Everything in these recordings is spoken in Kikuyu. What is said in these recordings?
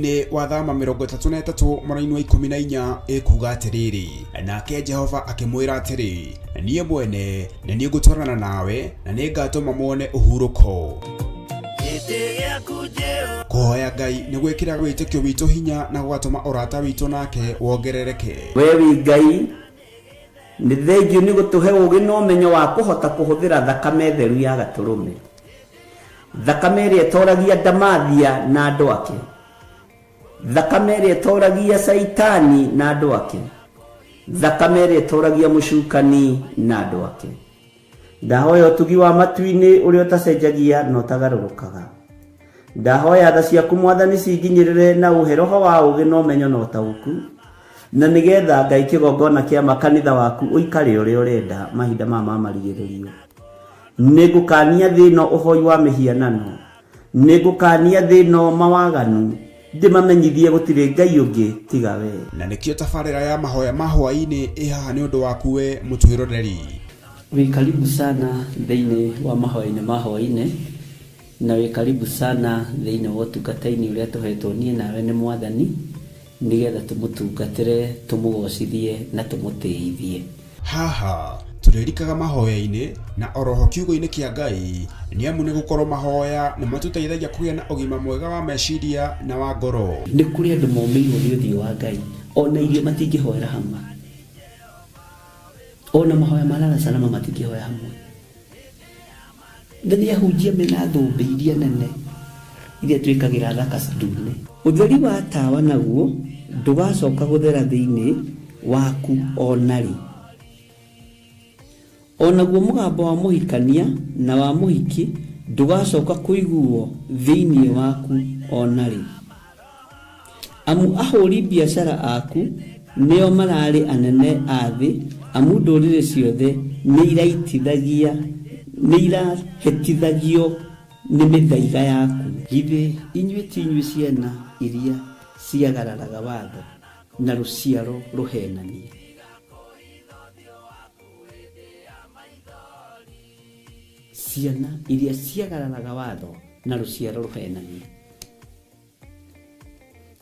Mweri-inĩ wa Thama 33 mũraini wa 14 ĩkuga atĩrĩrĩ, nake Jehova akĩmwĩra atĩrĩ, niĩ mwene nĩ niĩ ngũtwarana nawe na nĩ ngatũma muone ũhurũko. Kũhoya Ngai nĩ gwĩkĩraga wĩtĩkio witũ hinya na gũgatũma ũrata witũ nake wongerereke. We wĩ Ngai, nĩ thengiũ nĩ gũtũhe ũũgĩ na ũmenyo wa kũhota kũhũthĩra thakame theru ya Gatũrũme, thakame ĩrĩa ĩtoragia ndamathia na andũ ake, thakame ĩrĩa ĩtoragia Caitani na andũ ake, thakame ĩrĩa ĩtoragia mũcukani na andũ ake. Ndahoya ũtugi wa matu-inĩ ũrĩa ũtacenjagia na ũtagarũrũkaga. Ndahoya tha ciaku Mwathani cinginyĩrĩre na ũhe roho wa ũũgĩ na ũmenyo na ũtaũku, na nĩgetha Ngai kĩgongona kĩa makanitha waku ũikare ũrĩa ũrenda mahinda maya ma marigĩrĩrio. Nĩngũkania thĩ ĩno ũhoi wa mĩhianano, nĩngũkania thĩ ĩno mawaganu, ndĩmamenyithie gũtirĩ Ngai ũngĩ tiga we. Na nĩkĩo tabarĩra ya mahoya ma hwaĩ-inĩ ĩ haha nĩ ũndũ waku we mũtwĩroreri. Wĩ karibu sana thĩinĩ wa mahoya-inĩ ma hwaĩ-inĩ, na wĩ karibu sana thĩinĩ wa ũtungata-inĩ ũrĩa tũhetwo niĩ nawe nĩ Mwathani, nĩgetha tũmũtungatĩre, tũmũgocithie na tũmũtĩithie. Haha tũrĩrikaga mahoya-inĩ na oroho kiugo-inĩ kĩa Ngai, nĩ amu nĩ gũkorwo mahoya nĩ matũteithagia kũgĩa na ũgima mwega wa meciria na wa ngoro. Nĩ kũrĩ andũ momĩirwo nĩ ũthiũ wa Ngai, ona irio matingĩhoera hamwe, ona mahoya ma lala salama matingĩhoya hamwe. Na nĩ ahunjia mena thũmbĩ iria nene iria twĩkagĩra thaka ndune. Ũtheri wa tawa naguo ndũgacoka gũthera thĩinĩ waku o na rĩ. O naguo mũgambo wa mũhikania na wa mũhiki ndũgacoka kũiguo thĩinĩ waku o na rĩ. Amu ahũri biacara aku nĩo mararĩ anene a thĩ, amu ndũrĩrĩ ciothe nĩ irahĩtithagio nĩ mĩthaiga yaku. Githĩ inyuĩ ti inyuĩ ciana iria ciagararaga watho na rũciaro rũhenania? Ciana iria ciagararaga watho na rũciaro rũhenania.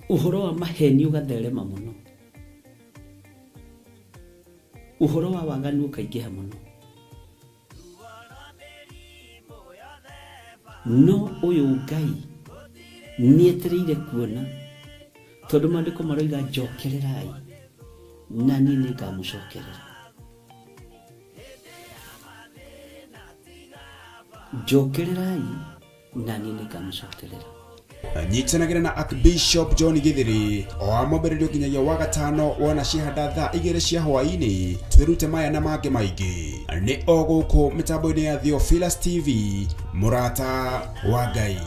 Ũhoro wa maheni ũgatherema mũno, ũhoro wa waganu ũkaingĩha mũno, no ũyũ Ngai nĩetereire kuona, tondũ maandĩko maroiga njokererai na niĩ nĩngamũcokerera. Njokererai na niĩ nĩngamũcokerera. Nyitanagĩra na Archbishop John Githiri o wa mwambĩrĩrio nginyagia wa gatano wona ciahanda thaa 2 cia hwaĩ-inĩ, twĩrute maya na mangĩ maingĩ. Nĩ o gũkũ mĩtambo-inĩ ya Theophilus TV, mũrata wa Ngai.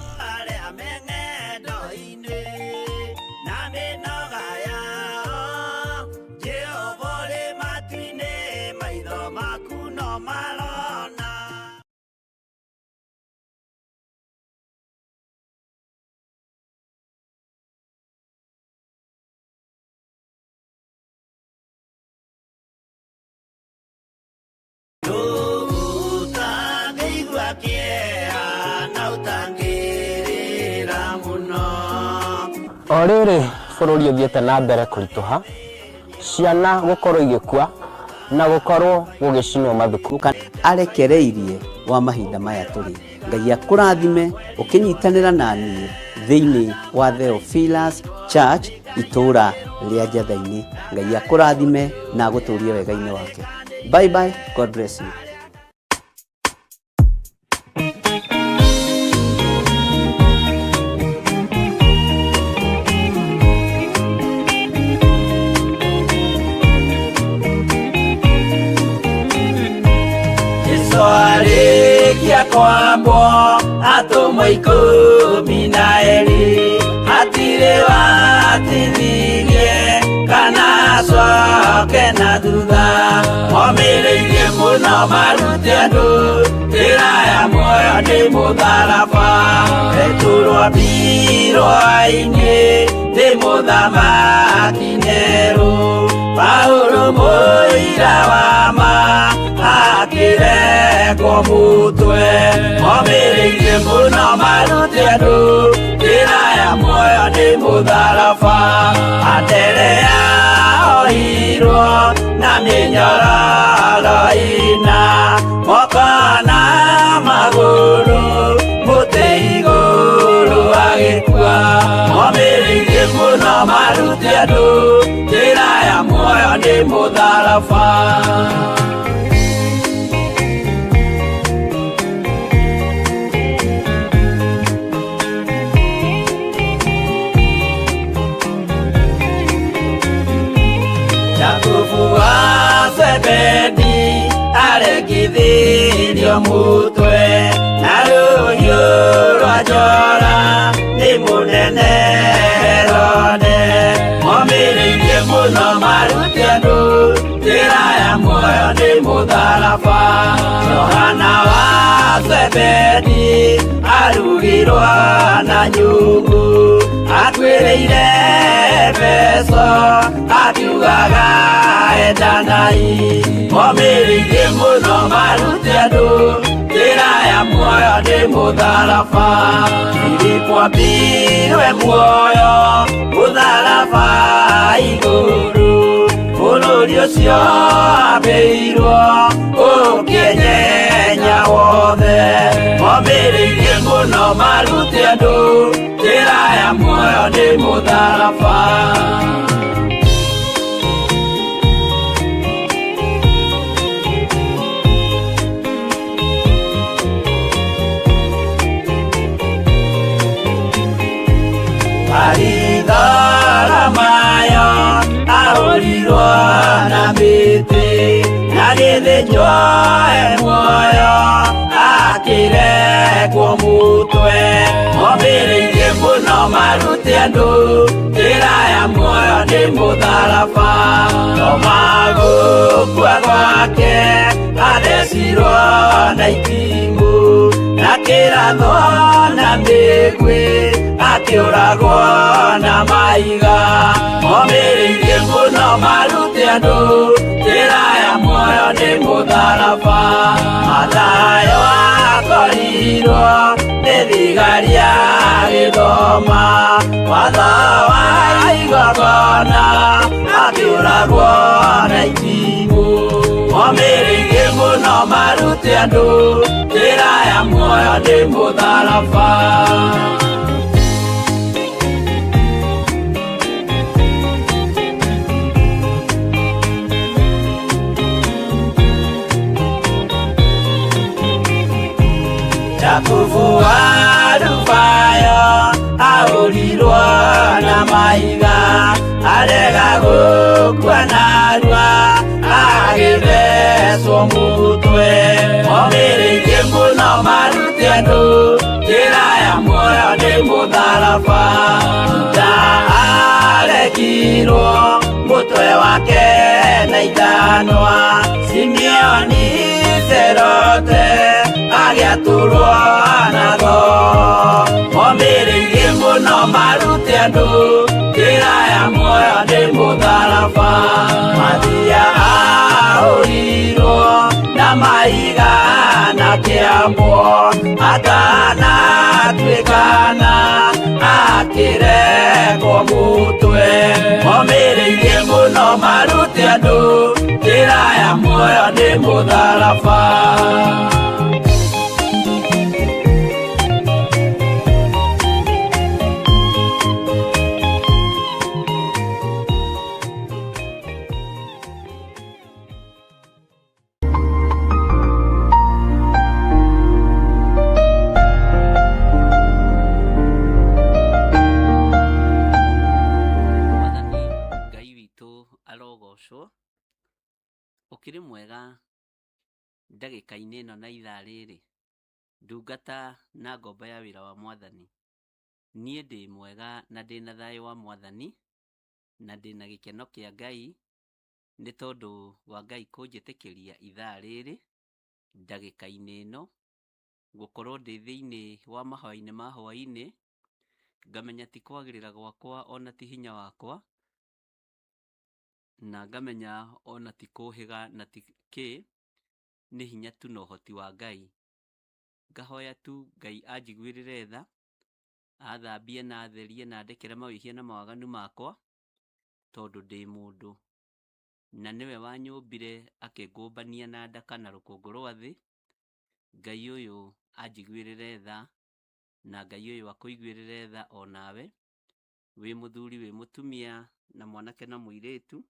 O rĩrĩ bũrũri ũthiĩte na mbere kũritũha, ciana gũkorwo igĩkua na gũkorwo gũgĩcinwo mathukuru. Arekereirie wa mahinda maya tũrĩ. Ngai akũrathime ũkĩnyitanĩra na niĩ thĩinĩ wa Theophilus Church itũũra rĩa Njatha-inĩ. Ngai akũrathime na agũtũrie wega-inĩ wake. Bye bye, God bless you. Kwambwo atũmwo 12 hatirĩ watithirie kana acoke na thutha, momĩrĩirie mũno marute andũ njĩra ya muoyo nĩ mũtharaba, Petero ambirwo-inĩ nĩ mũthamaki Nero, Paulo mũira wa ma akĩre Akĩrekwo mũtwe Momĩrĩirie mũno marute andũ Njĩra ya muoyo nĩ mũtharaba Anderea ohirwo na mĩnyororo ĩna Moko na magũrũ mũtĩ igũrũ agĩkua Momĩrĩirie mũno marute andũ Njĩra ya muoyo nĩ mũtharaba Jakubu wa Zebedi arekithirio mutwe na rũhiũ rwa njora nĩ mũnene Herode Momĩrĩirie mũno marute andũ njĩra ya muoyo nĩ mũtharaba Johana wa Zebedi arugirwo na nyungu atuĩrĩire Efeso akiugaga endanai Momĩrĩirie mũno marute andũ njĩra ya muoyo nĩ mũtharaba Filipo ambirwe muoyo mũtharaba igũrũ Bũrũri ũcio ambĩirwo ũkĩenyenya wothe Momĩrĩirie mũno marute andũ njĩra ya muoyo nĩ mũtharaba Baritholomayo ahũrirwo na mĩtĩ na gĩthĩnjwo e muoyo akĩrekwo mũtwe Momĩrĩirie mũno marute andũ njĩra ya muoyo nĩ mũtharaba Toma gũkua gwake athecirwo na itimũ na kĩrathwo na mĩguĩ akĩũragwo na mahiga Momĩrĩirie mũno marute andũ njĩra ya muoyo nĩ mũtharaba Mathayo akorirwo nĩ thigari agĩthoma watho wa igongona akĩũragwo na itimũ Momĩrĩirie mũno marute andũ njĩra ya muoyo nĩ mũtharaba Jakubu wa Alufayo ahũrirwo na mahiga arega gũkua narua agĩthecwo mũtwe Momĩrĩirie mũno marute andũ njĩra ya muoyo nĩ mũtharaba Juda arekirwo mũtwe wake na ithanwa Simeoni Serote agĩatũrwo na thoo Momĩrĩirie mũno marute andũ njĩra ya muoyo nĩ mũtharaba Mathia ahũrirwo na mahiga na kĩambwo atanatuĩkana akĩrekwo mũtwe Momĩrĩirie mũno marute andũ njĩra ya muoyo nĩ mũtharaba Mwathani Ngai witũ arogocwo ũkĩrĩ mwega ndagĩka-inĩ ĩno na ithaa rĩrĩ ndungata na ngombo ya wĩra wa Mwathani niĩ ndĩ mwega na ndĩ na thayũ wa Mwathani na ndĩ na gĩkeno kĩa Ngai nĩ tondũ wa Ngai kũnjĩtĩkĩria ithaa rĩrĩ ndagĩka-inĩ ĩno gũkorwo ndĩ thĩinĩ wa mahoya-inĩ ma hwaĩ-inĩ ngamenya ti kwagĩrĩra gwakwa ona ti hinya wakwa na ngamenya ona ti kũhĩga na ti kĩ Nĩ hinya tu na ũhoti wa Ngai. Ngahoya tu Ngai anjiguĩrĩre tha, athambie na atherie na andekere mawĩhia na mawaganu makwa, tondũ ndĩ mũndũ. Na nĩwe wanyũmbire akĩngũmbania na ndaka na rũkũngũ rwa thĩ. Ngai ũyũ anjiguĩrĩre tha, na Ngai ũyũ akũiguĩrĩre tha o nawe, wĩ mũthuri wĩ mũtumia, na mwanake na mũirĩtu,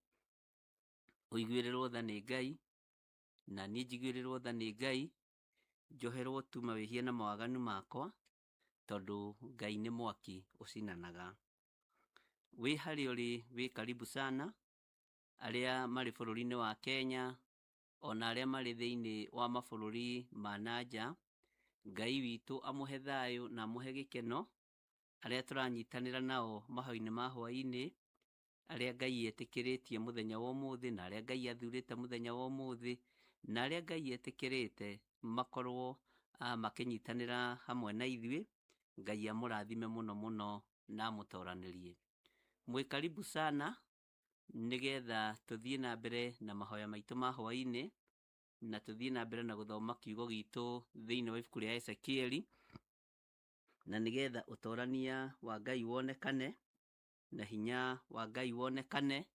ũiguĩrĩrwo tha nĩ Ngai, na niĩ njiguĩrĩrwo tha nĩ Ngai, njoherwo tu mawĩhia na mawaganu makwa, tondũ Ngai nĩ mwaki ũcinanaga. Wĩ harĩa ũrĩ wĩ karibu sana, arĩa marĩ bũrũri-inĩ wa Kenya, ona arĩa marĩ thĩinĩ wa mabũrũri ma na nja, Ngai witũ amũhe thayũ na amũhe gĩkeno, arĩa tũranyitanĩra nao mahoya-inĩ ma hwaĩ-inĩ, arĩa Ngai etĩkĩrĩtie mũthenya wa ũmũthĩ, na arĩa Ngai athurĩte mũthenya wa ũmũthĩ, na arĩa Ngai etĩkĩrĩte makorwo makĩnyitanĩra hamwe na ithuĩ, Ngai amũrathime mũno mũno na amũtoranĩrie. Mwĩ karibu sana nĩgetha tũthiĩ na mbere na mahoya maitũ ma hwaĩ-inĩ, na tũthiĩ na mbere na gũthoma kiugo gitũ thĩinĩ wa ibuku rĩa Ezekieli, na nĩgetha ũtorania wa Ngai wonekane, na hinya wa Ngai wonekane,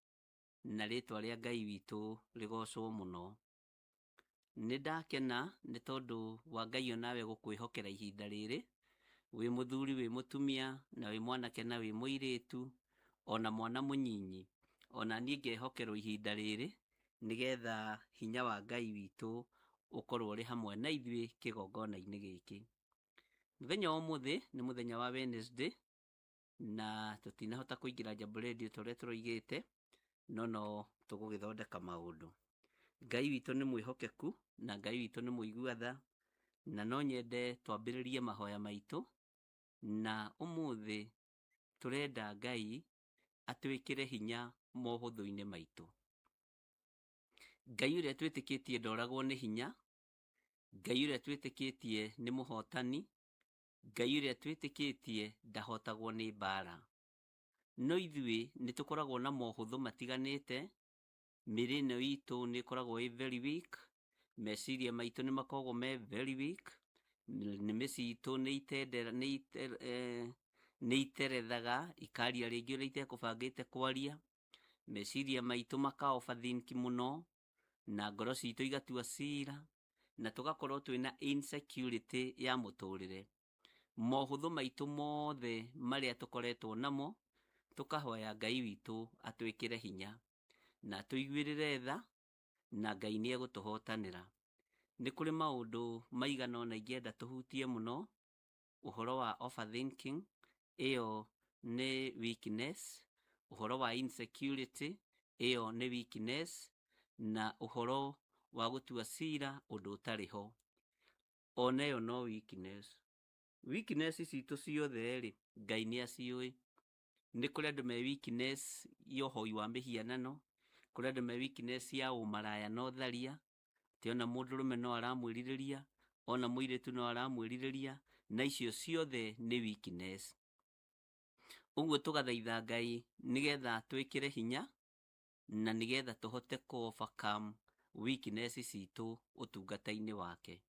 na rĩtwa rĩa Ngai witũ rĩgocwo mũno. Nĩ ndakena nĩ tondũ wa Ngai onawe gũkwĩhokera ihinda rĩrĩ, wĩ mũthuri wĩ mũtumia, na wĩ mwanake na wĩ mũirĩtu, ona mwana mũnyinyi, ona niĩ ngehokerwo ihinda rĩrĩ, nĩgetha hinya wa Ngai witũ ũkorwo ũrĩ hamwe na ithuĩ kĩgongona-inĩ gĩkĩ. Mũthenya wa ũmũthĩ nĩ mũthenya wa Wednesday, na tũtinahota kũingĩra Jambo Radio ta ũrĩa tũroigĩte, no no tũgũgĩthondeka maũndũ. Ngai witũ nĩ mwĩhokeku, na Ngai witũ nĩ mũigua tha, na no nyende twambĩrĩrie mahoya maitũ, na ũmũthĩ tũrenda Ngai atwĩkĩre hinya mohũthũ-inĩ maitũ. Ngai ũrĩa twĩtĩkĩtie ndoragwo nĩ hinya, Ngai ũrĩa twĩtĩkĩtie nĩ mũhotani, Ngai ũrĩa twĩtĩkĩtie ndahotagwo nĩ mbara. No ithuĩ nĩ tũkoragwo na mohũthũ matiganĩte, mĩĩrĩ ĩno itũ nĩ ĩkoragwo ĩ very weak, meciria maitũ nĩ makoragwo me very weak, nĩmĩ citũ nĩ iterethaga ikaria rĩngĩ ũrĩa itekũbangĩte kwaria, meciria maitũ maka overthink mũno, na ngoro citũ igatua cira, na tũgakorwo twĩna insecurity ya mũtũrĩre. Mohũthũ maitũ mothe marĩa tũkoretwo namo, tũkahoya Ngai witũ atwĩkĩre hinya, na atũiguĩrĩre tha, na Ngai nĩ egũtũhotanĩra. Nĩ kũrĩ maũndũ maigana ũna ingĩenda tũhutie mũno, ũhoro wa overthinking, ĩyo nĩ weakness, ũhoro wa insecurity, ĩyo nĩ weakness, na ũhoro wa gũtua cira ũndũ ũtarĩ ho, ona ĩyo no weakness. Weakness citũ ciothe rĩ, Ngai nĩ aciũĩ. Nĩ kũrĩ andũ me weakness ya ũhoi wa mĩhianano, kũrĩ andũ me weakness ya ũmaraya na ũtharia, atĩ ona mũndũrũme no aramwĩrirĩria, ona mũirĩtu no aramwĩrirĩria, na icio ciothe nĩ weakness. Ũguo tũgathaitha Ngai nĩgetha twĩkĩre hinya, na nĩgetha tũhote kũ overcome weakness citũ ũtungata-inĩ wake.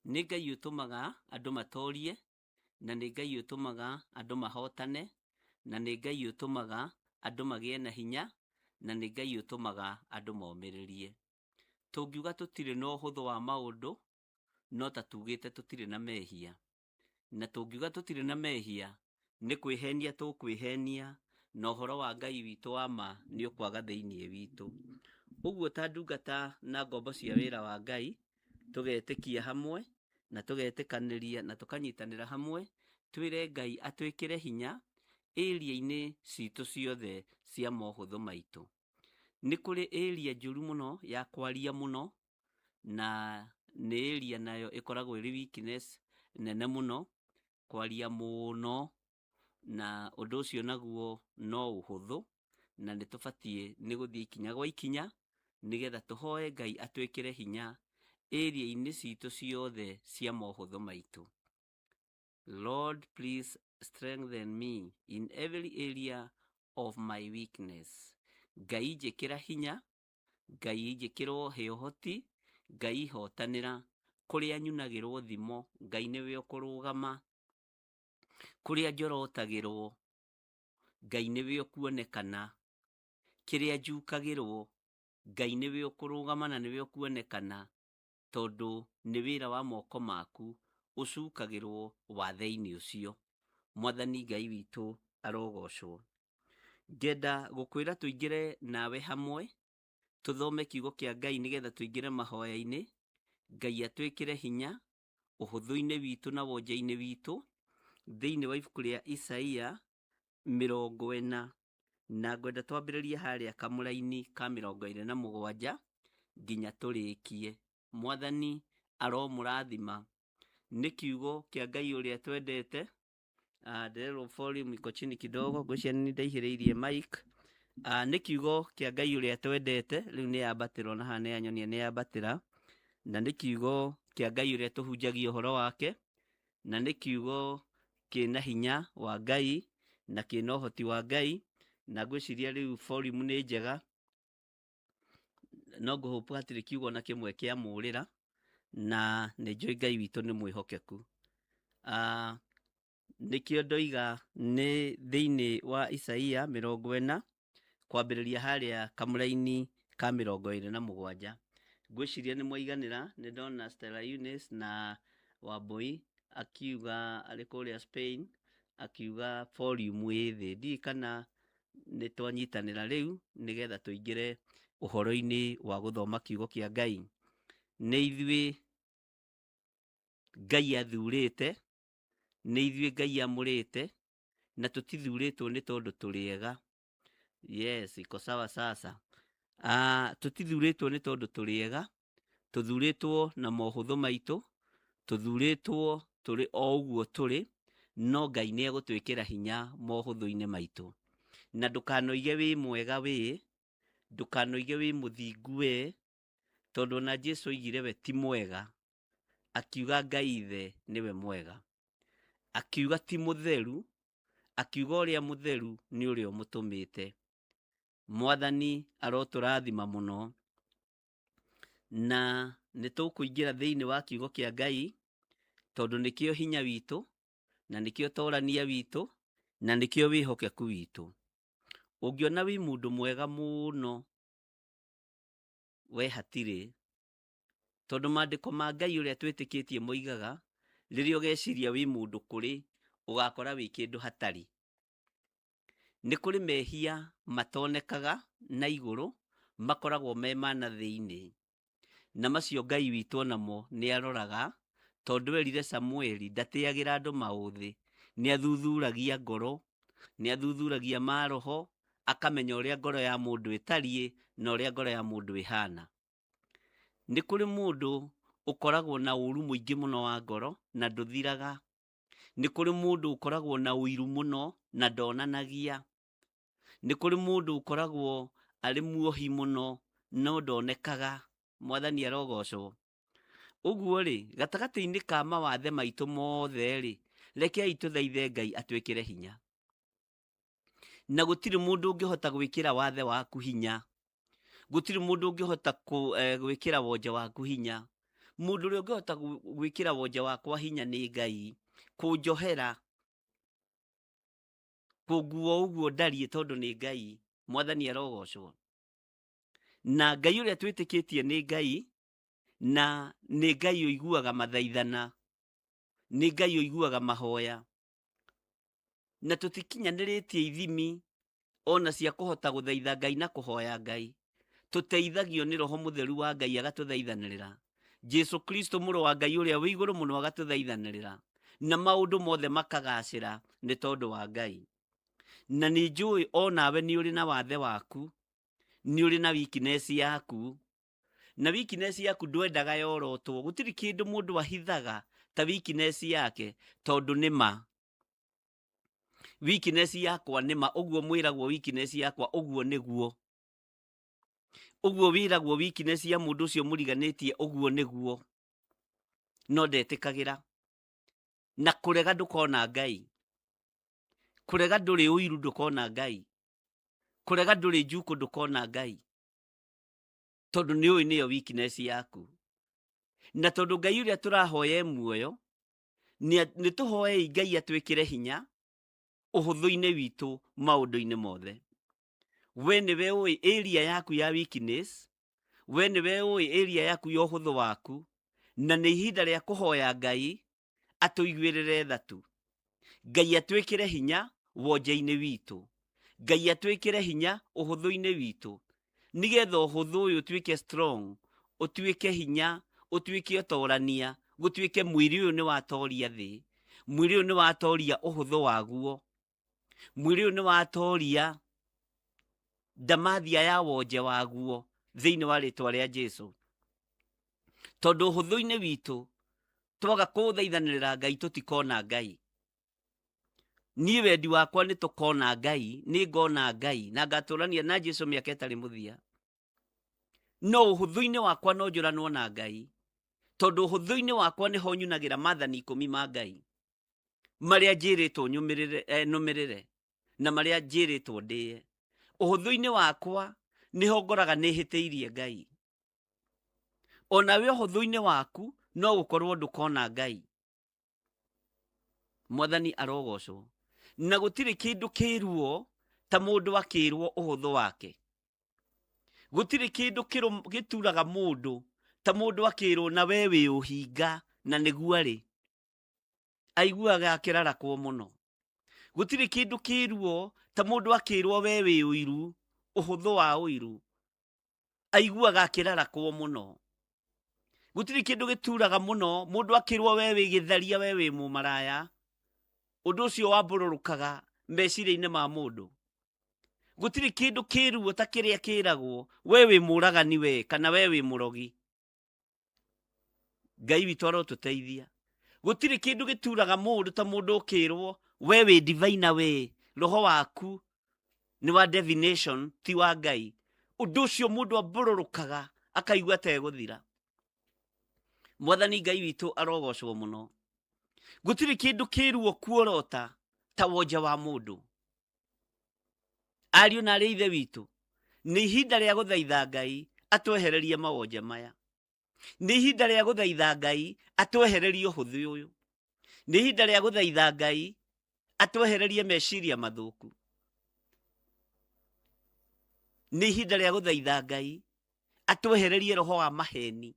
Nĩ Ngai ũtũmaga andũ matorie, na nĩ Ngai ũtũmaga andũ mahotane, na nĩ Ngai ũtũmaga andũ magĩe na hinya, na nĩ Ngai ũtũmaga andũ momĩrĩrie. Tũngiuga tũtirĩ na ũhũthũ wa maũndũ, no ta tugĩte tũtirĩ na mehia. Na tũngiuga tũtirĩ na mehia, nĩ kwĩhenia tũkwĩhenia, na ũhoro wa Ngai witũ wa ma nĩ ũkwaga thĩinĩ witũ. Ũguo ta ndungata na ngombo cia wĩra wa Ngai, tũgetĩkia hamwe, na tũgetĩkanĩria na tũkanyitanĩra hamwe, twĩre Ngai atwĩkĩre hinya area-inĩ citũ ciothe cia mohũthũ maitũ. Nĩ kũrĩ area njũru mũno ya kwaria mũno, na nĩ area nayo ĩkoragwo ĩrĩ weakness nene mũno, kwaria mũno, na ũndũ ũcio naguo no ũhũthũ, na nĩ tũbatiĩ nĩ gũthiĩ ikinya gwa ikinya, nĩgetha tũhoe Ngai atwĩkĩre hinya area-inĩ citũ ciothe cia mohũthũ maitũ. Lord, please strengthen me in every area of my weakness. Ngai njĩkĩra hinya, Ngai njĩkĩra he ũhoti, Ngai hotanĩra, kũrĩa nyunagĩrwo thimo, Ngai nĩwe ũkũrũgama, kũrĩa njorotagĩrwo, Ngai nĩwe ũkuonekana, kĩrĩa njukagĩrwo, Ngai nĩwe ũkũrũgama na nĩwe ũkuonekana, tondũ nĩ wĩra wa moko maku ũcukagĩrwo wathe-inĩ ũcio. Mwathani Ngai witũ arogocwo. Ngenda gũkwĩra tũingĩre nawe hamwe, tũthome kiugo kĩa Ngai nĩgetha tũingĩre mahoya-inĩ, Ngai atwĩkĩre hinya ũhũthũ-inĩ witũ na wonje-inĩ witũ, thĩinĩ wa ibuku rĩa Isaia 40, na ngwenda twambĩrĩrie harĩa kamũraini ka 27 nginya tũrĩkie. Mwathani aromũrathima. Nĩ kiugo kĩa Ngai ũrĩa twendete. Ndĩrerwo volume iko chini kidogo, ngwĩciria nĩ ndaihĩrĩirie mic. Nĩ kiugo kĩa Ngai ũrĩa twendete, rĩu nĩ yambatĩra ona haha nĩ yanyonia nĩ yambatĩra, na nĩ kiugo kĩa Ngai ũrĩa tũhunjagia ũhoro wake, na nĩ kiugo kĩna hinya wa Ngai na kĩna ũhoti wa Ngai, na ngwĩciria rĩu volume nĩ njega, no ngũhope hatirĩ kiugo na kĩmwe kĩa mũrĩra, na nĩ njũĩ Ngai witũ nĩ mwĩhokeku. Nĩkĩo ndoiga nĩ thĩinĩ wa Isaia 40 kwambĩrĩria harĩa kamũraini ka 27. Ngwĩciria nĩ mwaiganĩra, nĩ ndona Stella Eunice na Wambui akiuga arĩ kũrĩa Spain, akiuga volume ĩ thĩ. Ndiũĩ kana nĩ twanyitanĩra rĩu nĩgetha tũingĩre ũhoro-inĩ wa gũthoma kiugo kĩa Ngai. Nĩ ithuĩ Ngai athurĩte, nĩ ithuĩ Ngai amũrĩte, na tũtithurĩtwo nĩ tondũ tũrĩ ega. Yes, iko sawa sasa. Tũtithurĩtwo nĩ tondũ tũrĩ ega, tũthurĩtwo na mohũthũ maitũ, tũthurĩtwo tũrĩ o ũguo tũrĩ, no Ngai nĩ egũtwĩkĩra hinya mohũthũ-inĩ maitũ. Na ndũkanoige wĩ mwega wĩ, ndũkanoige wĩ mũthingu we, tondũ ona Jesu oigire we ti mwega, akiuga Ngai ithe nĩwe mwega, akiuga ti mũtheru, akiuga ũrĩa mũtheru nĩ ũrĩa ũmũtũmĩte. Mwathani arotũrathima mũno, na nĩ tũkũingĩra thĩinĩ wa kiugo kĩa Ngai, tondũ nĩkĩo hinya witũ, na nĩkĩo torania witũ, na nĩkĩo wĩhokeku witũ. Ũngĩona wĩ mũndũ mwega mũno, we hatirĩ, tondũ maandĩko ma Ngai ũrĩa twĩtĩkĩtie moigaga, rĩrĩa ũgeciria wĩ mũndũ kũrĩ, ũgakora wĩ kĩndũ hatarĩ. Nĩ kũrĩ mehia matonekaga na igũrũ, makoragwo me ma na thĩinĩ, na macio Ngai witũ onamo nĩ aroraga, tondũ erire Samueli ndatĩagĩra andũ maũthĩ, nĩ athuthuragia ngoro, nĩ athuthuragia maroho, akamenya ũrĩa ngoro ya mũndũ ĩtariĩ na ũrĩa ngoro ya mũndũ ĩhana. Nĩ kũrĩ mũndũ ũkoragwo na ũru mũingĩ mũno wa ngoro na ndũthiraga. Nĩ kũrĩ mũndũ ũkoragwo na ũiru mũno na ndonanagia. Nĩ kũrĩ mũndũ ũkoragwo arĩ muohi mũno no ndonekaga. Mwathani arogocwo. Ũguo rĩ, gatagatĩ-inĩ ka mawathe maitũ mothe rĩ, rekei tũthaithe Ngai atwĩkĩre hinya. Na gũtirĩ mũndũ ũngĩhota gwĩkĩra wathe waku hinya, gũtirĩ mũndũ ũngĩhota gwĩkĩra wonje waku hinya. Mũndũ ũrĩa ũngĩhota gwĩkĩra wonje wakwa hinya nĩ Ngai, kũnjohera, kũnguo ũguo ndariĩ tondũ nĩ Ngai. Mwathani arogocwo. Na Ngai ũrĩa twĩtĩkĩtie nĩ Ngai, na nĩ Ngai ũiguaga mathaithana, nĩ Ngai ũiguaga mahoya, na tũtikinyanĩrĩtie ithimi ona cia kũhota gũthaitha Ngai na kũhoya Ngai. Tũteithagio nĩ Roho Mũtheru wa Ngai agatũthaithanĩrĩra, Jesu Kristo mũrũ wa Ngai ũrĩa wĩ igũrũ mũno agatũthaithanĩrĩra, na maũndũ mothe makagacĩra nĩ tondũ wa Ngai. Na nĩ njũĩ onawe nĩ ũrĩ na wathe waku, nĩ ũrĩ na weakness yaku, na weakness yaku ndwendaga yorotwo. Gũtirĩ kĩndũ mũndũ ahithaga ta weakness yake, tondũ nĩ ma. Weakness yakwa nĩ ma, ũguo mwĩragwo weakness yakwa, ũguo nĩguo. Ũguo wĩragwo weakness ya mũndũ ũcio mũriganĩtie, ũguo nĩguo. No ndetĩkagĩra. Na kũrega ndũkona Ngai. Kũrega ndũrĩ ũiru ndũkona Ngai. Kũrega ndũrĩ njukũ ndũkona Ngai. Tondũ nĩ ũĩ nĩyo weakness yaku. Na tondũ Ngai ũrĩa tũrahoya e muoyo, nĩ tũhoei Ngai atwĩkĩre hinya ũhũthũ-inĩ witũ maũndũ-inĩ mothe. We nĩwe ũĩ area yaku ya weakness, we nĩwe ũĩ area yaku ya ũhũthũ waku, na nĩ ihinda rĩa kũhoya Ngai atũiguĩrĩre tha tu. Ngai atwĩkĩre hinya wonje-inĩ witũ, Ngai atwĩkĩre hinya ũhũthũ-inĩ witũ, nĩgetha ũhũthũ ũyũ ũtuĩke strong, ũtuĩke hinya, ũtuĩke ũtorania, gũtuĩke mwĩrĩ ũyũ nĩ watoria thĩ, mwĩrĩ ũyũ nĩ watoria ũhũthũ waguo, mwĩrĩ ũyũ nĩ watoria ndamathia ya wonje waguo thĩinĩ wa rĩtwa rĩa Jesu. Tondũ ũhũthũ-inĩ witũ twaga kũthaithanĩrĩra Ngai tũtikona Ngai. Niĩ wendi wakwa nĩ tũkona Ngai, nĩ ngona Ngai na ngatũrania na Jesu mĩaka ĩtarĩ mũthia. No ũhũthũ-inĩ wakwa no njũranwo na Ngai, tondũ ũhũthũ-inĩ wakwa nĩho nyunagĩra maathani 10 ma Ngai marĩa njĩrĩtwo nũmĩrĩre na marĩa njĩrĩtwo ndĩe. Ũhũthũ-inĩ wakwa nĩho ngoraga nĩhĩtĩirie Ngai. Onawe ũhũthũ-inĩ waku no gũkorwo ndũkona Ngai. Mwathani arogocwo. Na gũtirĩ kĩndũ kĩruo ta mũndũ akĩrwo ũhũthũ wake. Gũtirĩ kĩndũ gĩturaga mũndũ ta mũndũ akĩrwo na we wĩ ũhinga na nĩguo arĩ. Aiguaga akĩrarakwo mũno. Gũtirĩ kĩndũ kĩruo ta mũndũ akĩrwo we wĩ ũiru, ũhũthũ wa ũiru. Aiguaga akĩrarakwo mũno. Gũtirĩ kĩndũ gĩturaga mũno mũndũ akĩrwo we wĩ gĩtharia, we wĩ mũmaraya. Ũndũ ũcio wambũrũrũkaga meciria-inĩ ma mũndũ. Gũtirĩ kĩndũ kĩruo ta kĩrĩa kĩragwo we wĩ mũragani we kana we wĩ mũrogi. Ngai witũ arotũteithia. Gũtirĩ kĩndũ gĩturaga mũndũ ta mũndũ ũkĩrwo we wĩ diviner we, roho waku nĩ wa divination ti wa Ngai. Ũndũ ũcio mũndũ ambũrũrũkaga akaigua ta egũthira. Mwathani Ngai witũ arogocwo mũno. Gũtirĩ kĩndũ kĩruo kuorota ta wonje wa mũndũ. Ariũ na arĩ ithe witũ, nĩ ihinda rĩa gũthaitha Ngai atwehererie mawonje maya. Nĩ ihinda rĩa gũthaitha Ngai atwehererie ũhũthĩ ũyũ. Nĩ ihinda rĩa gũthaitha Ngai atwehererie meciria mathũku. Nĩ ihinda rĩa gũthaitha Ngai atwehererie roho wa maheni.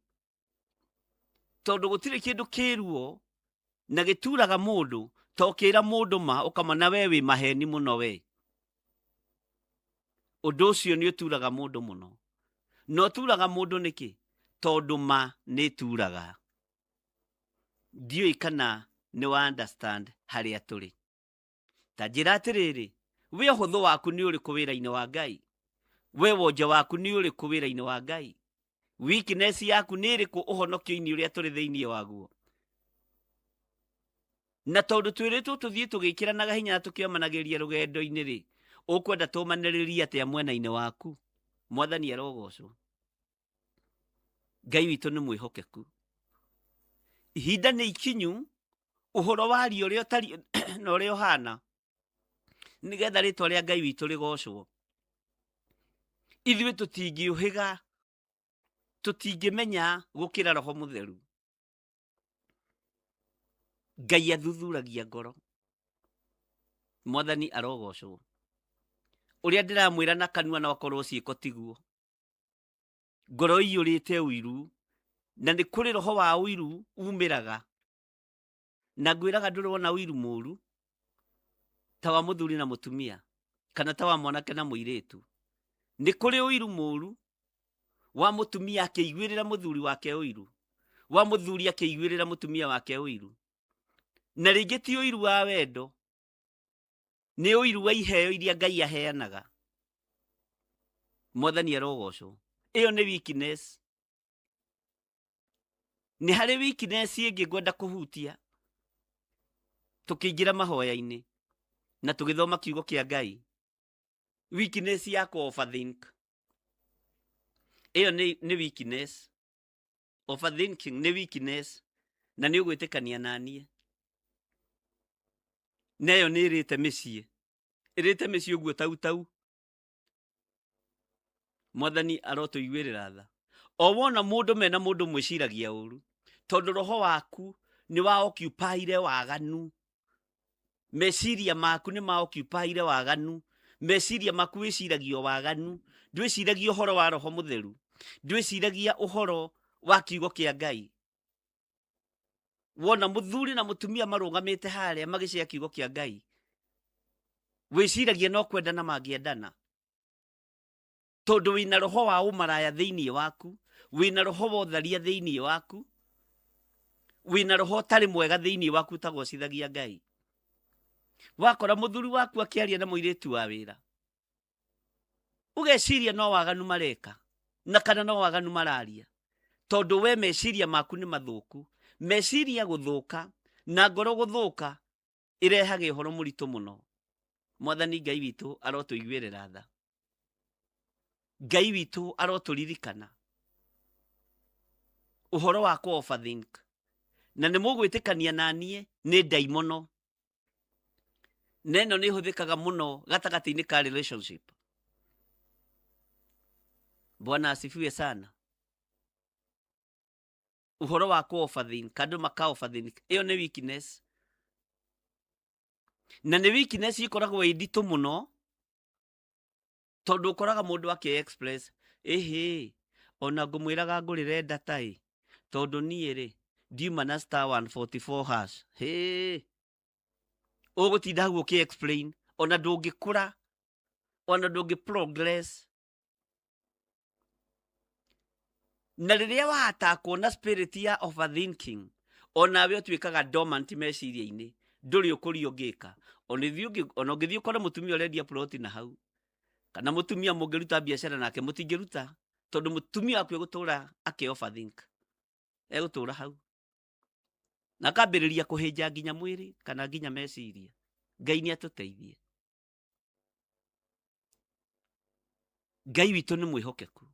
Tondũ gũtirĩ kĩndũ kĩruo na gĩturaga mũndũ ta ũkĩra mũndũ ma ũkamona we wĩ maheni mũno we. Ũndũ ũcio nĩ ũturaga mũndũ mũno. Na ũturaga mũndũ nĩkĩ? Tondũ ma nĩ ĩturaga. Ndiũĩ kana nĩ wa understand harĩa tũrĩ. Ta njĩra atĩrĩrĩ, we ũhũthũ waku nĩ ũrĩkũ wĩra-inĩ wa Ngai? We wonje waku nĩ ũrĩkũ wĩra-inĩ wa Ngai? Weakness yaku nĩ ĩrĩkũ ũhonokio-inĩ ũrĩa tũrĩ thĩinĩ waguo? Na tondũ twĩrĩtwo tũthiĩ tũgĩkĩranaga hinya na tũkĩomanagĩria rũgendo-inĩ rĩ, ũkwenda tũmanĩrĩrie atĩa mwena-inĩ waku? Mwathani arogocwo. Ngai witũ nĩ mwĩhokeku. Ihinda nĩ ikinyu ũhoro waria ũrĩa ũtariĩ na ũrĩa ũhana, nĩgetha rĩtwa rĩa Ngai witũ rĩgocwo. Ithuĩ tũtingĩũhĩga, tũtingĩmenya gũkĩra Roho Mũtheru. Ngai athuthuragia ngoro. Mwathani arogocwo. Ũrĩa ndĩramwĩra na kanua no akorwo ciĩko tiguo. Ngoro ĩiyũrĩte ũiru, na nĩ kũrĩ roho wa ũiru umĩraga. Na ngwĩraga ndũrĩ wona ũiru mũru ta wa mũthuri na mũtumia, kana ta wa mwanake na mũirĩtu. Nĩ kũrĩ ũiru mũru wa mũtumia akĩiguĩrĩra mũthuri wake ũiru, wa mũthuri akĩiguĩrĩra mũtumia wake ũiru. Na rĩngĩ ti ũiru wa wendo, nĩ ũiru wa iheo iria Ngai aheanaga. Mwathani arogocwo. Ĩyo nĩ weakness. Nĩ harĩ weakness ĩngĩ ngwenda kũhutia tũkĩingĩra mahoya-inĩ na tũgĩthoma kiugo kĩa Ngai. Weakness ya kũ overthink. Ĩyo nĩ weakness. Overthinking nĩ weakness, na nĩ ũgwĩtĩkania na niĩ. Na ĩyo nĩ ĩrĩte mĩciĩ. Ĩrĩte mĩciĩ ũguo tau tau. Mwathani arotũiguĩrĩra tha. O wona mũndũ mena mũndũ mwĩciragia ũru, Tondũ roho waku nĩ wa occupyire waganu. Meciria maku nĩ ma occupyire waganu. Meciria maku wĩciragia o waganu. Ndwĩciragia ũhoro wa roho mũtheru. Ndwĩciragia ũhoro wa kiugo kĩa Ngai. Wona mũthuri na mũtumia marũgamĩte harĩa magĩcea kiugo kĩa Ngai, wĩciragia no kwendana mangĩendana. Tondũ wĩna roho wa ũmaraya thĩinĩ waku, wĩna roho wa ũtharia thĩinĩ waku, wĩna roho ũtarĩ mwega thĩinĩ waku ũtagocithagia Ngai. Wakora mũthuri waku akĩaria na mũirĩtu wa wĩra, ũgeciria no waganu mareka na kana no waganu mararia, tondũ we meciria maku nĩ mathũku. Meciria gũthũka na ngoro gũthũka ĩrehaga ũhoro mũritũ mũno. Mwathani Ngai witũ arotũiguĩrĩra tha. Ngai witũ arotũririkana ũhoro wa kũ overthink. Na nĩ mũgwĩtĩkania na niĩ nĩ ndaimono. Na ĩno nĩ ĩhũthĩkaga mũno gatagatĩ-inĩ ka relationship. Bwana asifiwe sana. Ũhoro wa kũ overthink, andũ maka overthink, ĩyo nĩ weakness. Na nĩ weakness ĩkoragwo ĩ nditũ mũno, tondũ ũkoraga mũndũ akĩ express, ĩhĩ, ona ngũmwĩraga ngũrĩre data ĩ, tondũ niĩ rĩ, ndiuma na star 144 hash. Hĩ, ũgũtinda hau ũkĩ explain, ona ndũngĩkũra, ona ndũngĩ progress. Na rĩrĩa watakwo na spirit ya overthinking, onawe ũtuĩkaga dormant meciria-inĩ, ndũrĩ ũkũria ũngĩka. Ona ũngĩthiĩ ũkore mũtumia ũrendia plot na hau, kana mũtumia mũngĩruta biacara nake mũtingĩruta, tondũ mũtumia waku egũtũra akĩ overthink. Egũtũra hau. Na akambĩrĩria kũhĩnja nginya mwĩrĩ kana nginya meciria. Ngai nĩ atũteithie. Ngai witũ nĩ mwĩhokeku.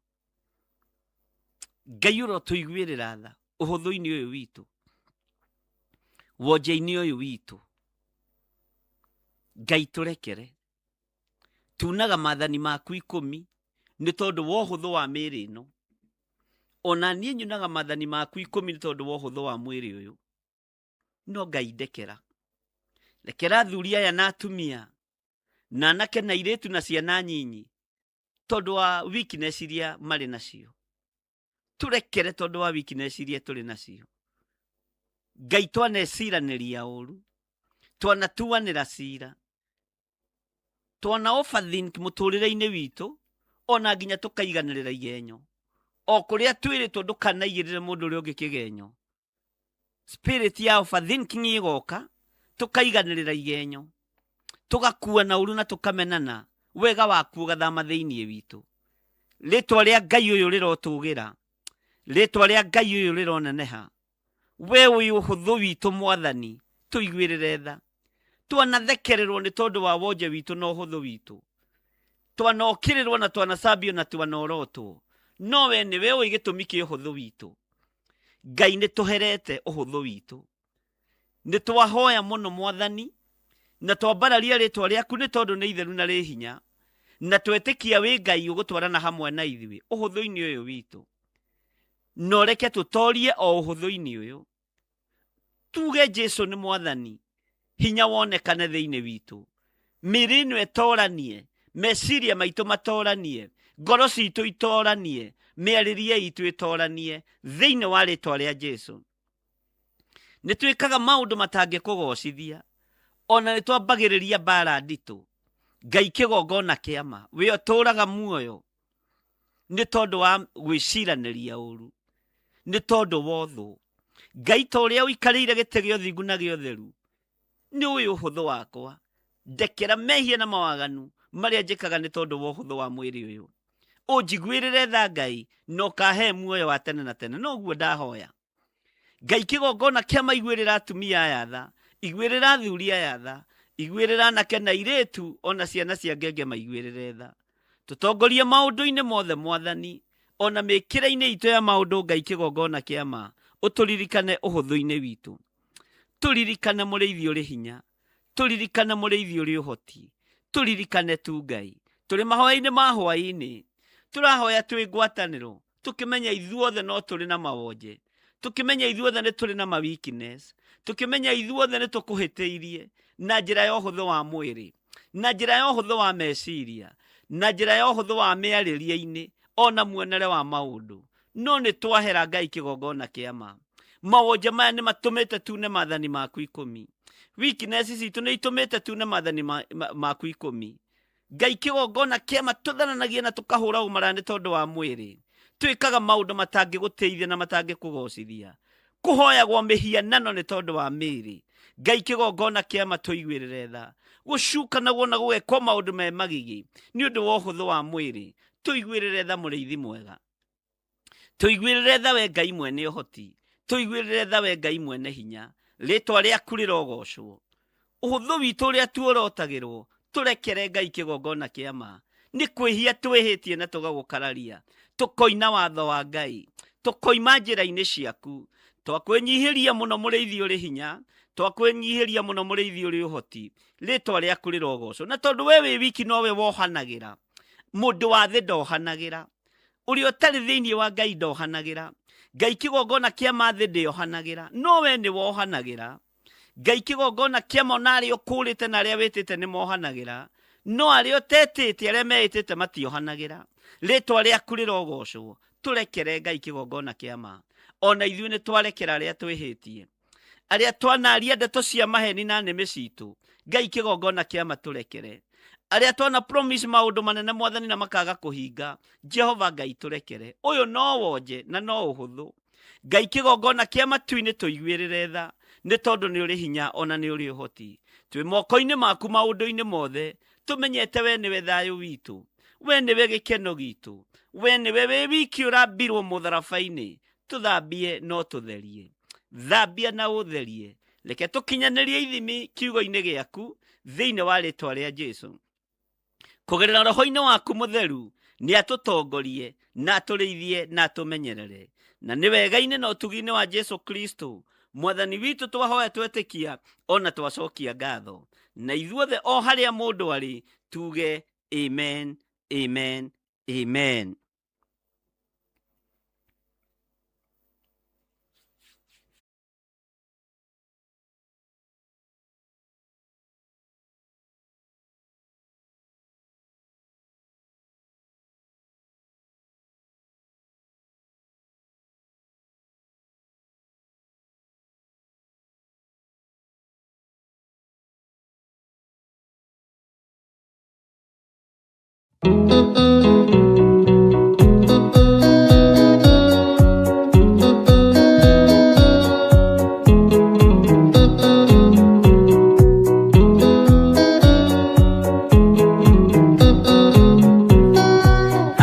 Ngai ũrotũiguĩrĩra tha ũhũthũ-inĩ ũyũ witũ, wonje-inĩ ũyũ witũ. Ngai tũrekere. Tunaga maathani maku 10 nĩ tondũ wa ũhũthũ wa mĩĩrĩ ĩno. Ona niĩ nyonaga maathani maku 10 nĩ tondũ wa ũhũthũ wa mwĩrĩ ũyũ. No Ngai ndekera. Rekera athuri aya na atumia, na anake na airĩtu na ciana nyinyi, tondũ wa weakness iria marĩ nacio. Tũrekere tondũ wa weakness iria tũrĩ nacio. Ngai twaneciranĩria ũru, twanatuanĩra cira, twana overthink mũtũrĩre-inĩ witũ, ona nginya tũkaiganĩrĩra igenyo. O kũrĩa twĩrĩtwo ndũkanaigĩrĩre mũndũ ũrĩa ũngĩ kĩgenyo. Spirit ya overthinking ĩgoka, tũkaiganĩrĩra igenyo, tũgakuana ũru na tũkamenana, wega waku ũgathama thĩinĩ witũ. Rĩtwa rĩa Ngai ũyũ rĩrotũgĩra, rĩtwa rĩa Ngai ũyũ rĩroneneha. We wĩ ũhũthũ witũ Mwathani, tũiguĩrĩre tha. Twanathekererwo nĩ tondũ wa wonje witũ na ũhũthũ witũ. Twanokĩrĩrwo na twanacambio na twanorotwo. No we nĩwe ũĩ gĩtũmi kĩa ũhũthũ witũ. Ngai nĩ tũherete ũhũthũ witũ. Nĩ twahoya mũno Mwathani, na twambararia rĩtwa rĩaku nĩ tondũ nĩ itheru na rĩ hinya, na twetĩkia wĩ Ngai ũgũtwarana hamwe na ithuĩ ũhũthũ-inĩ ũyũ witũ. No reke tũtorie o ũhũthũ-inĩ ũyũ. Tuge Jesu nĩ Mwathani, hinya wonekane thĩinĩ witũ. Mĩĩrĩ ĩno ĩtoranie, meciria maitũ matoranie, ngoro citũ itoranie, mĩarĩrie itũ ĩtoranie thĩinĩ wa rĩtwa rĩa Jesu. Nĩ twĩkaga maũndũ matangĩkũgocithia, ona nĩ twambagĩrĩria mbara nditũ. Ngai kĩgongona kĩa ma, we ũtũũraga muoyo nĩ tondũ wa gwĩciranĩria ũru, nĩ tondũ wa ũthũ. Ngai ta ũrĩa ũikarĩire gĩtĩ gĩa ũthingu na gĩa ũtheru, nĩ ũĩ ũhũthũ wakwa. Ndekera mehia na mawaganu marĩa njĩkaga nĩ tondũ wa ũhũthũ wa mwĩrĩ ũyũ. Ũnjiguĩrĩre tha Ngai, na ũkahe muoyo wa tene na tene. Noguo ndahoya. Ngai kĩgongona kĩa maiguĩrĩra atumia aya tha, iguĩrĩra athuri aya tha, iguĩrĩra anake na airĩtu ona ciana cia ngenge maiguĩrĩre tha. Tũtongorie maũndũ-inĩ mothe Mwathani, ona mĩkĩre-inĩ itũ ya maũndũ Ngai kĩgongona kĩa ma, ũtũririkane ũhũthũ-inĩ witũ. Tũririkane mũrĩithi ũrĩ hinya, tũririkane mũrĩithi ũrĩ ũhoti, tũririkane tu Ngai. Tũrĩ mahoya-inĩ ma hwaĩ-inĩ, tũrahoya twĩ ngwatanĩro, tũkĩmenya ithuothe no tũrĩ na mawonje. Tũkĩmenya ithuothe nĩ tũrĩ na ma weakness, tũkĩmenya ithuothe nĩ tũkũhĩtĩirie na njĩra ya ũhũthũ wa mwĩrĩ, na njĩra ya ũhũthũ wa meciria, na njĩra ya ũhũthũ wa mĩarĩrie-inĩ, ona muonere wa maũndũ. No nĩ twahera Ngai kĩgongona kĩa ma. Mawonje maya nĩ matũmĩte tune maathani maku 10. Weakness citũ nĩ itũmĩte tune maathani maku 10. Ngai kĩgongona kĩa ma tũthananagia na tũkahũra ũmaraya nĩ tondũ wa mwĩrĩ. Twĩkaga maũndũ matangĩgũteithia na matangĩkũgocithia. Kũhoyagwo mĩhianano nĩ tondũ wa mĩĩrĩ. Ngai kĩgongona kĩa ma tũiguĩrĩre tha. Gũcukanagwo na gũgekwo maũndũ me magigi nĩ ũndũ wa ũhũthũ wa mwĩrĩ. Tũiguĩrĩre tha mũrĩithi mwega. Tũiguĩrĩre tha we Ngai mwene ũhoti. Tũiguĩrĩre tha we Ngai mwene hinya. Rĩtwa rĩaku rĩrogocwo. Ũhũthũ witũ ũrĩa tuorotagĩrwo, tũrekere Ngai kĩgongona kĩa ma. Nĩ kwĩhia twĩhĩtie na tũgagũkararia. Tũkoina watho wa Ngai. Tũkoima njĩra-inĩ ciaku. Twakwĩnyihĩria mũno mũrĩithi ũrĩ hinya. Twakwĩnyihĩria mũno mũrĩithi ũrĩ ũhoti. Rĩtwa rĩaku rĩrogocwo. Na tondũ we wĩ wiki nowe wohanagĩra. Mũndũ wa thĩ ndohanagĩra. Ũrĩa ũtarĩ thĩinĩ wa Ngai ndohanagĩra. Ngai kĩgongona kĩa ma thĩ ndĩohanagĩra. No we nĩ wohanagĩra. Ngai kĩgongona kĩa ma ona arĩa ũkũrĩte na arĩa wĩtĩte nĩ mohanagĩra. No arĩa ũtetĩte, arĩa meĩtĩte matiohanagĩra. Rĩtwa rĩaku rĩrogocwo. Tũrekere Ngai kĩgongona kĩa ma. Ona ithuĩ nĩ twarekera arĩa twĩhĩtie. Arĩa twanaria ndeto cia maheni na nĩmĩ citũ. Ngai kĩgongona kĩa ma tũrekere. Arĩa twana promise maũndũ manene mwathani na makaga kũhinga. Jehova Ngai tũrekere. Ũyũ no wonje na no ũhũthũ. Ngai kĩgongona kĩa matu-inĩ tũiguĩrĩre tha, nĩ tondũ nĩ ũrĩ hinya ona nĩ ũrĩ ũhoti. Twĩ moko-inĩ maku maũndũ-inĩ mothe, tũmenyete we nĩwe thayũ witũ, we nĩwe gĩkeno gitũ, we nĩwe wĩ wiki ũrambirwo mũtharaba-inĩ. Tũthambie no tũtherie. Thambia na ũtherie. Reke tũkinyanĩrie ithimi kiugo-inĩ gĩaku thĩinĩ wa rĩtwa rĩa Jesu. Kũgerera roho-inĩ waku mũtheru nĩ atũtongorie na atũrĩithie na atũmenyerere. Na nĩ wega-inĩ na ũtugi-inĩ wa Jesu Kristo mwathani witũ twahoya twetĩkia ona twacokia ngatho. Na ithuothe o harĩa mũndũ arĩ tuge amen, amen, amen.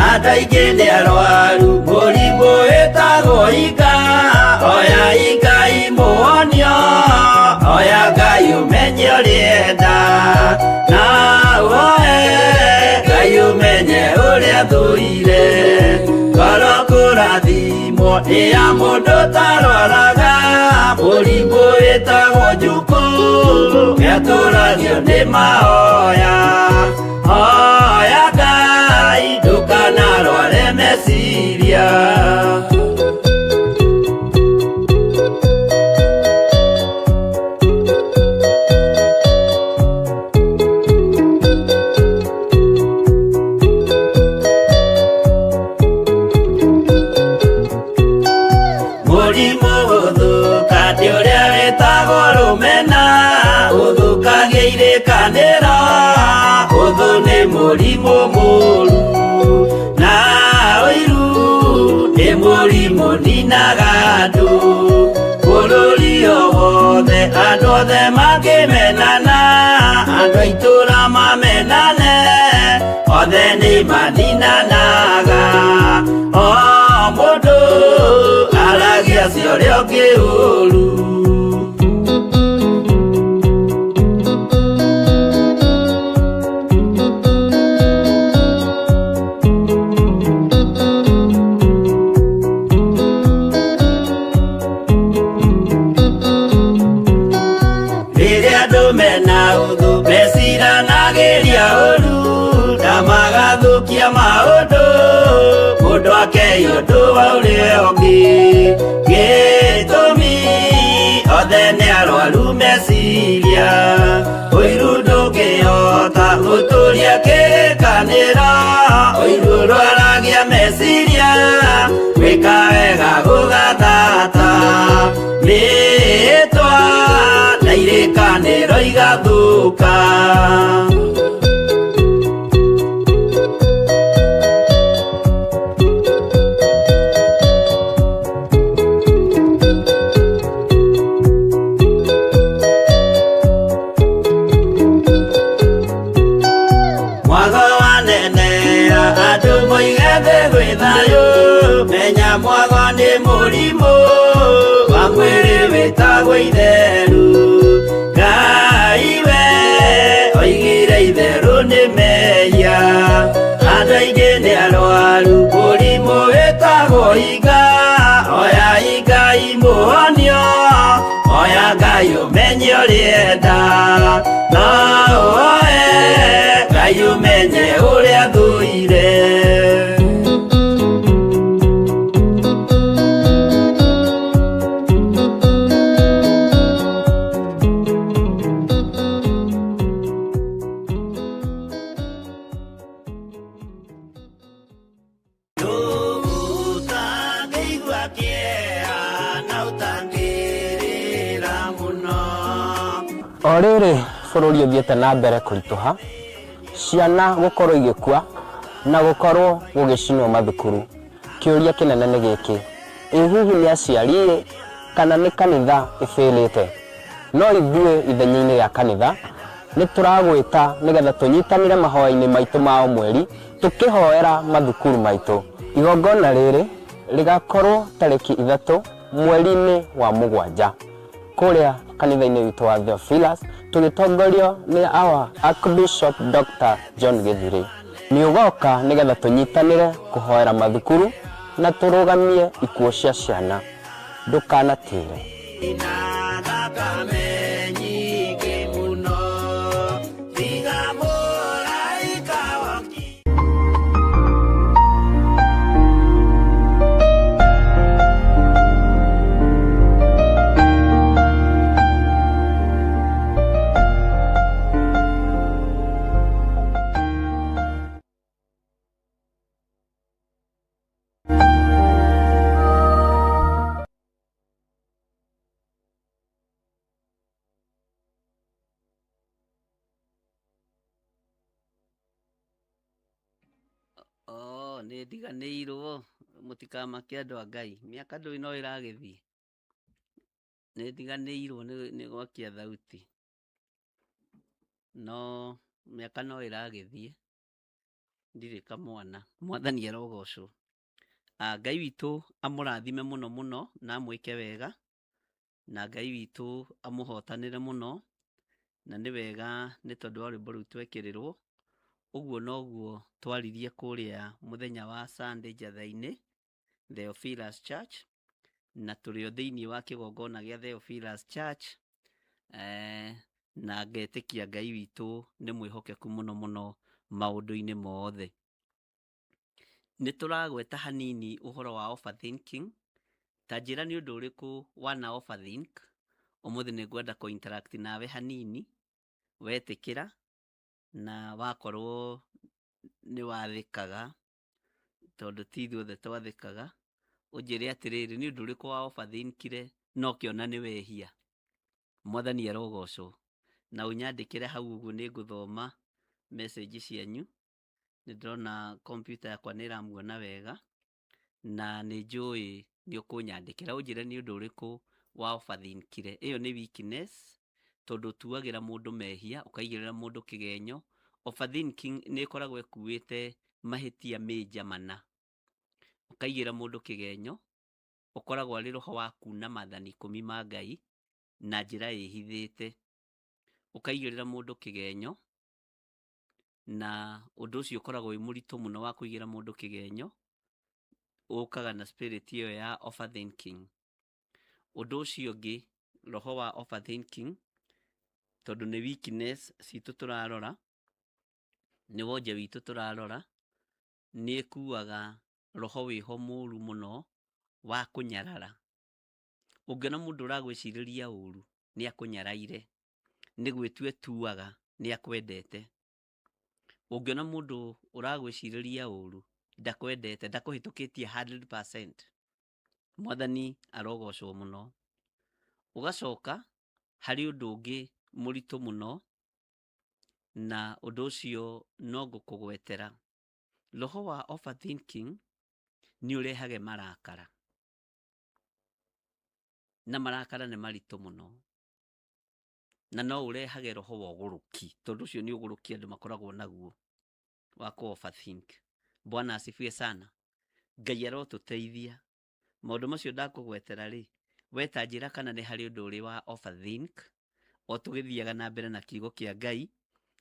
Andũ aingĩ nĩ arwaru mũrimũ wĩtagwo inga. Oya Ngai mũhonio, oya Ngai ũmenye ũrĩa na ũhoe Ngai ũmenye ũrĩa thũire. Ngoro kũrathimwo nĩ ya mũndũ ũtarwaraga mũrimũ wĩtagwo njukũ nĩatũragio nĩ mahoya. Hoya Ngai ndũkanarware meciria. Mũrimũ gũthũka nĩ ũrĩa wĩtagwo rũmena, ũthũkagia irĩkanĩro, ũthũ nĩ mũrimũ mũũru. Na ũiru nĩ mũrimũ ninaga andũ, bũrũri o wothe andũ othe mangĩmenana, andũ a itũũra mamenane, othe nĩ maninanaga. O mũndũ aragia cia ũrĩa ũngĩ ũũru. Rĩrĩa andũ mena ũthũ meciranagĩria ũũru, na magathũkia maũndũ, mũndũ Ndũkei ũndũ wa ũrĩa ũngĩ gĩtũmi othe nĩ arwaru meciria ũiru ndũngĩhota gũtũria kĩrĩkanĩro ũiru ũrwaragia meciria gwĩka wega gũgathata mĩĩtwa na irĩkanĩro igathũka. Mwago wanenea andũ moige thĩ gwĩ thayũ menya mwago nĩ mũrimũ wa mwĩrĩ wĩtagwo itheru Ngai we oigire itherũ nĩ mehia andũ aingĩ nĩ arwaru mũrimũ wĩtagwo iga oya Ngai mũhonio oya Ngai ũmenye ũrĩa enda no ũoe Ngai ũmenye ũrĩa thũire. Ũtangĩigua kĩeha na ũtangĩrĩra mũno. O rĩrĩ bũrũri ũthiĩte na mbere kũritũha, ciana gũkorwo igĩkua na gũkorwo gũgĩcinwo mathukuru, kĩũria kĩnene nĩ gĩkĩ, ĩ hihi nĩ aciari kana nĩ kanitha ĩbĩrĩte? No ithuĩ ithenya-inĩ rĩa kanitha nĩ tũragwĩta nĩgetha tũnyitanĩre mahoya-inĩ maitũ ma o mweri tũkĩhoera mathukuru maitũ. Igongona rĩrĩ rĩgakorwo tarĩki 3 mweri-inĩ wa 7 kũrĩa kanitha-inĩ witũ wa Theophilus tũgĩtongorio nĩ our Archbishop Dr. John Gĩthiri. Nĩ ũgoka nĩgetha tũnyitanĩre kũhoera mathukuru na tũrũgamie ikuũ cia ciana. Ndũkanatĩre. Na thakame nyingĩ mũno tiga mũraika woki. Oh, nĩ ndiganĩirwo mũtikamake andũ a Ngai mĩaka ndũĩ no ĩragĩthiĩ nĩ ndiganĩirwo nĩ gwakia thauti no mĩaka no ĩragĩthiĩ ndirĩ kamwana Mwathani arogocwo. Ngai witũ amũrathime mũno mũno na amwĩke wega na Ngai witũ amũhotanĩre mũno na nĩ wega nĩ tondũ wa rwĩmbo rũu twekĩrĩrwo ũguo noguo twaririe kũrĩa mũthenya wa Sunday Njatha-inĩ Theophilus Church na tũrĩ o thĩinĩ wa kĩgongona gĩa Theophilus Church na ngetĩkia Ngai witũ nĩ mwĩhokeku mũno mũno maũndũ-inĩ mothe. Nĩ tũragweta hanini ũhoro wa overthinking ta njĩra nĩ ũndũ ũrĩkũ wana overthink ũmũthĩ nĩ ngwenda kũ interact nawe hanini wetĩkĩra na wakorwo nĩ wathĩkaga tondũ ti ithuothe twathĩkaga ũnjĩre atĩrĩrĩ nĩ ũndũ ũrĩkũ wa overthinkire na ũkĩona nĩ wehia. Mwathani arogocwo na ũnyandĩkĩre hau ũguo nĩ ngũthoma message cianyu nĩ ndĩrona kompiuta yakwa nĩ ĩramuona wega na nĩ njũĩ nĩ ũkũnyandĩkĩra ũnjĩre nĩ ũndũ ũrĩkũ wa overthinkire. Ĩyo nĩ weakness tondũ ũtuagĩra mũndũ mehia ũkaigĩrĩra mũndũ kĩgenyo. Overthinking nĩ ĩkoragwo ĩkuĩte mahĩtia major mana ũkaigĩra mũndũ kĩgenyo ũkoragwo arĩ roho wa kuna maathani 10 ma Ngai na njĩra ĩhithĩte ũkaigĩrĩra mũndũ kĩgenyo na ũndũ ũcio ũkoragwo wĩ mũritũ mũno wa kũigĩra mũndũ kĩgenyo ũkaga na spirit ĩyo ya overthinking. Ũndũ ũcio ũngĩ roho wa overthinking tondũ nĩ weakness citũ tũrarora nĩ wonje witũ tũrarora nĩ ĩkuaga Roho wĩho mũru mũno wa kũnyarara. Ũngĩona mũndũ ũragwĩcirĩria ũru, nĩ akũnyaraire, nĩ gwĩtua etuaga nĩ akwendete. Ũngĩona mũndũ ũragwĩcirĩria ũru, ndakwendete, ndakũhĩtũkĩtie 100%. Mwathani arogocwo mũno. Ũgacoka harĩ ũndũ ũngĩ mũritũ mũno, na ũndũ ũcio no ngũkũgwetera. Roho wa overthinking nĩ ũrehage marakara, na marakara nĩ maritũ mũno, na no ũrehage roho wa ũgũrũki, tondũ ũcio nĩ ũgũrũki andũ makoragwo naguo wa kũ overthink. Bwana asifiwe sana. Ngai arotũteithia. Maũndũ macio ndakũgwetera rĩ, we ta njĩra kana nĩ harĩ ũndũ ũrĩ wa overthink, o tũgĩthiaga na mbere na kiugo kĩa Ngai,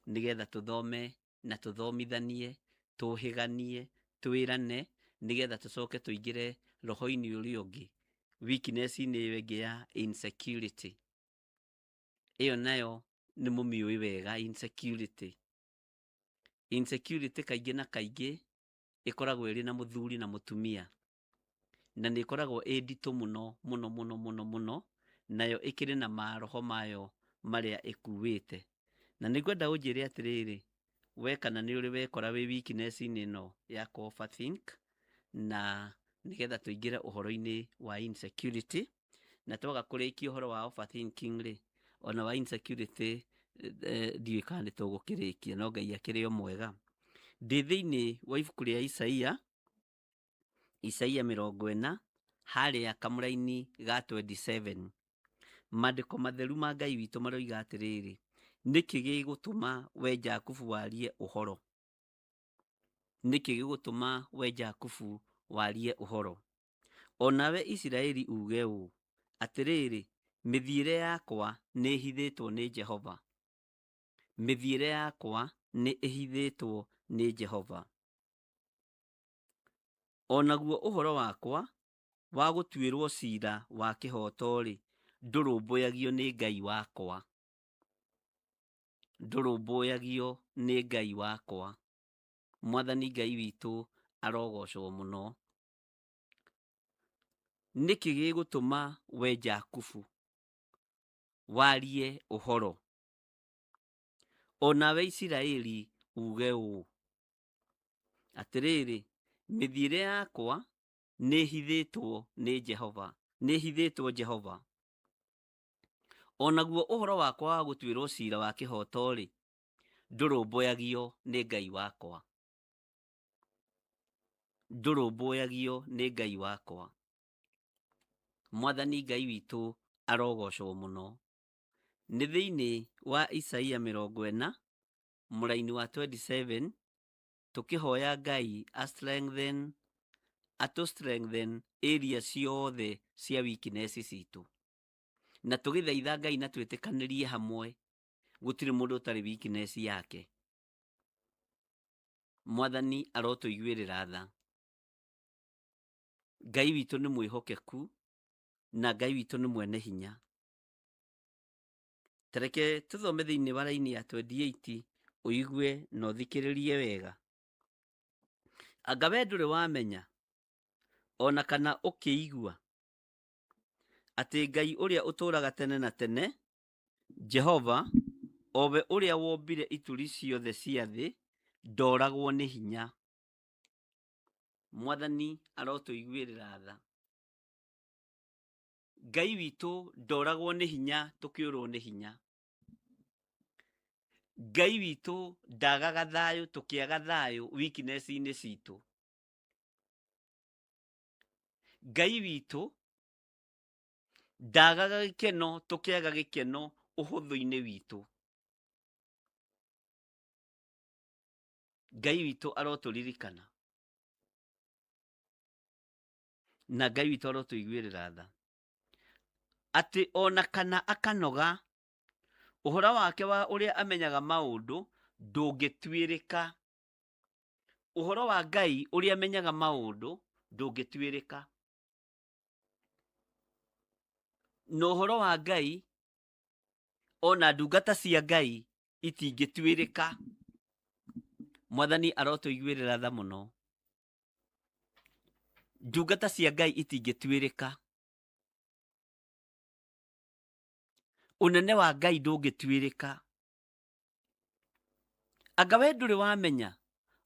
nĩgetha tũthome na tũthomithanie, tũhĩganie, twĩrane, nĩgetha tũcoke tũingĩre roho-inĩ ũrĩa ũngĩ, weakness-inĩ ĩyo ĩngĩ ya insecurity. Ĩyo nayo nĩ mũmĩũĩ wega insecurity. Insecurity kaingĩ na kaingĩ ĩkoragwo ĩrĩ na mũthuri na mũtumia, na nĩ ĩkoragwo ĩ nditũ mũno mũno mũno mũno mũno, nayo ĩkĩrĩ na maroho mayo marĩa ĩkuĩte. Na nĩ ngwenda ũnjĩre atĩrĩrĩ, we kana nĩ ũrĩ wekora wĩ weakness-inĩ ĩno ya kũ overthink, na nĩgetha tũingĩre ũhoro-inĩ wa insecurity, na twaga kũrĩkia ũhoro wa overthinking rĩ, ona wa insecurity ndiũĩ kana nĩ tũgũkĩrĩkia, no Ngai akĩrĩ o mwega. Ndĩ thĩinĩ wa ibuku rĩa Isaia, Isaia 40, harĩa kamũraini ga 27. Maandĩko matheru ma Ngai witũ maroiga atĩrĩrĩ, nĩkĩ gĩgũtũma we Jakubu warie ũhoro? Nĩkĩ gĩgũtũma we Jakubu warie ũhoro? O nawe Isiraeli uge ũũ, atĩrĩrĩ, mĩthiĩre yakwa nĩ ĩhithĩtwo nĩ Jehova. Mĩthiĩre yakwa nĩ ĩhithĩtwo nĩ Jehova. O naguo ũhoro wakwa wa gũtuĩrwo ciira wa kĩhooto-rĩ, ndũrũmbũyagio nĩ Ngai wakwa. Ndũrũmbũyagio nĩ Ngai wakwa. Mwathani Ngai witũ arogocwo mũno. Nĩkĩ gĩgũtũma we Jakubu warie ũhoro, o nawe Isiraeli uge ũũ, atĩrĩrĩ, mĩthiĩre yakwa nĩ ĩhithĩtwo nĩ Jehova, nĩ ĩhithĩtwo Jehova. O naguo ũhoro wakwa wa gũtuĩrwo ciira wa kĩhooto-rĩ, ndũrũmbũyagio nĩ Ngai wakwa. Ndũrũmbũyagio nĩ Ngai wakwa. Mwathani Ngai witũ arogocwo mũno. Nĩ thĩinĩ wa Isaia 40, mũraini wa 27, tũkĩhoya Ngai a strengthen, atũ strengthen area ciothe cia weakness citũ. Na tũgĩthaitha Ngai na twĩtĩkanĩrie hamwe, gũtirĩ mũndũ ũtarĩ weakness yake. Mwathani arotũiguĩrĩra tha. Ngai witũ nĩ mwĩhokeku na Ngai witũ nĩ mwene hinya. Tareke tũthome thĩinĩ wa raini ya 28 ũigue na ũthikĩrĩrie wega. Anga we ndũrĩ wamenya ona kana ũkĩigua atĩ Ngai ũrĩa ũtũũraga tene na tene, Jehova, o we ũrĩa wombire ituri ciothe cia thĩ, ndoragwo nĩ hinya. Mwathani arotũiguĩrĩra tha. Ngai witũ ndoragwo nĩ hinya tũkĩũrwo nĩ hinya. Ngai witũ ndagaga thayũ tũkĩaga thayũ weakness-inĩ citũ. Ngai witũ ndagaga gĩkeno tũkĩaga gĩkeno ũhũthũ-inĩ witũ. Ngai witũ arotũririkana na Ngai witũ arotũiguĩrĩra tha, atĩ ona kana akanoga, ũhoro wake wa ũrĩa amenyaga maũndũ ndũngĩtuĩrĩka. Ũhoro wa Ngai ũrĩa amenyaga maũndũ ndũngĩtuĩrĩka. Na ũhoro wa Ngai ona ndungata cia Ngai itingĩtuĩrĩka. Mwathani arotũiguĩrĩra tha mũno. Ndungata cia Ngai itingĩtuĩrĩka. Ũnene wa Ngai ndũngĩtuĩrĩka. Anga we ndũrĩ wamenya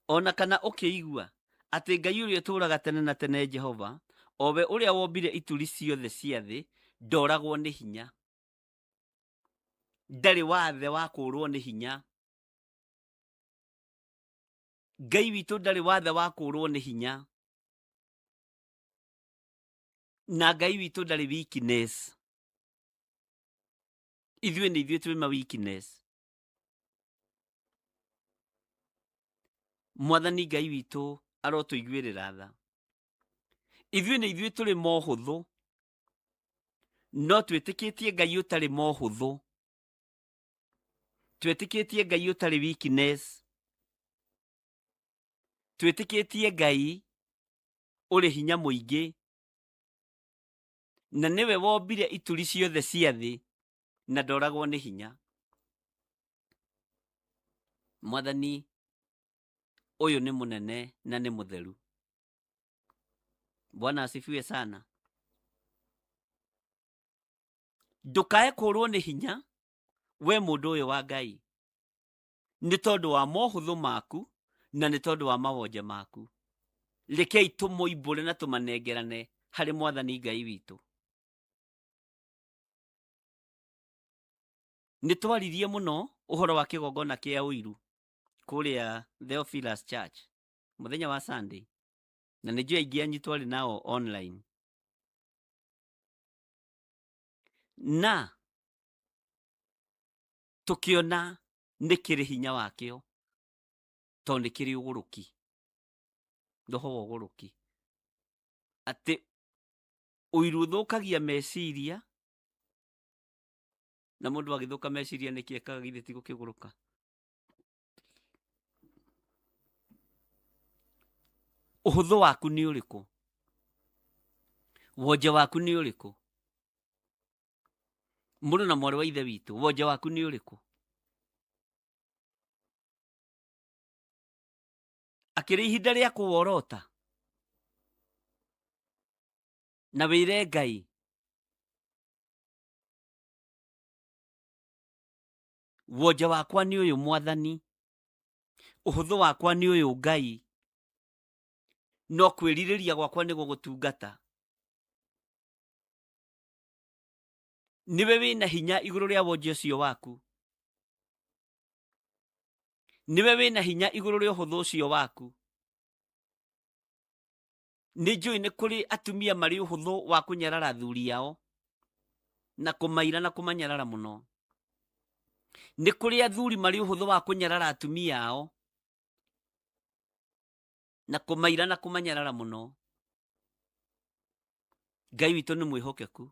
ona kana ũkĩigua atĩ Ngai ũrĩa ũtũũraga tene na tene Jehova, o we ũrĩa wombire ituri ciothe cia thĩ, ndoragwo nĩ hinya. Ndarĩ wathe wa kũũrwo nĩ hinya. Ngai witũ ndarĩ wathe wa kũũrwo nĩ hinya. Na Ngai witũ ndarĩ weakness. Ithuĩ nĩ ithuĩ twĩ ma weakness. Mwathani Ngai witũ arotũiguĩrĩra tha. Ithuĩ nĩ ithuĩ tũrĩ mohũthũ, no twĩtĩkĩtie Ngai ũtarĩ mohũthũ. Twĩtĩkĩtie Ngai ũtarĩ weakness. Twĩtĩkĩtie Ngai ũrĩ hinya mũingĩ, na nĩwe wombire ituri ciothe cia thĩ, na ndoragwo nĩ hinya. Mwathani ũyũ nĩ mũnene na nĩ mũtheru. Bwana asifiwe sana. Ndũkae kũrwo nĩ hinya we mũndũ ũyũ wa Ngai, nĩ tondũ wa mohũthũ maku na nĩ tondũ wa mawonje maku. Rekei tũmoimbũre na tũmanengerane harĩ Mwathani Ngai witũ. Nĩ twaririe mũno ũhoro wa kĩgongona kĩa ũiru kũrĩa Theophilus Church mũthenya wa Sunday, na nĩ njũĩ aingĩ anyu twarĩ nao online. Na tũkĩona nĩ kĩrĩ hinya wakĩo, tondũ nĩ kĩrĩ ũgũrũki, roho wa ũgũrũki, atĩ ũiru ũthũkagia meciria, na mũndũ agĩthũka meciria nĩkĩ ekaga githĩ ti gũkĩgũrũka. Ũhũthũ waku nĩ ũrĩkũ? Wonje waku nĩ ũrĩkũ? Mũrũ na mwarĩ wa ithe witũ, wonje waku nĩ ũrĩkũ? Akĩrĩ ihinda rĩa kũworota na wĩre Ngai wonje wakwa nĩ ũyũ Mwathani, ũhũthũ wakwa nĩ ũyũ Ngai, no kwĩrirĩria gwakwa nĩ gũgũtungata. Nĩwe wĩna hinya igũrũ rĩa wonje ũcio waku, nĩwe wĩna hinya igũrũ rĩa ũhũthũ ũcio waku. Nĩ njũĩ nĩ kũrĩ atumia marĩ ũhũthũ wa kũnyarara athuri ao na kũmaira na kũmanyarara mũno. Nĩ kũrĩ athuri marĩ ũhũthũ wa kũnyarara atumia ao na kũmaira na kũmanyarara mũno. Ngai witũ nĩ mwĩhokeku.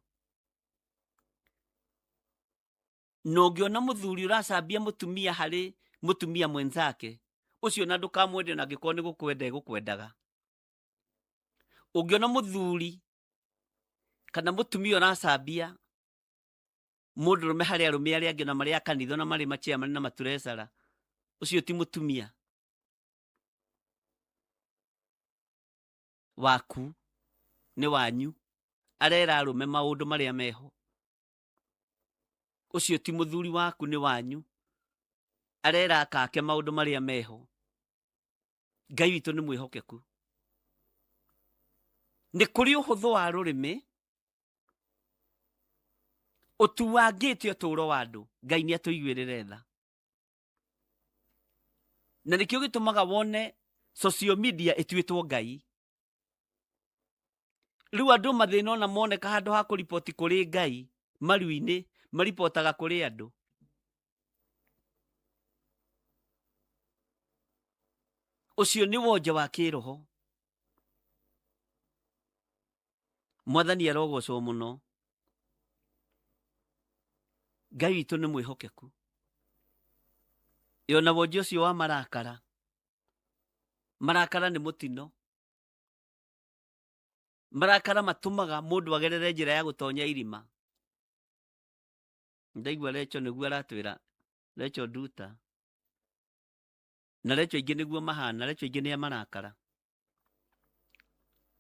Na ũngĩona mũthuri ũracambia mũtumia harĩ mũtumia mwenzake, ũcio na ndũkamwende na angĩkorwo nĩ gũkwenda egũkwendaga. Ũngĩona mũthuri kana mũtumia ũracambia mũndũrũme harĩ arũme arĩa angĩ na marĩ a kanitha na marĩ machairman na maturecara, ũcio ti mũtumia waku, nĩ wanyu. Arera arũme maũndũ marĩa meho. Ũcio ti mũthuri waku, nĩ wanyu. Arera akake maũndũ marĩa meho. Ngai witũ nĩ mwĩhokeku. Nĩ kũrĩ ũhũthũ wa rũrĩmĩ ũtuangĩte ũtũũro wa andũ. Ngai nĩ atũiguĩrĩre tha. Na nĩkĩo gĩtũmaga wone social media ĩtuĩtwo Ngai. Rĩu andũ mathĩna ona moneka handũ ha kũriboti kũrĩ Ngai maru-inĩ, maribotaga kũrĩ andũ. Ũcio nĩ wonje wa kĩroho. Mwathani arogocwo mũno. Ngai witũ nĩ mwĩhokeku. Ĩ ona wonje ũcio wa marakara, marakara nĩ mũtino. Marakara matũmaga mũndũ agerere njĩra ya gũtonya irima. Ndaigua Recho nĩguo aratwĩra, Recho Nduta. Na Recho aingĩ nĩguo mahana, Recho aingĩ nĩ a marakara.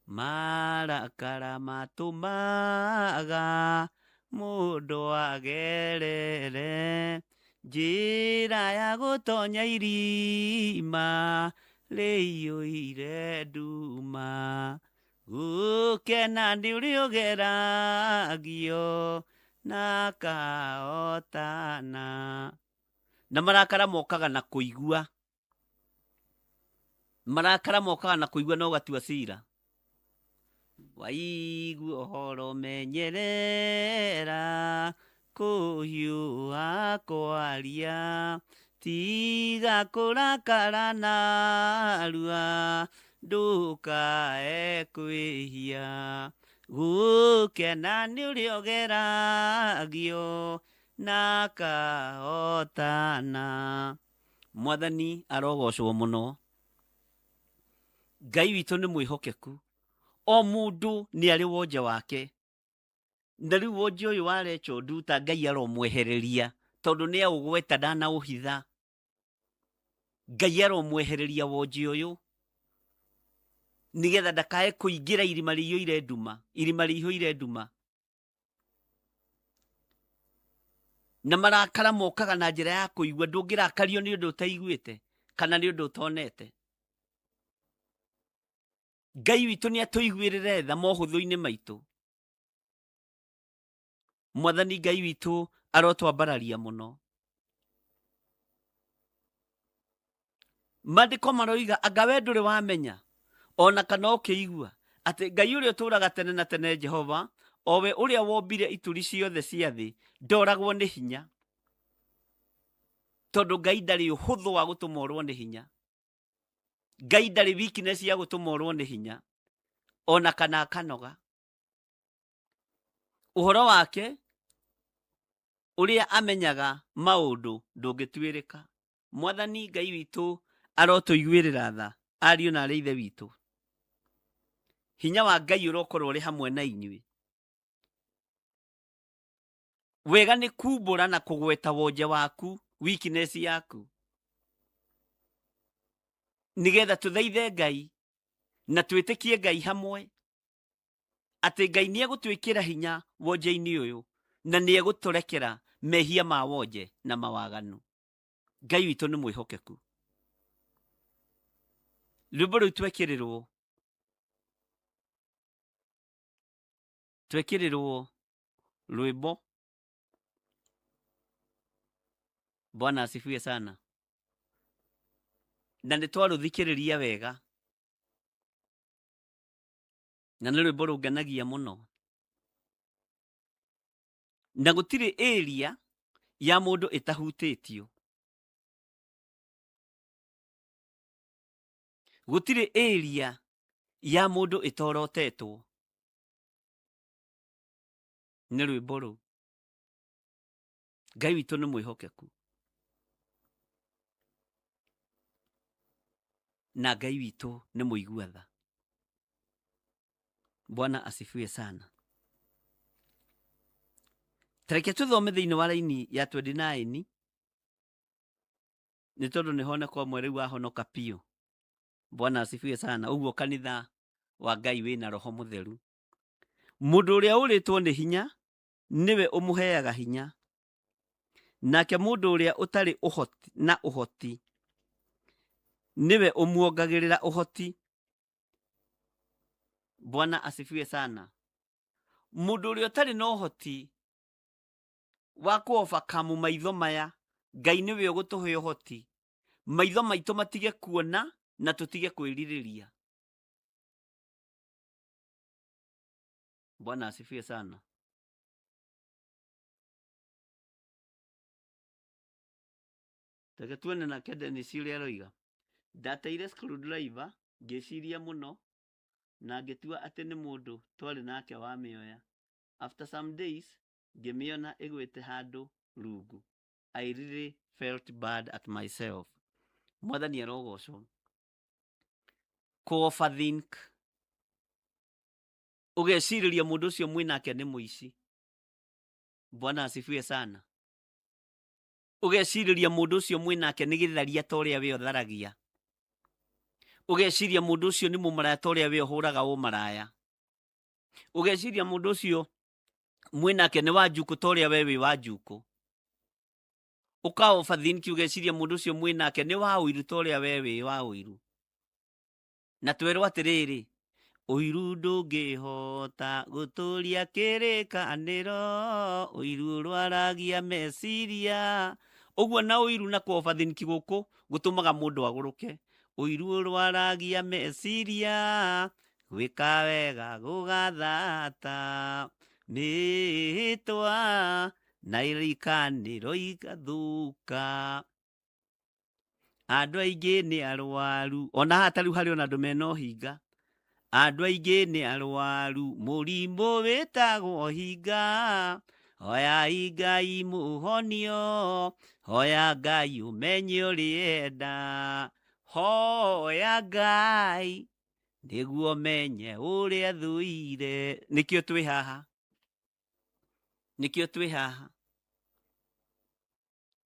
Marakara matũmaga mũndũ agerere njĩra ya gũtonya irima rĩiyũire nduma. Gũkena nĩ ũrĩa ũgeragio na akahotana. Na marakara mokaga na kũigua, marakara mokaga na kũigua na ũgatua cira. Waigua ũhoro menyerera kũhiũha kwaria, tiga kũrakara narua ndũkae kwĩhia. Gũkena nĩ ũrĩa ũgeragio na akahotana. Mwathani arogocwo mũno. Ngai witũ nĩ mwĩhokeku. O mũndũ nĩ arĩ wonje wake. Na rĩu wonje ũyũ wa Rachel Nduta Ngai aromwehereria tondũ nĩ aũgweta ndanaũhitha. Ngai aromwehereria wonje ũyũ nĩgetha ndakae kũingĩra irima rĩiyũire nduma, irima rĩihũire nduma. Na marakara mokaga na njĩra ya kũigua. Ndũngĩrakario nĩ ũndũ ũtaiguĩte kana nĩ ũndũ ũtonete. Ngai witũ nĩ atũiguĩrĩre tha mohũthũ-inĩ maitũ. Mwathani Ngai witũ arotwambararia mũno. Maandĩko maroiga anga we ndũrĩ wamenya ona kana ũkĩigua atĩ Ngai ũrĩa ũtũũraga tene na tene Jehova, o we ũrĩa wombire ituri ciothe cia thĩ, ndoragwo nĩ hinya. Tondũ Ngai ndarĩ ũhũthũ wa gũtũma orwo nĩ hinya. Ngai ndarĩ weakness ya gũtũma orwo nĩ hinya ona kana akanoga. Ũhoro wake ũrĩa amenyaga maũndũ ndũngĩtuĩrĩka. Mwathani Ngai witũ arotũiguĩrĩra tha, ariũ na arĩ ithe witũ. Hinya wa Ngai ũrokorwo ũrĩ hamwe na inyuĩ. Wega nĩ kumbũra na kũgweta wonje waku, weakness yaku, nĩgetha tũthaithe Ngai na twĩtĩkie Ngai hamwe atĩ Ngai nĩ egũtwĩkĩra hinya wonje-inĩ ũyũ na nĩ egũtũrekera mehia ma wonje na mawaganu. Ngai witũ nĩ mwĩhokeku. Rwĩmbo rũu twekĩrĩrwo twekĩrĩrwo rwĩmbo. Bwana asifiwe sana. Na nĩ twarũthikĩrĩria wega na nĩ rwĩmbo rũngenagia mũno. Na gũtirĩ area ya mũndũ ĩtahutĩtio. Gũtirĩ area ya mũndũ ĩtorotetwo nĩ rwĩmbo rũu. Ngai witũ nĩ mwĩhokeku. Na Ngai witũ nĩ mũigua tha. Bwana asifiwe sana. Tareke tũthome thĩinĩ wa raini ya 29 nĩ tondũ nĩ honeka ũmwe rĩu wahonoka biũ. Bwana asifiwe sana. Ũguo kanitha wa Ngai wĩna roho mũtheru. Mũndũ ũrĩa ũrĩtwo nĩ hinya nĩwe ũmũheaga hinya, nake mũndũ ũrĩa ũtarĩ ũhoti na ũhoti nĩwe ũmuongagĩrĩra ũhoti. Bwana asifiwe sana. Mũndũ ũrĩa ũtarĩ na ũhoti wa kũ overcome maitho maya, Ngai nĩwe ũgũtũhe ũhoti maitho maitũ matige kuona na tũtige kwĩrirĩria. Bwana asifiwe sana. Reke tuone nake Dennis ũrĩa aroiga. Ndateire screwdriver ngĩciria mũno na ngĩtua atĩ nĩ mũndũ twarĩ nake wamĩoya. After some days ngĩmĩona ĩgwĩte handũ rungu. I really felt bad at myself. Mwathani arogocwo. Kũ overthink. Ũgecirĩria mũndũ ũcio mwĩnake nĩ mũici. Bwana asifiwe sana. Ũgecirĩria mũndũ ũcio mwĩnake nĩ gĩtharia ta ũrĩa we ũtharagia. Ũgeciria mũndũ ũcio nĩ mũmaraya ta ũrĩa we ũhũraga ũmaraya. Ũgeciria mũndũ ũcio mwĩnake nĩ wa njukũ ta ũrĩa we wĩ wa njukũ. Ũka overthink ũgeciria mũndũ ũcio mwĩnake nĩ wa ũiru ta ũrĩa we wĩ wa ũiru. Na twerwo atĩrĩrĩ, ũiru ndũngĩhota gũtũria kĩrĩkanĩro, ũiru ũrwaragia meciria. Ũguo na ũiru na kũ overthink gũkũ gũtũmaga mũndũ agũrũke. Ũiru ũrwaragia meciria, gwĩka wega gũgathata, mĩhĩtwa na irikanĩro igathũka. Andũ aingĩ nĩ arwaru, ona haha ta rĩu harĩ ona andũ mena ũhinga. Andũ aingĩ nĩ arwaru, mũrimũ wĩtagwo ũhinga. Hoyai Ngai mũhonio, hoya Ngai ũmenye ũrĩenda. Hoya Ngai nĩguo menye ũrĩa thũire. Nĩkĩo twĩ haha, nĩkĩo twĩ haha.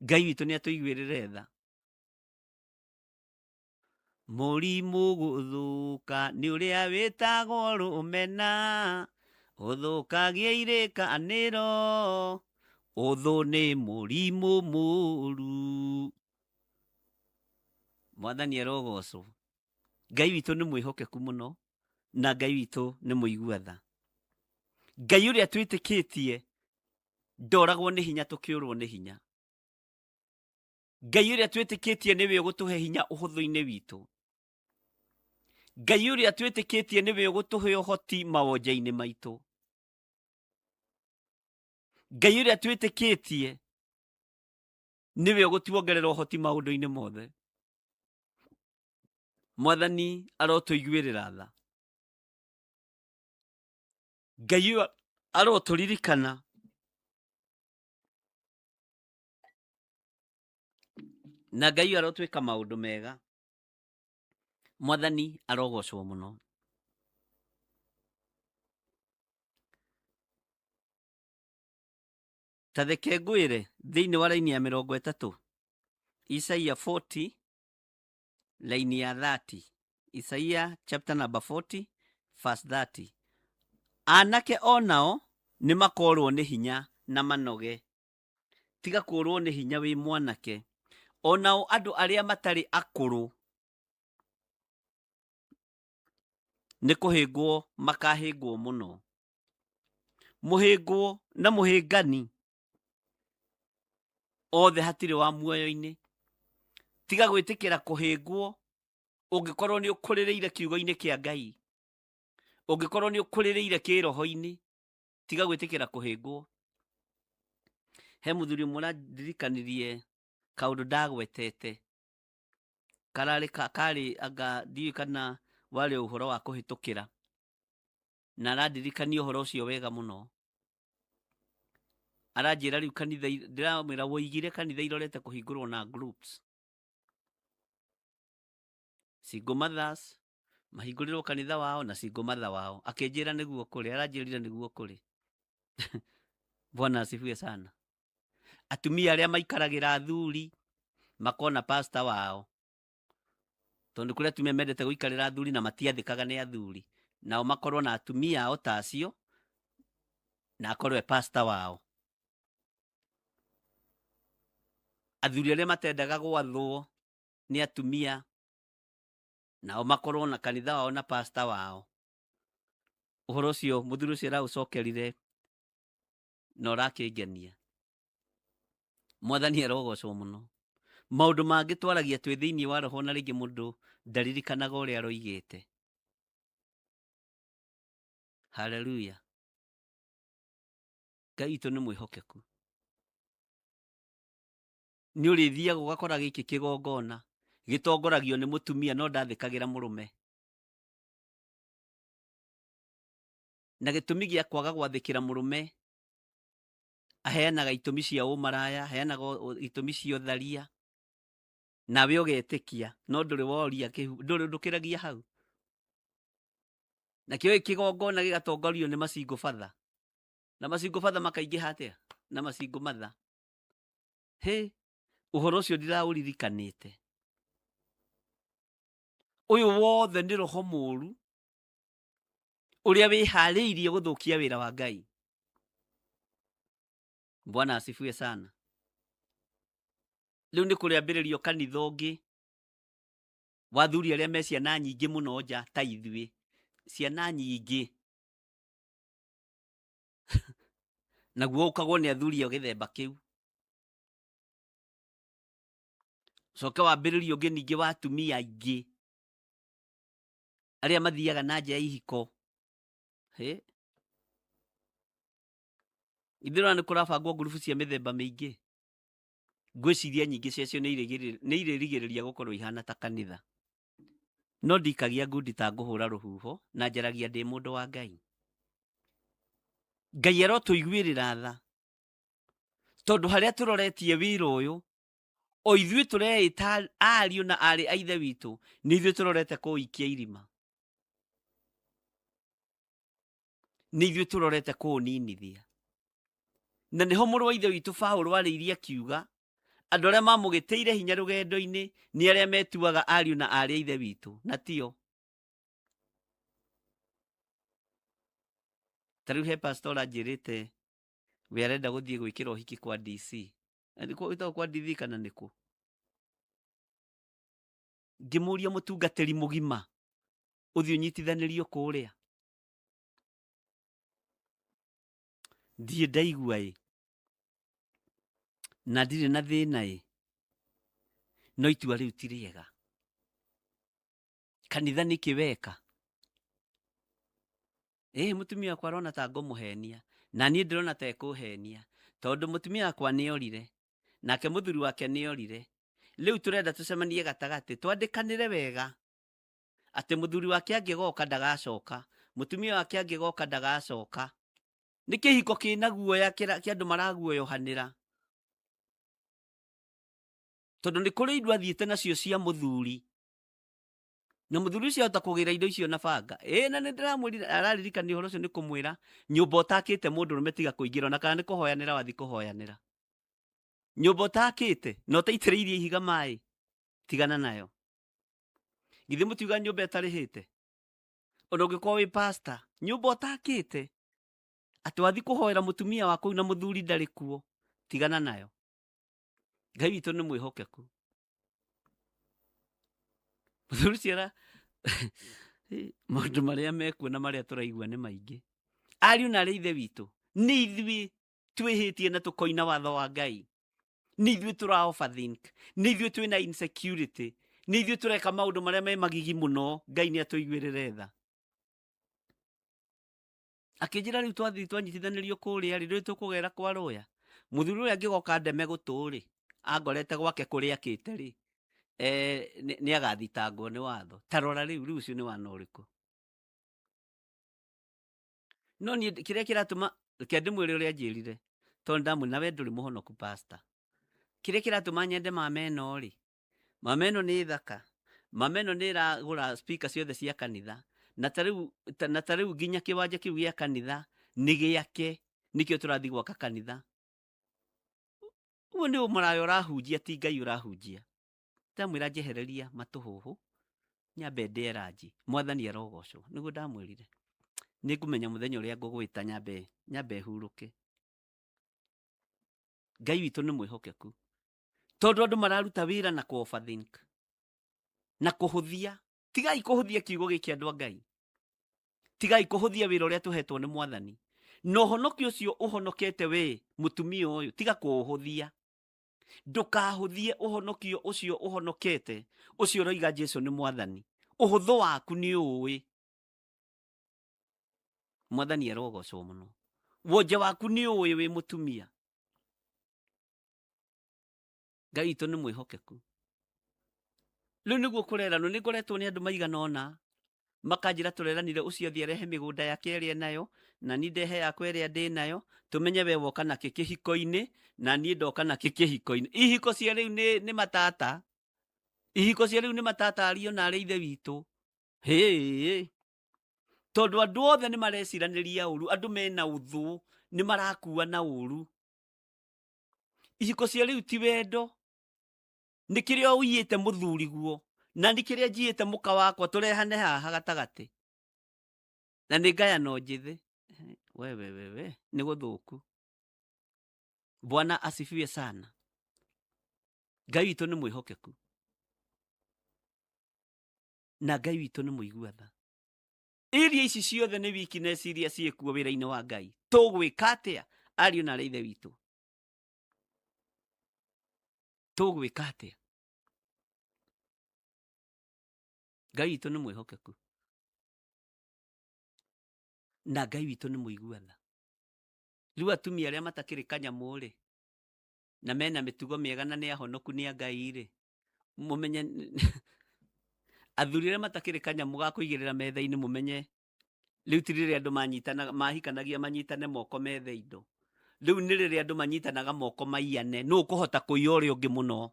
Ngai witũ nĩ atũiguĩrĩre tha. Mũrimũ gũthũka nĩ ũrĩa wĩtagwo rũmena, ũthũkagia irĩkanĩro, ũthũ nĩ mũrimũ mũru. Mwathani arogocwo. Ngai witũ nĩ mwĩhokeku mũno, na Ngai witũ nĩ mũigua tha. Ngai ũrĩa twĩtĩkĩtie ndoragwo nĩ hinya tũkĩũrwo nĩ hinya. Ngai ũrĩa twĩtĩkĩtie nĩwe ũgũtũhe hinya ũhũthũ-inĩ witũ. Ngai ũrĩa twĩtĩkĩtie nĩwe ũgũtũhe ũhoti mawonje-inĩ maitũ. Ngai ũrĩa twĩtĩkĩtie nĩwe ũgũtuongerera ũhoti maũndũ-inĩ mothe. Mwathani arotũiguĩrĩra tha. Ngai ũyũ arotũririkana. Na Ngai ũyũ arotwĩka maũndũ mega. Mwathani arogocwo mũno. Ta reke ngwĩre thĩinĩ wa raini ya 30, Isaia 40 raini ya 30, Isaia chapter number 40 verse 30. Anake onao nĩ makorwo nĩ hinya na manoge. Tiga kũrwo nĩ hinya wĩ mwanake. Onao andũ arĩa matarĩ akũrũ nĩ kũhĩngwo makahĩngwo mũno. Mũhĩngwo na mũhĩngani othe hatirĩ wa muoyo-inĩ. Tiga gwĩtĩkĩra kũhĩngwo ũngĩkorwo nĩ ũkũrĩrĩire kiugo-inĩ kĩa Ngai, ũngĩkorwo nĩ ũkũrĩrĩire kĩroho-inĩ, tiga gwĩtĩkĩra kũhĩngwo. He mũthuri ũmwe ũrandirikanirie kaũndũ ndagwetete, kararĩ karĩ anga ndiũĩ kana warĩ ũhoro wa kũhĩtũkĩra, na arandirikania ũhoro ũcio wega mũno. Aranjĩra rĩu kanitha, ndĩramwĩra woigire kanitha irorete kũhingũrwo na groups. Single mothers mahingũrĩrwo kanitha wao na single mother wao. Akĩnjĩra nĩguo kũrĩ, aranjĩrire nĩguo kũrĩ. Bwana asifiwe sana. Atumia arĩa maikaragĩra athuri makona pastor wao, tondũ kũrĩ atumia mendete gũikarĩra athuri na matiathĩkaga nĩ athuri, nao makorwo na atumia ao ta acio na akorwo e pastor wao. Athuri arĩa matendaga gwathwo nĩ atumia nao makorwo na kanitha wao na pastor wao. Ũhoro ũcio mũthuri ũcio araũcokerire na ũrakĩngenia. Mwathani arogocwo mũno. Maũndũ mangĩ twaragia twĩ thĩinĩ wa roho na rĩngĩ mũndũ ndaririkanaga ũrĩa aroigĩte. Haleluya. Ngai witũ nĩ mwĩhokeku. Nĩ ũrĩthiaga ũgakora gĩkĩ kĩgongona gĩtongoragio nĩ mũtumia no ndathĩkagĩra mũrũme. Na gĩtũmi gĩa kwaga gwathĩkĩra mũrũme, aheanaga itũmi cia ũmaraya, aheanaga itũmi cia ũtharia, nawe ũgetĩkia, no ndũrĩ woria kĩhu, ndũrĩ ndũkĩragia hau. Nakĩo kĩgongona gĩgatongorio nĩ macingũ batha. Na macingũ batha makaingĩha atĩa? Na macingũ matha. Hĩ, ũhoro ũcio ndiraũririkanĩte. Ũyũ wothe nĩ roho mũũru ũrĩa wĩharĩirie gũthũkia wĩra wa Ngai. Bwana asifiwe sana. Rĩu nĩ kũrĩambĩrĩrio kanitha ũngĩ wa athuri arĩa me ciana nyingĩ mũno nja ta ithuĩ, ciana nyingĩ naguo ũkagwo nĩ athuri a gĩthemba kĩu. Coke wambĩrĩrio ũngĩ ningĩ wa atumia aingĩ arĩa mathiaga na nja ya ihiko. Hĩ, ithuĩ nĩ kũrabangwo ngurubu cia mĩthemba mĩingĩ. Ngwĩciria nyingĩ ciacio nĩ irĩrigĩrĩria gũkorwo ihana ta kanitha. No ndikagia ngundi ta ngũhũra rũhuho na njaragia ndĩ mũndũ wa Ngai. Ngai arotũiguĩrĩra tha, tondũ harĩa tũroretie wĩra ũyũ, o ithuĩ tũreĩta ariũ na aarĩ a Ithe witũ, nĩ ithuĩ tũrorete kũũikia irima, nĩ ithuĩ tũrorete kũũninithia. Na nĩho mũrũ wa Ithe witũ Paũlũ arĩirie akiuga, andũ arĩa mamũgĩtĩire hinya rũgendo-inĩ nĩ arĩa metuaga ariũ na aarĩ a Ithe witũ, na tio. Ta rĩu he pastor anjĩrĩte we arenda gũthiĩ gwĩkĩra ũhiki kwa DC. Nĩkuo gwĩtagwo kwa DC kana nĩkũ? Ngĩmũria mũtungatĩri mũgima ũthiĩ ũnyitithanĩrio kũrĩa. Ndirĩ ndaigua ĩ, na ndirĩ na thĩna ĩ, no itua rĩu ti rĩega. Kanitha nĩkĩ weka? Ĩ mũtumia wakwa arona ta ngũmũhenia, na niĩ ndĩrona ta ekũhenia, tondũ mũtumia wakwa nĩorire, nake mũthuri wake nĩorire. Rĩu tũrenda tũcemanie gatagatĩ, twandĩkanĩre wega atĩ mũthuri wake angĩgoka ndagacoka, mũtumia wake angĩgoka ndagacoka. Nĩ kĩhiko kĩna guoya kĩa andũ maraguoyohanĩra, tondũ nĩ kũrĩ indo athiĩte nacio cia mũthuri, na mũthuri ũcio ahota kũgĩra indo icio na banga. Ĩ na nĩ ndĩramwĩrire, araririkania ũhoro ũcio nĩ kũmwĩra nyũmba ũtakĩte mũndũrũme tiga kũingĩra, ona kana nĩ kũhoyanĩra wathiĩ kũhoyanĩra. Nyũmba ũtakĩte na ũtaitĩrĩirie ihiga maĩ, tigana nayo. Githĩ mũtiuga nyũmba ĩtarĩhĩte? Ona ũngĩkorwo wĩ pastor, nyũmba ũtakĩte atĩ wathiĩ kũhoera mũtumia waku na mũthuri ndarĩ kuo, tigana nayo. Ngai witũ nĩ mwĩhokeku. Mũthuri ũcio ara maũndũ marĩa mekuo na marĩa tũraigua nĩ maingĩ. Ariũ na arĩ ithe witũ, nĩ ithuĩ twĩhĩtie na tũkoina watho wa Ngai. Nĩ ithuĩ tũra overthink, nĩ ithuĩ twĩna insecurity, nĩ ithuĩ tũreka maũndũ marĩa me magigi mũno. Ngai nĩ atũiguĩrĩre tha. Akĩnjĩra rĩu twathiĩ twanyitithanĩrio kũrĩa rĩ, rĩu tũkũgera kwa rũya. Mũthuri ũrĩa angĩgoka ndeme gũtũ rĩ, angorete gwake kũrĩa akĩte rĩ, nĩ agathitangwo nĩ watho. Ta rora rĩu, rĩu ũcio nĩ wana ũrĩkũ? No niĩ kĩrĩa kĩratũma, reke ndĩmwĩre ũrĩa anjĩrire, tondũ ndamwĩra na we ndũrĩ mũhonoku pastor. Kĩrĩa kĩratũma nyende mama ĩno rĩ, mama ĩno nĩ thaka, mama ĩno nĩ ĩragũra speaker ciothe cia kanitha, na ta rĩu nginya kĩwanja kĩu gĩa kanitha nĩ gĩake, nĩkĩo tũrathiĩ gwaka kanitha. Ũguo nĩ ũmaraya ũrahunjia, ti Ngai ũrahunjia. Ndamwĩra njehereria matũhũhũ, nyambe ndĩe ranji, Mwathani arogocwo. Nĩguo ndamwĩrire. Nĩ ngũmenya mũthenya ũrĩa ngũgwĩta nyambe hurũke. Ngai witũ nĩ mwĩhokeku. Tondũ andũ mararuta wĩra na kũ-overthink, na kũhũthia. Tigai kũhũthia kiugo gĩkĩ andũ a Ngai. Tigai kũhũthia wĩra ũrĩa tũhetwo nĩ Mwathani. Na ũhonokio ũcio ũhonokete we mũtumia ũyũ, tiga kũũhũthia. Ndũkahũthie ũhonokio ũcio ũhonokete, ũcio ũroiga Jesu nĩ Mwathani. Ũhũthũ waku nĩ ũĩ. Mwathani arogocwo mũno. Wonje waku nĩ ũĩ wĩ mũtumia. Ngai witũ nĩ mwĩhokeku. Rĩu nĩguo kũreranwo, nĩ ngoretwo nĩ andũ maigana ũna makanjĩra tũreranire ũcio athiĩ arehe mĩgũnda yake ĩrĩa enayo, na niĩ ndehe yakwa ĩrĩa ndĩ nayo, tũmenye we woka nakĩ kĩhiko-inĩ, na niĩ ndoka nakĩ kĩhiko-inĩ. Ihiko cia rĩu nĩ matata. Ihiko cia rĩu nĩ matata ariũ na arĩ ithe witũ. Hĩ! Tondũ andũ othe nĩ mareciranĩria ũru, andũ mena ũthũ, nĩ marakua na ũru. Ihiko cia rĩu ti wendo, nĩ kĩrĩa ũiyĩte mũthuri guo, Na nĩ kĩrĩa njiĩte mũka wakwa tũrehane haha gatagatĩ. Na nĩ ngayano njĩthĩ. Wewe wewe nĩ gũthũku. Bwana asifiwe sana. Ngai witũ nĩ mwĩhokeku. Na Ngai witũ nĩ mũigua tha. Iria ici ciothe nĩ weakness iria ciĩkuo wĩra-inĩ wa Ngai. Tũgwĩka atĩa ariũ na aarĩ a Ithe witũ? Tũgwĩka atĩa? Ngai witũ nĩ mwĩhokeku. Na Ngai witũ nĩ mũigua tha. Rĩu atumia arĩa matakĩrĩ kanyamũ rĩ, na mena mĩtugo mĩega na nĩ ahonoku nĩ a Ngai rĩ, mũmenye athuri arĩa matakĩrĩ kanyamũ ga kũigĩrĩra metha-inĩ mũmenye rĩu ti rĩrĩa andũ manyitanaga mahikanagia manyitane moko methe indo. Rĩu nĩ rĩrĩa andũ manyitanaga moko maiyane, nũ ũkũhota kũiya ũrĩa ũngĩ mũno?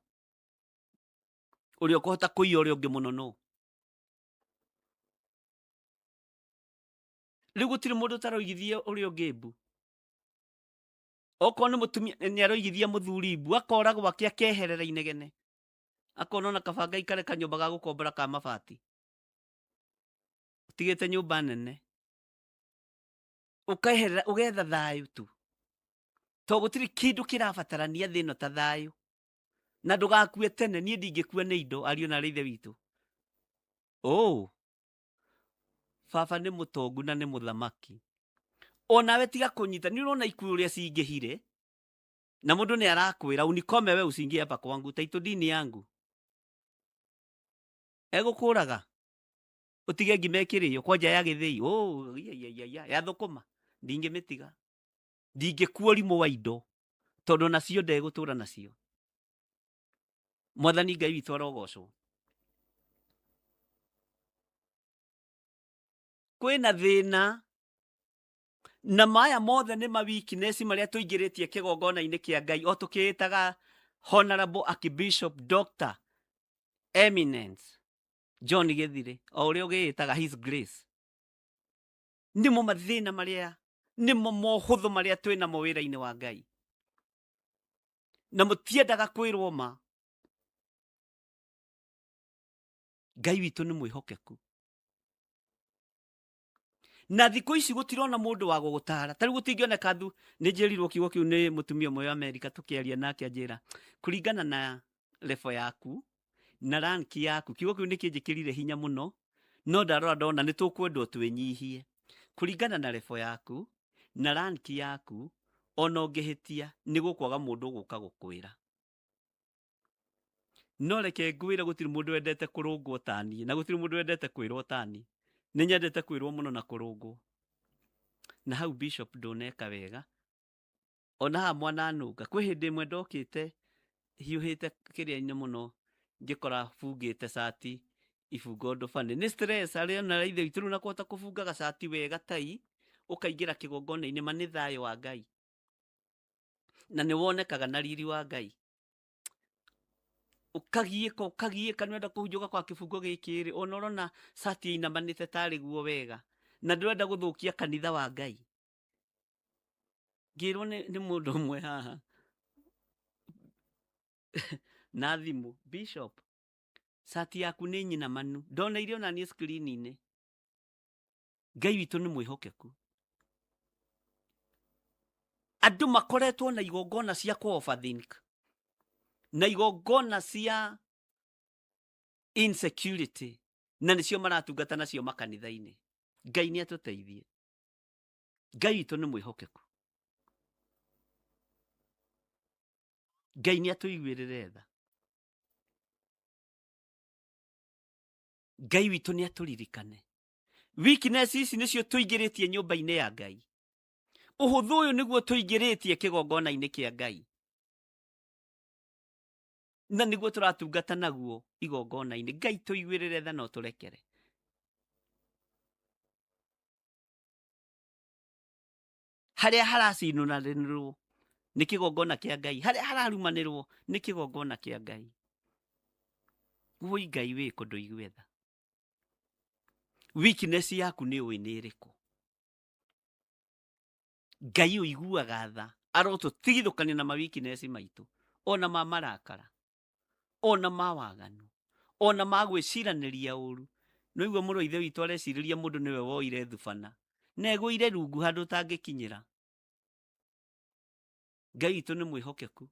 Ũrĩa ũkũhota kũiya ũrĩa ũngĩ mũno nũ? Rĩu gũtirĩ mũndũ ũtaroigithia ũrĩa ũngĩ mbu. Okorwo nĩ mũtumia nĩ aroigithia mũthuri mbu, akora gwake akeherera inegene. Akona ona kaba ngaikare kanyũmba ga gũkombora ka mabati. Ũtigĩte nyũmba nene. Ũkeherera ũgetha thayũ tu. To gũtirĩ kĩndũ kĩrabatarania thĩ ĩno ta thayũ. Na ndũgakue tene, niĩ ndingĩkua nĩ indo ariũ na aarĩ a Ithe witũ. Oh, baba nĩ mũtongu na nĩ mũthamaki. Onawe tiga kũnyita, nĩ ũrona ikuũ ũrĩa cingĩhire, na mũndũ nĩ arakwĩra unikome we usiingie hapa kwangu, title deed ni yangu. Egũkũraga ũtige ngima ĩkĩrĩo kwanja ya gĩthĩi, oh, iya, iya, iya, iya, ya thũkũma, ndingĩmĩtiga. Ndingĩkua ũrimũ wa indo, tondũ nacio ndegũtũra nacio. Mwathani Ngai witũ arogocwo. Kwĩna thĩna na maya mothe nĩ ma weakness marĩa tũingĩrĩtie kĩgongona-inĩ kĩa Ngai o tũkĩĩtaga Honorable Archbishop Dr. Eminence John Gĩthirĩ o ũrĩa ũgĩĩtaga His Grace. Nĩmo mathĩna marĩa, nĩmo mohũthũ marĩa twĩnamo wĩra-inĩ wa Ngai. Na mũtiendaga kwĩrwo ma. Ngai witũ nĩ mwĩhokeku. Na thikũ ici gũtirona mũndũ wa gũgũtara. Ta rĩu gũtingĩoneka thu, nĩ njĩrirwo kiugo kĩu nĩ mũtumia ũmwe wa Amerika tũkĩaria nake anjĩra, kũringana na level yaku na rank yaku, kiugo kĩu nĩ kĩnjĩkĩrire hinya mũno, no ndarora ndona nĩ tũkwendwo twĩnyihie. Kũringana na level yaku na rank yaku, ona ũngĩhĩtia nĩ gũkwaga mũndũ ũgũka gũkwĩra. No reke ngwĩre gũtirĩ mũndũ wendete kũrũngwo ta niĩ, na gũtirĩ mũndũ wendete kwĩrwo ta niĩ. Nĩ nyendete kwĩrwo mũno na kũrũngwo. Na hau Bishop ndũneka wega. Ona haha mwananũnga, kwĩ hĩndĩ ĩmwe ndokĩte hiũhĩte kĩrĩa-inĩ mũno, ngĩkora bungĩte cati ibungo ũndũ funny. Nĩ stress arĩa ona ithe witũ rĩu na kũhota kũbunga gacati wega tai, ũkaingĩra kĩgongona-inĩ, ma nĩ thayũ wa Ngai. Na nĩ wonekaga na riri wa Ngai. Ũkagiĩka, ũkagiĩka, nĩ ũrenda kũhunjia ũgakora kĩbungo gĩkĩ rĩ, ona ũrona cati ĩinamanĩte tarĩ guo wega. Na ndũrenda gũthũkia kanitha wa Ngai. Ngĩrwo nĩ mũndũ ũmwe haha na thimũ, Bishop, cati yaku nĩ nyinamanu. Ndoneire ona niĩ screen-inĩ. Ngai witũ nĩ mwĩhokeku. Andũ makoretwo na igongona cia kũ overthink, na igongona cia insecurity, na nĩcio maratungata nacio makanitha-inĩ. Ngai nĩ atũteithie. Ngai witũ nĩ mwĩhokeku. Ngai nĩ atũiguĩrĩre tha. Ngai witũ nĩ atũririkane. Weakness ici nĩcio tũingĩrĩtie nyũmba-inĩ ya Ngai. Ũhũthũ ũyũ nĩguo tũingĩrĩtie kĩgongona-inĩ kĩa Ngai. Na nĩguo tũratungata naguo igongona-inĩ. Ngai tũiguĩrĩre tha na ũtũrekere. Harĩa haracinũranĩrwo nĩ kĩgongona kĩa Ngai, harĩa hararumanĩrwo nĩ kĩgongona kĩa Ngai. Woi Ngai wĩkũ ndũigue tha. Weakness yaku nĩ ũĩ nĩ ĩrĩkũ. Ngai ũiguaga tha arotũtigithũkania na ma weakness maitũ, ona ma marakara, ona ma waganu, Ona ma gwĩciranĩria ũru. Nĩũigua mũrũ wa ithe witũ arecirĩria mũndũ nĩwe woire thubana. Na ĩgũire rungu handũ ũtangĩkinyĩra. Ngai witũ nĩ mwĩhokeku.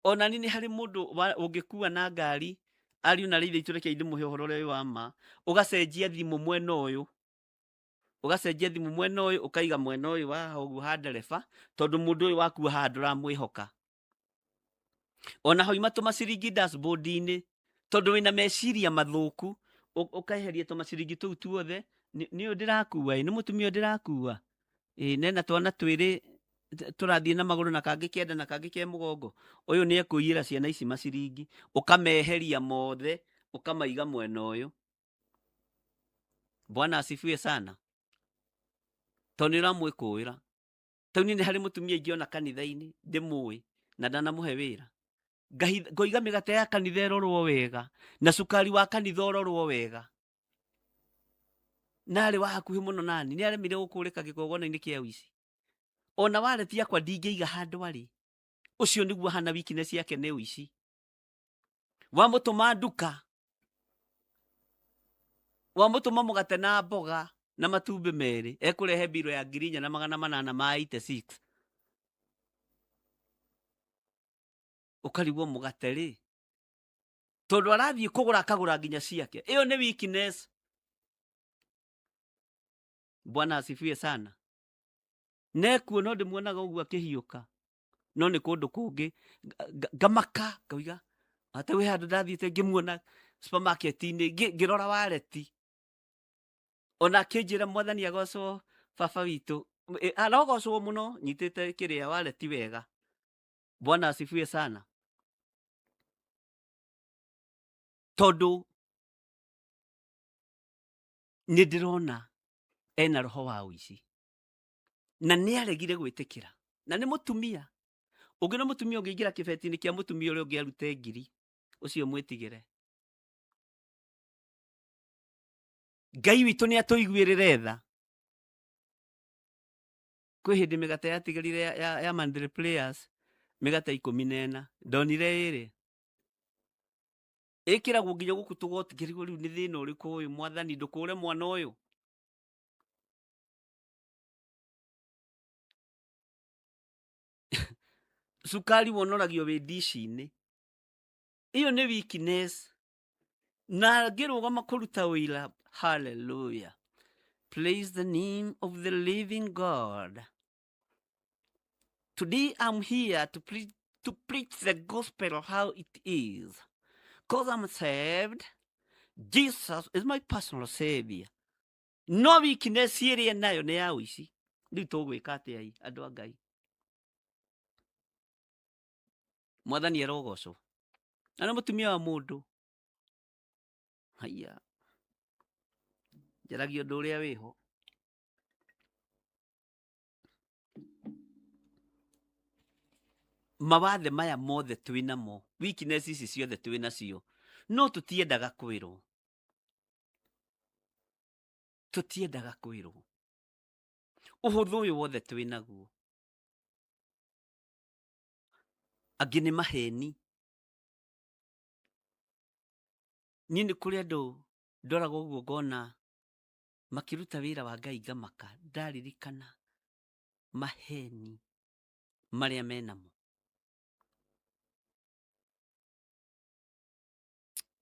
Ona niĩ nĩ harĩ mũndũ ũngĩkua na ngari, ariũ na aarĩ a ithe witũ rekei ndĩmũhe ũhoro ũrĩa wĩ wa ma, ũgacenjia thimũ mwena ũyũ, ũgacenjia thimũ mwena ũyũ, ũkaiga mwena ũyũ wa haha ũguo ha ndereba, tondũ mũndũ ũyũ wakua haha ndũramwĩhoka. Ona hoima tũmaciringi dashboard-inĩ, tondũ wĩna meciria mathũku, ũkeheria tũmaciringi tũu tuothe, nĩ ũyũ ndĩrakua ĩ, nĩ mũtumia ũyũ ndĩrakua ĩ, na ena twana twĩrĩ tũrathiĩ na magũrũ na kangĩ kenda na kangĩ ke mũgongo, ũyũ nĩ ekũiyĩra ciana ici maciringi, ũkameheria mothe, ũkamaiga mwena ũyũ. Bwana asifiwe sana. Tondũ nĩ ũramwĩkũĩra. Tondũ niĩ nĩ harĩ mũtumia ingĩona kanitha-inĩ ndĩmũĩ na ndanamũhe wĩra. Ngoiga mĩgate ya kanitha ĩrorwo wega na cukari wa kanitha ũrorwo wega. Na arĩ wa hakuhĩ mũno nani, nĩ aremire gũkũrĩka kĩgongona-inĩ kĩa ũici. Ona wareti yakwa ndingĩiga handũ arĩ. Ũcio nĩguo ahana weakness yake nĩ ũici. Wamũtũma nduka, wamũtũma mũgate na mboga na matumbĩ merĩ, ekũrehe mbiro ya 4800 ma 86. Ũkarigwo mũgate rĩ, tondũ arathiĩ kũgũra akagũra nginya ciake. Ĩyo nĩ weakness. Bwana asifiwe sana. Nekuo no ndĩmuonaga ũguo akĩhiũka, no nĩ kũndũ kũngĩ ngamaka ngauga ate wĩ handũ ndathiĩte ngĩmuona supermarket-inĩ ngĩrora wareti, ona akĩnjĩra mwathani agocwo baba witũ, arogocwo mũno nyitĩte kĩrĩa wareti wega. Bwana asifiwe sana. Tondũ nĩ ndĩrona ena roho wa ũici na nĩ aregire gwĩtĩkĩra, na nĩ mũtumia ũngĩ, nĩ mũtumia ũngĩingĩra kĩbeti-inĩ kĩa mũtumia ũrĩa ũngĩ arute ngiri, ũcio mwĩtigĩre. Ngai witũ nĩ atũiguĩrĩre tha. Kwĩ hĩndĩ mĩgate yatigarire ya Mandela Players, mĩgate 14, ndonire ĩrĩ ĩkĩragwo nginya gũkũ tũgoti, ngĩrigwo rĩu nĩ thĩna ũrĩkũ ũyũ, mwathani ndũkũre mwana ũyũ. Cukari wonoragio wĩ ndici-inĩ, ĩyo nĩ weakness. Na ngĩrũgama kũruta ũira, hallelujah, praise the name of the living God. Today I'm here to preach the gospel how it is. Because I'm saved, Jesus is my personal savior. No weakness ĩrĩa nayo nĩ ya ũici. Rĩu tũgwĩka atĩa ĩ, andũ a Ngai? Mwathani arogocwo. Na nĩ mũtumia wa mũndũ. Haiya. Njaragia ũndũ ũrĩa wĩho. Mawathe maya mothe twĩ namo, weakness ici ciothe twĩ nacio, no tũtiendaga kwĩrwo. Tũtiendaga kwĩrwo. Ũhũthũ ũyũ wothe twĩ naguo. Angĩ nĩ maheni. Niĩ nĩ kũrĩ andũ ndoraga ũguo ngona makĩruta wĩra wa Ngai ngamaka, ndaririkana maheni marĩa menamo.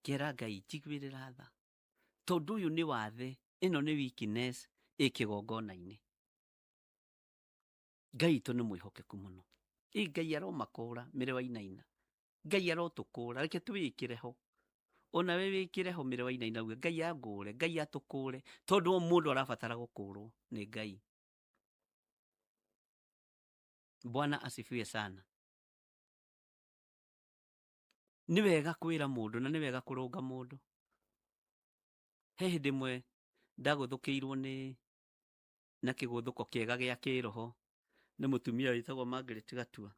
Ngera Ngai njiguĩrĩra tha, tondũ ũyũ nĩ wathe, ĩno nĩ weakness ĩ kĩgongona-inĩ. Ngai witũ nĩ mwĩhokeku mũno. Ĩ Ngai aromakũra mĩrĩ wa inaina. Ngai arotũkũra, reke twĩĩkĩre ho. Ona we wĩkĩre ho mĩrĩ wa inaina uge Ngai angũre, Ngai atũkũre, tondũ o mũndũ arabatara gũkũrwo nĩ Ngai. Bwana asifiwe sana. Nĩ wega kwĩra mũndũ na nĩ wega kũrũnga mũndũ. He hĩndĩ ĩmwe ndagũthũkĩirwo nĩ na kĩgũthũko kĩega gĩa kĩroho nĩ mũtumia wĩtagwo Margaret Gatua.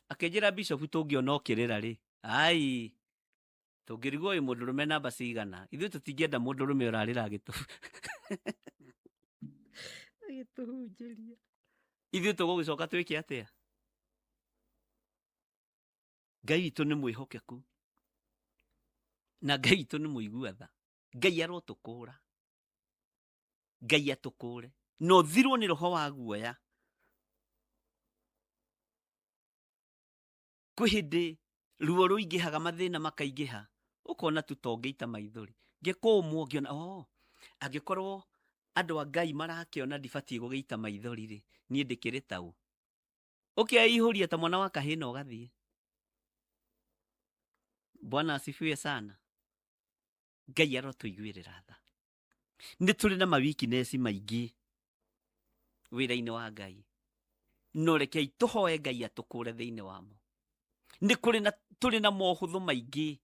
Akĩnjĩra Bishop tũngĩona ũkĩrĩra rĩ, ai tũngĩrigwo wĩ mũndũrũme namba cigana, ithuĩ tũtingĩenda mũndũrũme ũrarĩra agĩtũhunjĩria. Ithuĩ tũgũgĩcoka twĩke atĩa? Ngai witũ nĩ mwĩhokeku. Na Ngai witũ nĩ mũigua tha. Ngai arotũkũra. Ngai atũkũre. Na ũthirwo nĩ roho wa guoya. Kwĩ hĩndĩ ruo rũingĩhaga, mathĩna makaingĩha, ũkona tu ta ũngĩita maithori. Ngĩkũmwo ngĩona, oh, angĩkorwo andũ a Ngai marakĩona ndibatiĩ gũgĩita maithori rĩ, niĩ ndĩkĩrĩ taũ. Ũkeihũria ta mwana wa kahĩĩ na ũgathiĩ. Bwana asifiwe sana. Ngai arotũiguĩrĩra tha. Nĩ tũrĩ na ma weakness maingĩ wĩra-inĩ wa Ngai, no rekei tũhoe Ngai atũkũre thĩinĩ wamo. Nĩ kũrĩ na tũrĩ na mohũthũ maingĩ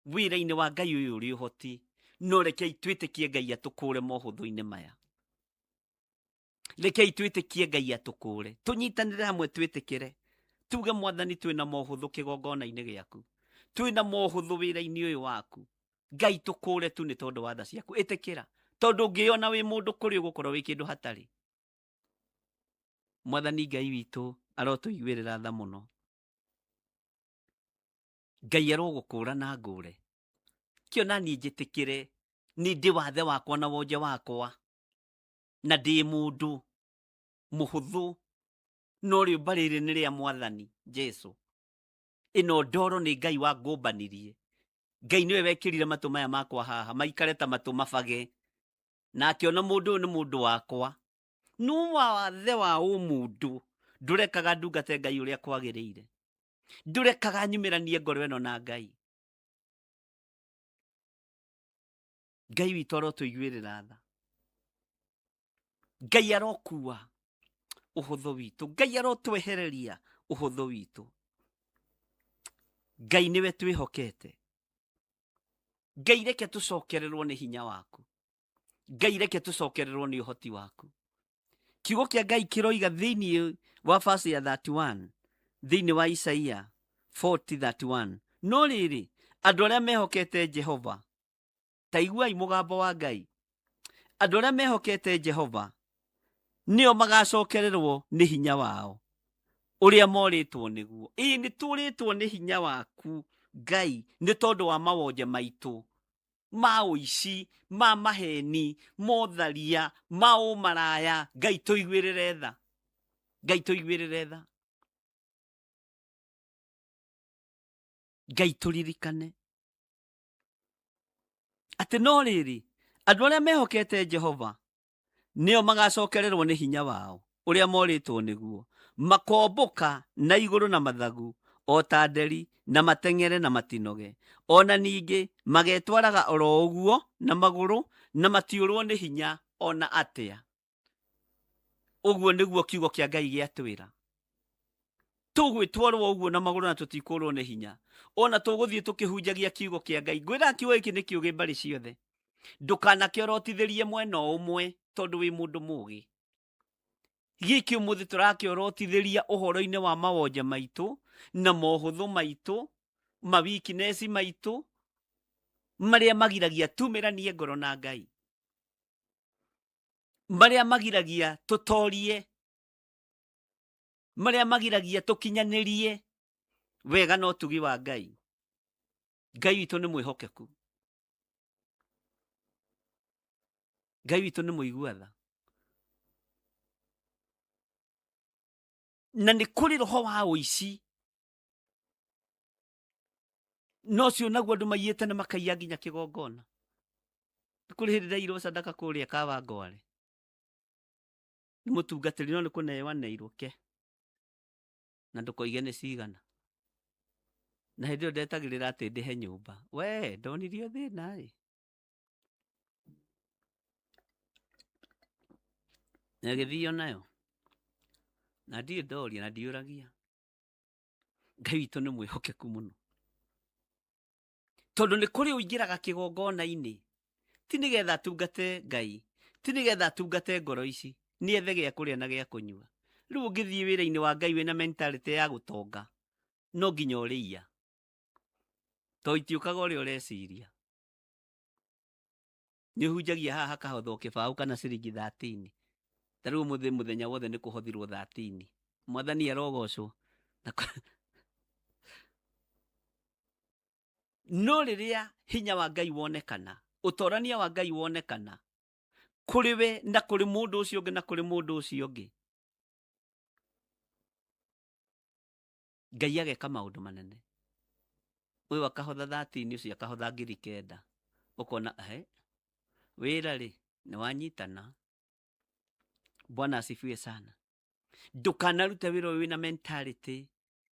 wĩra-inĩ wa Ngai ũyũ ũrĩ ũhoti, no rekei twĩtĩkie Ngai atũkũre mohũthũ-inĩ maya. Rekei twĩtĩkie Ngai atũkũre, tũnyitanĩre hamwe, twĩtĩkĩre, tuge Mwathani, twĩna mohũthũ kĩgongona-inĩ gĩaku, twĩna mohũthũ wĩra-inĩ ũyũ waku. Ngai tũkũre tu nĩ tondũ wa tha ciaku. Ĩtĩkĩra, tondũ ũngĩona wĩ mũndũ kũrĩ ũgũkorwo wĩ kĩndũ hatarĩ. Mwathani Ngai witũ arotũiguĩrĩra tha mũno. Ngai arogũkũra na ngũre kĩo, na niĩ njĩtĩkĩre nĩ ndĩ wathe wakwa na wonje wakwa, na ndĩ mũndũ mũhũthũ, no rĩũmba rĩrĩ nĩ rĩa Mwathani Jesu. Ĩno ndoro nĩ Ngai wangũmbanirie. Ngai nĩwe wekĩrire matũ maya makwa haha maikare ta matũ mabage, na akĩona mũndũ ũyũ nĩ mũndũ wakwa. No wathe wa ũmũndũ ndũrekaga ndungate Ngai ũrĩa kwagĩrĩire, ndũrekaga nyumĩranie ngoro ĩno na Ngai. Ngai witũ arotũiguĩrĩra tha. Ngai arokua ũhũthũ witũ. Ngai arotwehereria ũhũthũ witũ. Ngai nĩwe twĩhokete. Ngai reke tũcokererwo nĩ hinya waku. Ngai reke tũcokererwo nĩ ũhoti waku. Kiugo kĩa Ngai kĩroiga thĩinĩ wa verse ya 31 thĩinĩ wa Isaia 40:31, no rĩrĩ, andũ arĩa mehokete Jehova, ta iguai mũgambo wa Ngai, andũ arĩa mehokete Jehova nĩo magacokererwo nĩ hinya wao ũrĩa morĩtwo nĩguo. Ĩĩ, nĩ tũrĩtwo nĩ hinya waku Ngai, nĩ tondũ wa mawonje maitũ ma ũici, ma maheni, motharia, ma ũmaraya. Ngai tũiguĩrĩre tha. Ngai tũiguĩrĩre tha. Ngai tũririkane atĩ no rĩrĩ, andũ arĩa mehokete Jehova nĩo magacokererwo nĩ hinya wao ũrĩa morĩtwo nĩguo. Makombũka na igũrũ na mathagu o ta nderi, na mateng'ere na matinoge. Ona ningĩ magetwaraga oro ũguo na magũrũ, na matiũrwo nĩ hinya ona atĩa. Ũguo nĩguo kiugo kĩa Ngai gĩatwĩra. Tũgwĩtwarwo ũguo na magũrũ na tũtikũrwo nĩ hinya, ona tũgũthiĩ tũkĩhunjagia kiugo kĩa Ngai. Ngwĩra kiugo gĩkĩ nĩ kĩũgĩ mbarĩ ciothe. Ndũkanakĩorotithĩrie mwena ũmwe tondũ wĩ mũndũ mũgĩ. Gĩkĩ ũmũthĩ tũrakĩorotithĩria ũhoro-inĩ wa mawonje maitũ na mohũthũ maitũ, ma weakness maitũ, marĩa magiragia tumĩranie ngoro na Ngai, marĩa magiragia tũtorie, marĩa magiragia tũkinyanĩrie wega na ũtugi wa Ngai. Ngai witũ nĩ mwĩhokeku. Ngai witũ nĩ mũigua tha. Na nĩ kũrĩ roho wa ũici, no ũcio naguo andũ maiyĩte na makaiya nginya kĩgongona. Nĩ kũrĩ hĩndĩ ndaiyirwo sadaka kũrĩa Kawangware nĩ mũtungatĩri, no nĩ kũneo aneirwo ke na ndũkoige nĩ cigana. Na hĩndĩ ĩyo ndetagĩrĩra atĩ ndĩhe nyũmba, we ndonirio thĩna ĩ. Na ĩgĩthio nayo, na ndirĩ ndoria na ndiũragia. Ngai witũ nĩ mwĩhokeku mũno, tondũ nĩ kũrĩ ũingĩraga kĩgongona-inĩ ti nĩgetha atungate Ngai, ti nĩgetha atungate ngoro ici, nĩ ethe gĩa kũrĩa na gĩa kũnyua. Rĩu ũngĩthiĩ wĩra-inĩ wa Ngai wĩna mentality ya gũtonga, no nginya ũrĩiya, to itiũkaga ũrĩa ũreciria. Nĩ ũhunjagia haha hakahothwo kĩbaũ kana ciringi 13. Ta rĩu ũmũthĩ mũthenya wothe nĩ kũhothirwo 13. Mwathani arogocwo. No rĩrĩa hinya wa Ngai wonekana, ũtorania wa Ngai wonekana kũrĩ we na kũrĩ mũndũ ũcio ũngĩ na kũrĩ mũndũ ũcio ũngĩ, Ngai ageka maũndũ manene. Ũyũ akahotha 13, ũcio akahotha 9,000. Ũkona he wĩra rĩ nĩ wanyitana. Bwana asifiwe sana. Ndũkanarute wĩra ũyũ wĩna mentality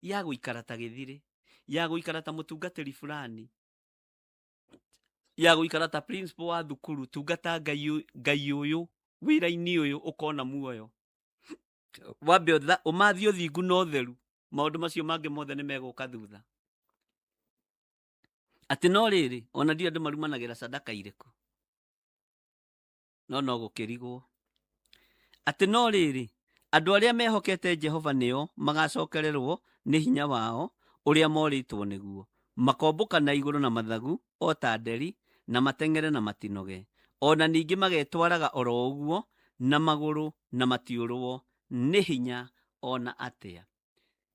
ya gũikara ta gĩthirĩ, ya gũikara ta mũtungatĩri fulani, ya gũikara ta principal wa thukuru. Tungata Ngai, Ngai ũyũ wĩra-inĩ ũyũ ũkona muoyo. Wambe ũmathie ũthingu na ũtheru, maũndũ macio mangĩ mothe nĩ megũka thutha. Atĩ no rĩrĩ, ona ndiũ andũ marumanagĩra sadaka irĩkũ, no no gũkĩrigwo. Atĩ no rĩrĩ, andũ arĩa mehokete Jehova nĩo magacokererwo nĩ hinya wao ũrĩa morĩtwo nĩguo. Makombũka na igũrũ na mathagu o ta nderi, na mateng'ere na matinoge. Ona ningĩ magetwaraga oro ũguo na magũrũ na matiũrwo nĩ hinya ona atĩa.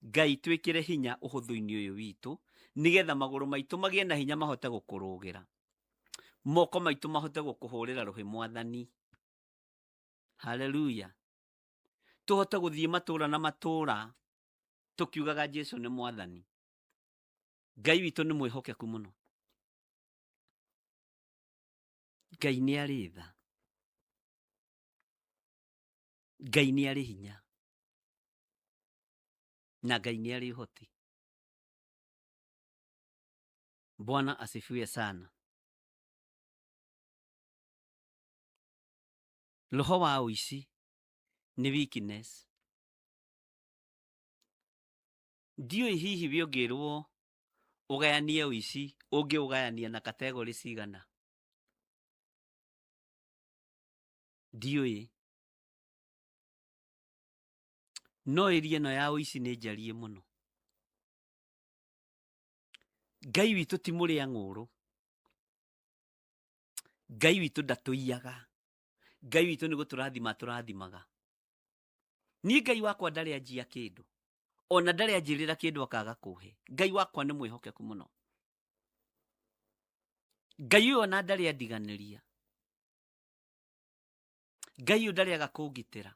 Ngai twĩkĩre hinya ũhũthũ-inĩ ũyũ witũ, nĩgetha magũrũ maitũ magĩe na hinya mahote gũkũrũgĩra, moko maitũ mahote gũkũhũrĩra rũhĩ Mwathani. Haleluya. Tũhote gũthiĩ matũũra na matũũra tũkiugaga Jesu nĩ Mwathani. Ngai witũ nĩ mwĩhokeku mũno. Ngai nĩ arĩ tha, Ngai nĩ arĩ hinya, na Ngai nĩ arĩ ũhoti. Bwana asifiwe sana. Roho wa ũici nĩ weakness. Ndiũĩ hihi we ũngĩrwo ũgayanie ũici, ũngĩũgayania na category cigana? Ndiũĩ. No ĩria ĩno ya ũici nĩ njarie mũno. Ngai witũ ti mũrĩa ng'ũrũ. Ngai witũ ndatũiyaga. Ngai witũ nĩ gũtũrathima atũrathimaga. Niĩ Ngai wakwa ndarĩ anjia kĩndũ, ona ndarĩ anjĩrĩra kĩndũ akaga kũhe. Ngai wakwa nĩ mwĩhokeku mũno. Ngai ũyũ ona ndarĩ andiganĩria. Ngai ũyũ ndarĩ aga kũngitĩra.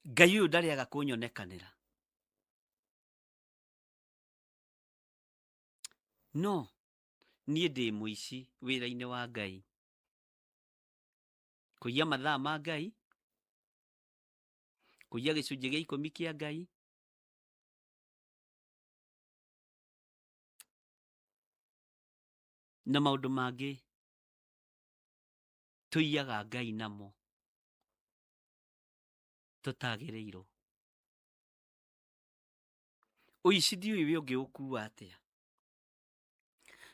Ngai ũyũ ndarĩ aga kũnyonekanĩra. No niĩ ndĩ mũici wĩra-inĩ wa Ngai. Kũiya mathaa ma Ngai, kũiya gĩcunjĩ gĩa 10 kĩa Ngai, na maũndũ mangĩ tũiyaga Ngai namo tũtagĩrĩirwo. Ũici ndiũĩ we ũngĩũkua atĩa,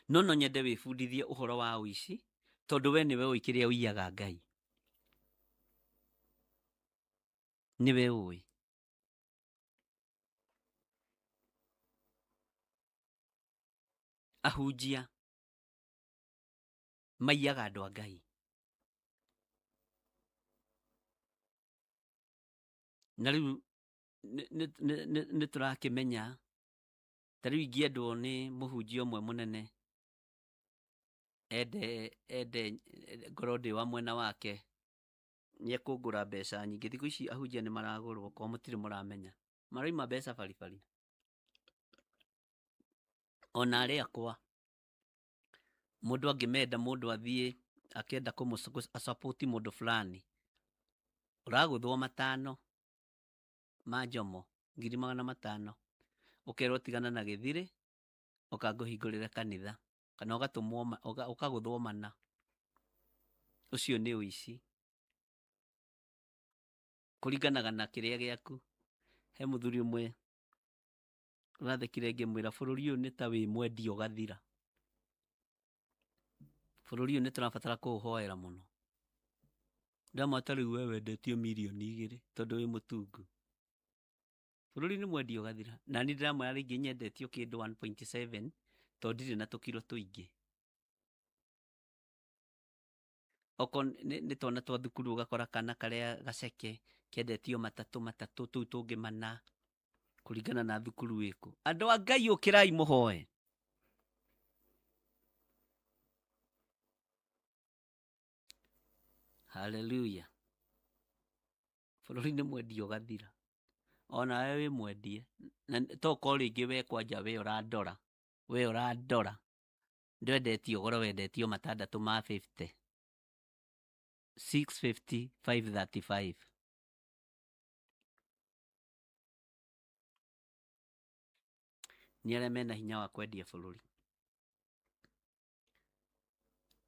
no no nyende wĩbundithie ũhoro wa ũici, tondũ we nĩwe ũĩ kĩrĩa ũiyaga Ngai. Nĩwe ũĩ. Ahunjia maiyaga andũ a Ngai. Na rĩu nĩ tũrakĩmenya, ta rĩu ingĩendwo nĩ mũhunjia ũmwe mũnene, ende ngorwo ndĩ wa mwena wake, nĩ ekũngũra mbeca nyingĩ. Thikũ ici ahunjia nĩ maragũrwo, korwo mũtirĩ mũramenya, maraima mbeca baribari. Ona arĩa akwa, mũndũ angĩmenda mũndũ athiĩ akĩenda kũmũ support mũndũ fulani, ũragũthwo 5 ma njomo, 500,000, ũkerwo tigana na gĩthirĩ, ũkangũhingũrĩre kanitha, kana ũgatũmwo ũkagũthwo mana. Ũcio nĩ ũici. Kũringanaga na kĩrĩa gĩaku. He mũthuri ũmwe ũrathekire ngĩmwĩra bũrũri ũyũ nĩ ta wĩ mwendia ũgathira. Bũrũri ũyũ nĩ tũrabatara kũũhoera mũno. Ndamwĩra ta rĩu we wendetio 2 mirioni tondũ wĩ mũtungu. Bũrũri nĩ mwendia ũgathira. Na niĩ ndĩramwĩra rĩngĩ nyendetio kĩndũ 1.7 tondũ ndirĩ na tũkiro tũingĩ. Okorwo nĩ twana twa thukuru, ũgakora kana karĩa gaceke kendetio matatũ matatũ, tũu tũngĩ mana. Kũringana na thukuru wĩkũ. Andũ a Ngai ũkĩrai mũhoe. Haleluya. Bũrũri nĩ mwendia ũgathira. Onawe wĩ mwendie. Na tokorwo rĩngĩ we kwanja we ũrandora. We ũrandora. Ndwendetio goro wendetio matandatũ ma 50. 650 535. Nĩ arĩa mena hinya wa kwendia bũrũri.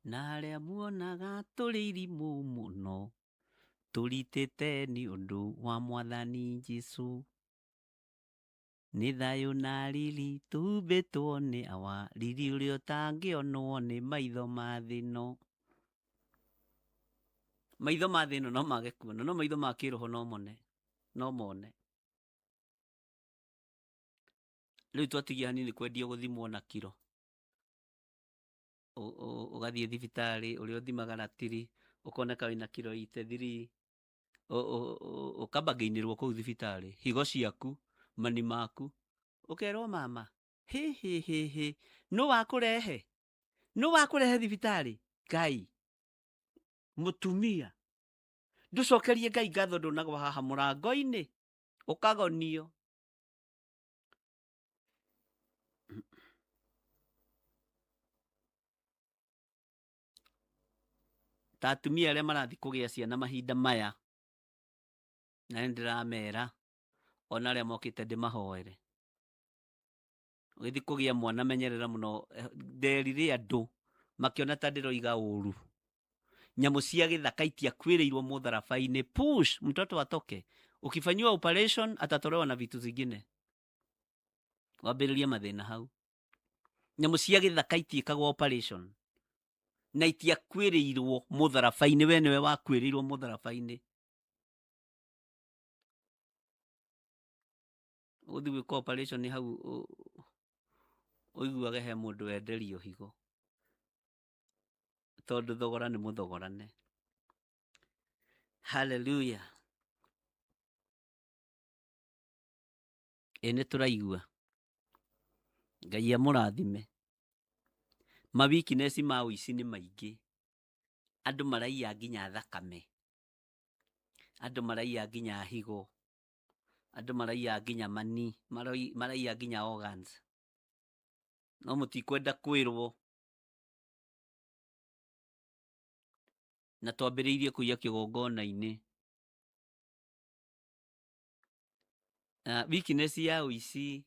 Na arĩa muonaga tũrĩ irimũ mũno, tũritĩte nĩ ũndũ wa Mwathani Jesũ. Nĩ thayũ na riri tũhumbĩtwo nĩ awa, riri ũrĩa ũtangĩonwo nĩ maitho ma thĩ ĩno. Maitho ma thĩ ĩno no mage kuona, no maitho ma kĩroho no mone, no mone. Rĩu twatigia hanini kwendio gũthimwo na kiro. Ũgathiĩ thibitarĩ ũrĩa ũthimaga ratiri ũkoneka wĩna kiro 83, ũkambangĩinĩrwo kũu thibitarĩ, higo ciaku, mani maku, ũkerwo mama, hĩ hĩ hĩ hĩ, nũ wakũrehe? Nũ wakũrehe thibitarĩ? Ngai, mũtumia, ndũcokerie Ngai ngatho ndũnagwa haha mũrango-inĩ, ũkagonio. Ta atumia arĩa marathiĩ kũgĩa ciana mahinda maya, na nĩ ndĩramera ona arĩa mokĩte ndĩmahoere. Ũgĩthiĩ kũgĩa mwana menyerera mũno, nderire andũ makĩona ta ndĩroiga ũru. Nyamũ cia gĩthaka itiakuĩrĩirwo mũtharaba-inĩ, push mtoto atoke. Ukifanyiwa operation atatolewa na vitu zingine. Wambĩrĩria mathĩna hau. Nyamũ cia gĩthaka itiĩkagwo operation na itiakuĩrĩirwo mũtharaba-inĩ, we nĩwe wakuĩrĩirwo mũtharaba-inĩ. Ũgũthiĩ gwĩka operation hau ũiguage he mũndũ wenderio higo tondũ thogora nĩ mũthogorane. Hallelujah. Ĩ nĩ tũraigua. Ngai amũrathime. Ma weakness ma ũici nĩ maingĩ. Andũ maraiya nginya thakame. Andũ maraiya nginya higo. Andũ maraiya nginya mani, maraiya nginya organs. No mũtikwenda kwĩrwo. Na twambĩrĩirie kũiya kĩgongona-inĩ. Weakness ya ũici,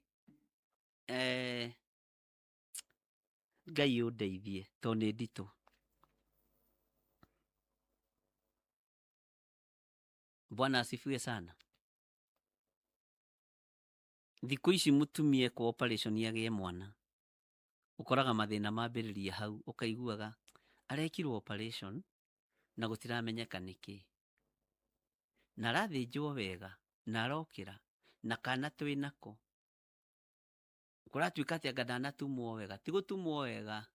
Ngai ũndeithie tondũ nĩ nditũ. Bwana asifiwe sana. Thikũ ici mũtumia ekwo operation agĩe mwana, ũkoraga mathĩna mambĩrĩria hau, ũkaiguaga arekirwo operation na gũtiramenyeka nĩkĩ. Na arathĩnjwo wega, na arokĩra, na kana twĩ nako. Kũratuĩka atĩ anga ndanatumwo wega, ti gũtumwo wega,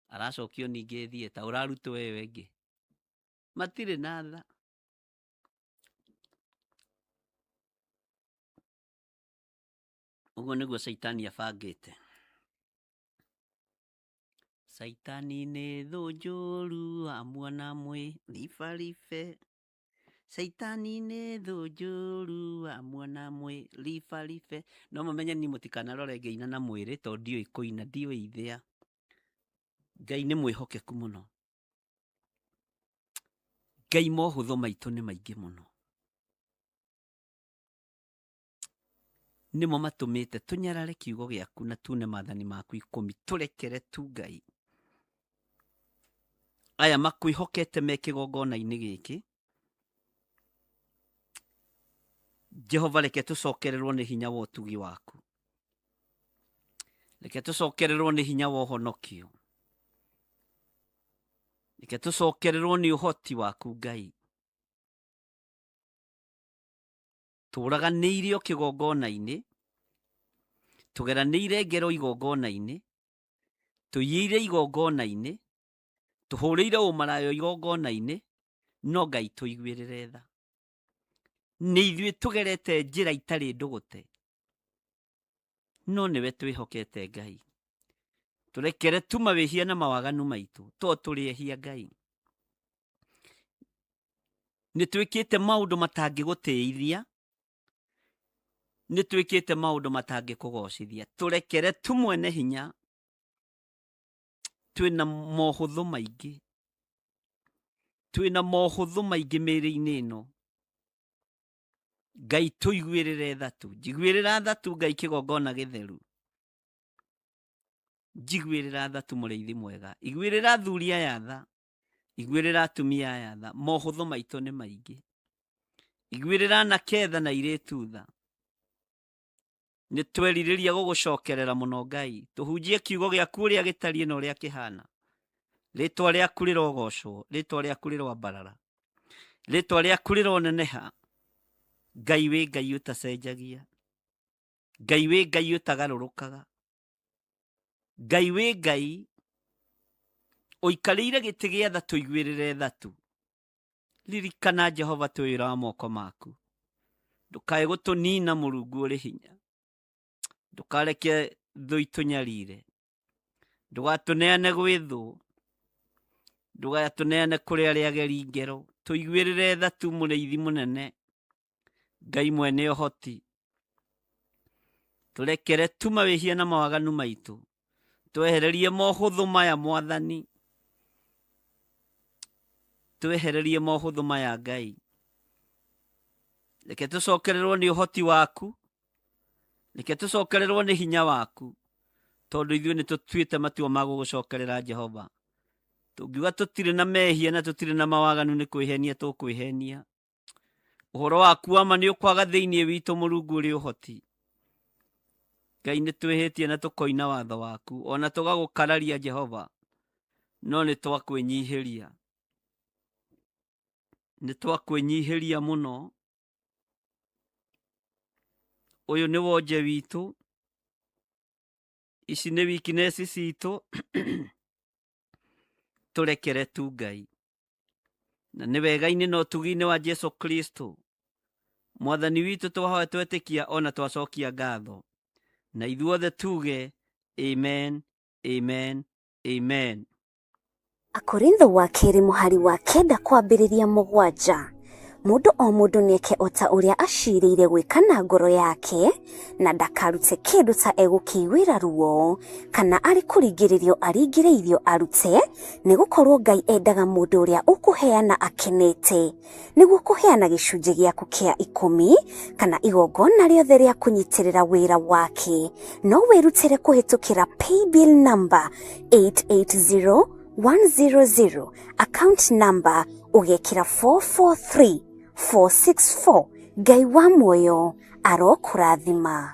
aracokio ningĩ theatre, ũrarutwo ĩyo ĩngĩ. Matirĩ na tha. Ũguo nĩguo Caitani abangĩte. Caitani nĩ thũ njũru amuona mwĩ ribaribe. Caitani nĩ thũ njũru amuona mwĩ ribaribe. No mũmenye niĩ mũtikanarore ngĩina na mwĩrĩ tondũ ndiũĩ kũina, ndiũĩ ithĩa. Ngai nĩ mwĩhokeku mũno. Ngai mohũthũ maitũ nĩ maingĩ mũno. Nĩmo matũmĩte tũnyarare kiugo gĩaku na tune maathani maku 10, tũrekere tu Ngai. Aya makwĩhokete me kĩgongona-inĩ gĩkĩ, Jehova reke tũcokererwo nĩ hinya wa ũtugi waku. Reke tũcokererwo nĩ hinya wa ũhonokio. Reke tũcokererwo nĩ ũhoti waku Ngai. Tũraganĩire o kĩgongona-inĩ, tũgeranĩire ngero igongona-inĩ, tũiyĩire igongona-inĩ, tũhũrĩire ũmarayo igongona-inĩ, no Ngai tũiguĩrĩre tha. Nĩ ithuĩ tũgerete njĩra itarĩ ndũgũte. No nĩwe twĩhokete Ngai. Tũrekere tu mawĩhia na mawaganu maitũ, to tũrĩ ehia Ngai. Nĩ twĩkĩte maũndũ matangĩgũtĩithia, nĩ twĩkĩte maũndũ matangĩkũgocithia. Tũrekere tu mwene hinya, twĩna mohũthũ maingĩ, twĩna mohũthũ maingĩ mĩĩrĩ-inĩ ĩno. Ngai tũiguĩrĩre tha tu, njiguĩrĩra tha tu Ngai kĩgongona gĩtheru. Njiguĩrĩra tha tu mũrĩithi mwega, iguĩrĩra athuri aya tha, iguĩrĩra atumia aya tha, mohũthũ maitũ nĩ maingĩ. Iguĩrĩra anake tha na airĩtu tha. Nĩ twerirĩria gũgũcokerera mũno Ngai, tũhunjie kiugo gĩaku ũrĩa gĩtariĩ na ũrĩa kĩhana. Rĩtwa rĩaku rĩrogocwo, rĩtwa rĩaku rĩroambarara, rĩtwa rĩaku rĩroneneha. Ngai wĩ Ngai ũtacenjagia, Ngai wĩ Ngai ũtagarũrũkaga, Ngai wĩ Ngai ũikarĩire gĩtĩ gĩa tha, tũiguĩrĩre tha tu. Ririkana Jehova twĩ wĩra wa moko maku, ndũkae gũtũnina Mũrungu ũrĩ hinya, ndũkareke thũ itũnyarire, ndũgatũneane gwĩ thũ, ndũgatũneane kũrĩ arĩa ageri ngero, tũiguĩrĩre tha tu mũrĩithi mũnene, Ngai mwene ũhoti. Tũrekere tu mawĩhia na mawaganu maitũ, twehererie mohũthũ maya Mwathani, twehererie mohũthũ maya Ngai. Reke tũcokererwo nĩ ũhoti waku, reke tũcokererwo nĩ hinya waku, tondũ ithuĩ nĩ tũtuĩte matua ma gũgũcokerera Jehova. Tũngiuga tũtirĩ na mehia na tũtirĩ na mawaganu nĩ kwĩhenia tũkwĩhenia. Ũhoro waku wa ma nĩ ũkwaga thĩinĩ witũ Mũrungu ũrĩ ũhoti. Ngai nĩ twĩhĩtie na tũkoina watho waku, ona tũgagũkararia Jehova, no nĩ twakwĩnyihĩria. Nĩ twakwĩnyihĩria mũno. Ũyũ nĩ wonje witũ, ici nĩ weakness citũ, tũrekere tu Ngai. Na nĩ wega-inĩ na ũtugi-inĩ wa Jesu Kristo Mwathani witũ twahoya twetĩkia ona twacokia ngatho, na ithuothe tuge amen, amen, amen. Akorintho wa kerĩ mũhari wa 9 kwambĩrĩria 7. Mũndũ o mũndũ nĩeke o ta ũrĩa acirĩire gwĩka na ngoro yake, na ndakarute kĩndũ ta egũkĩiguĩra ruo, kana arĩ kũringĩrĩrio aringĩrĩirio arute, nĩgũkorwo Ngai endaga mũndũ ũrĩa ũkũheana akenete. Nĩguo kũheana gĩcunjĩ gĩaku kĩa 10 kana igongona rĩothe rĩa kũnyitĩrĩra wĩra wake, no wĩrutĩre kũhĩtũkĩra paybill number 880100, account number ũgekĩra 443464. Ngai wa muoyo arokũrathima.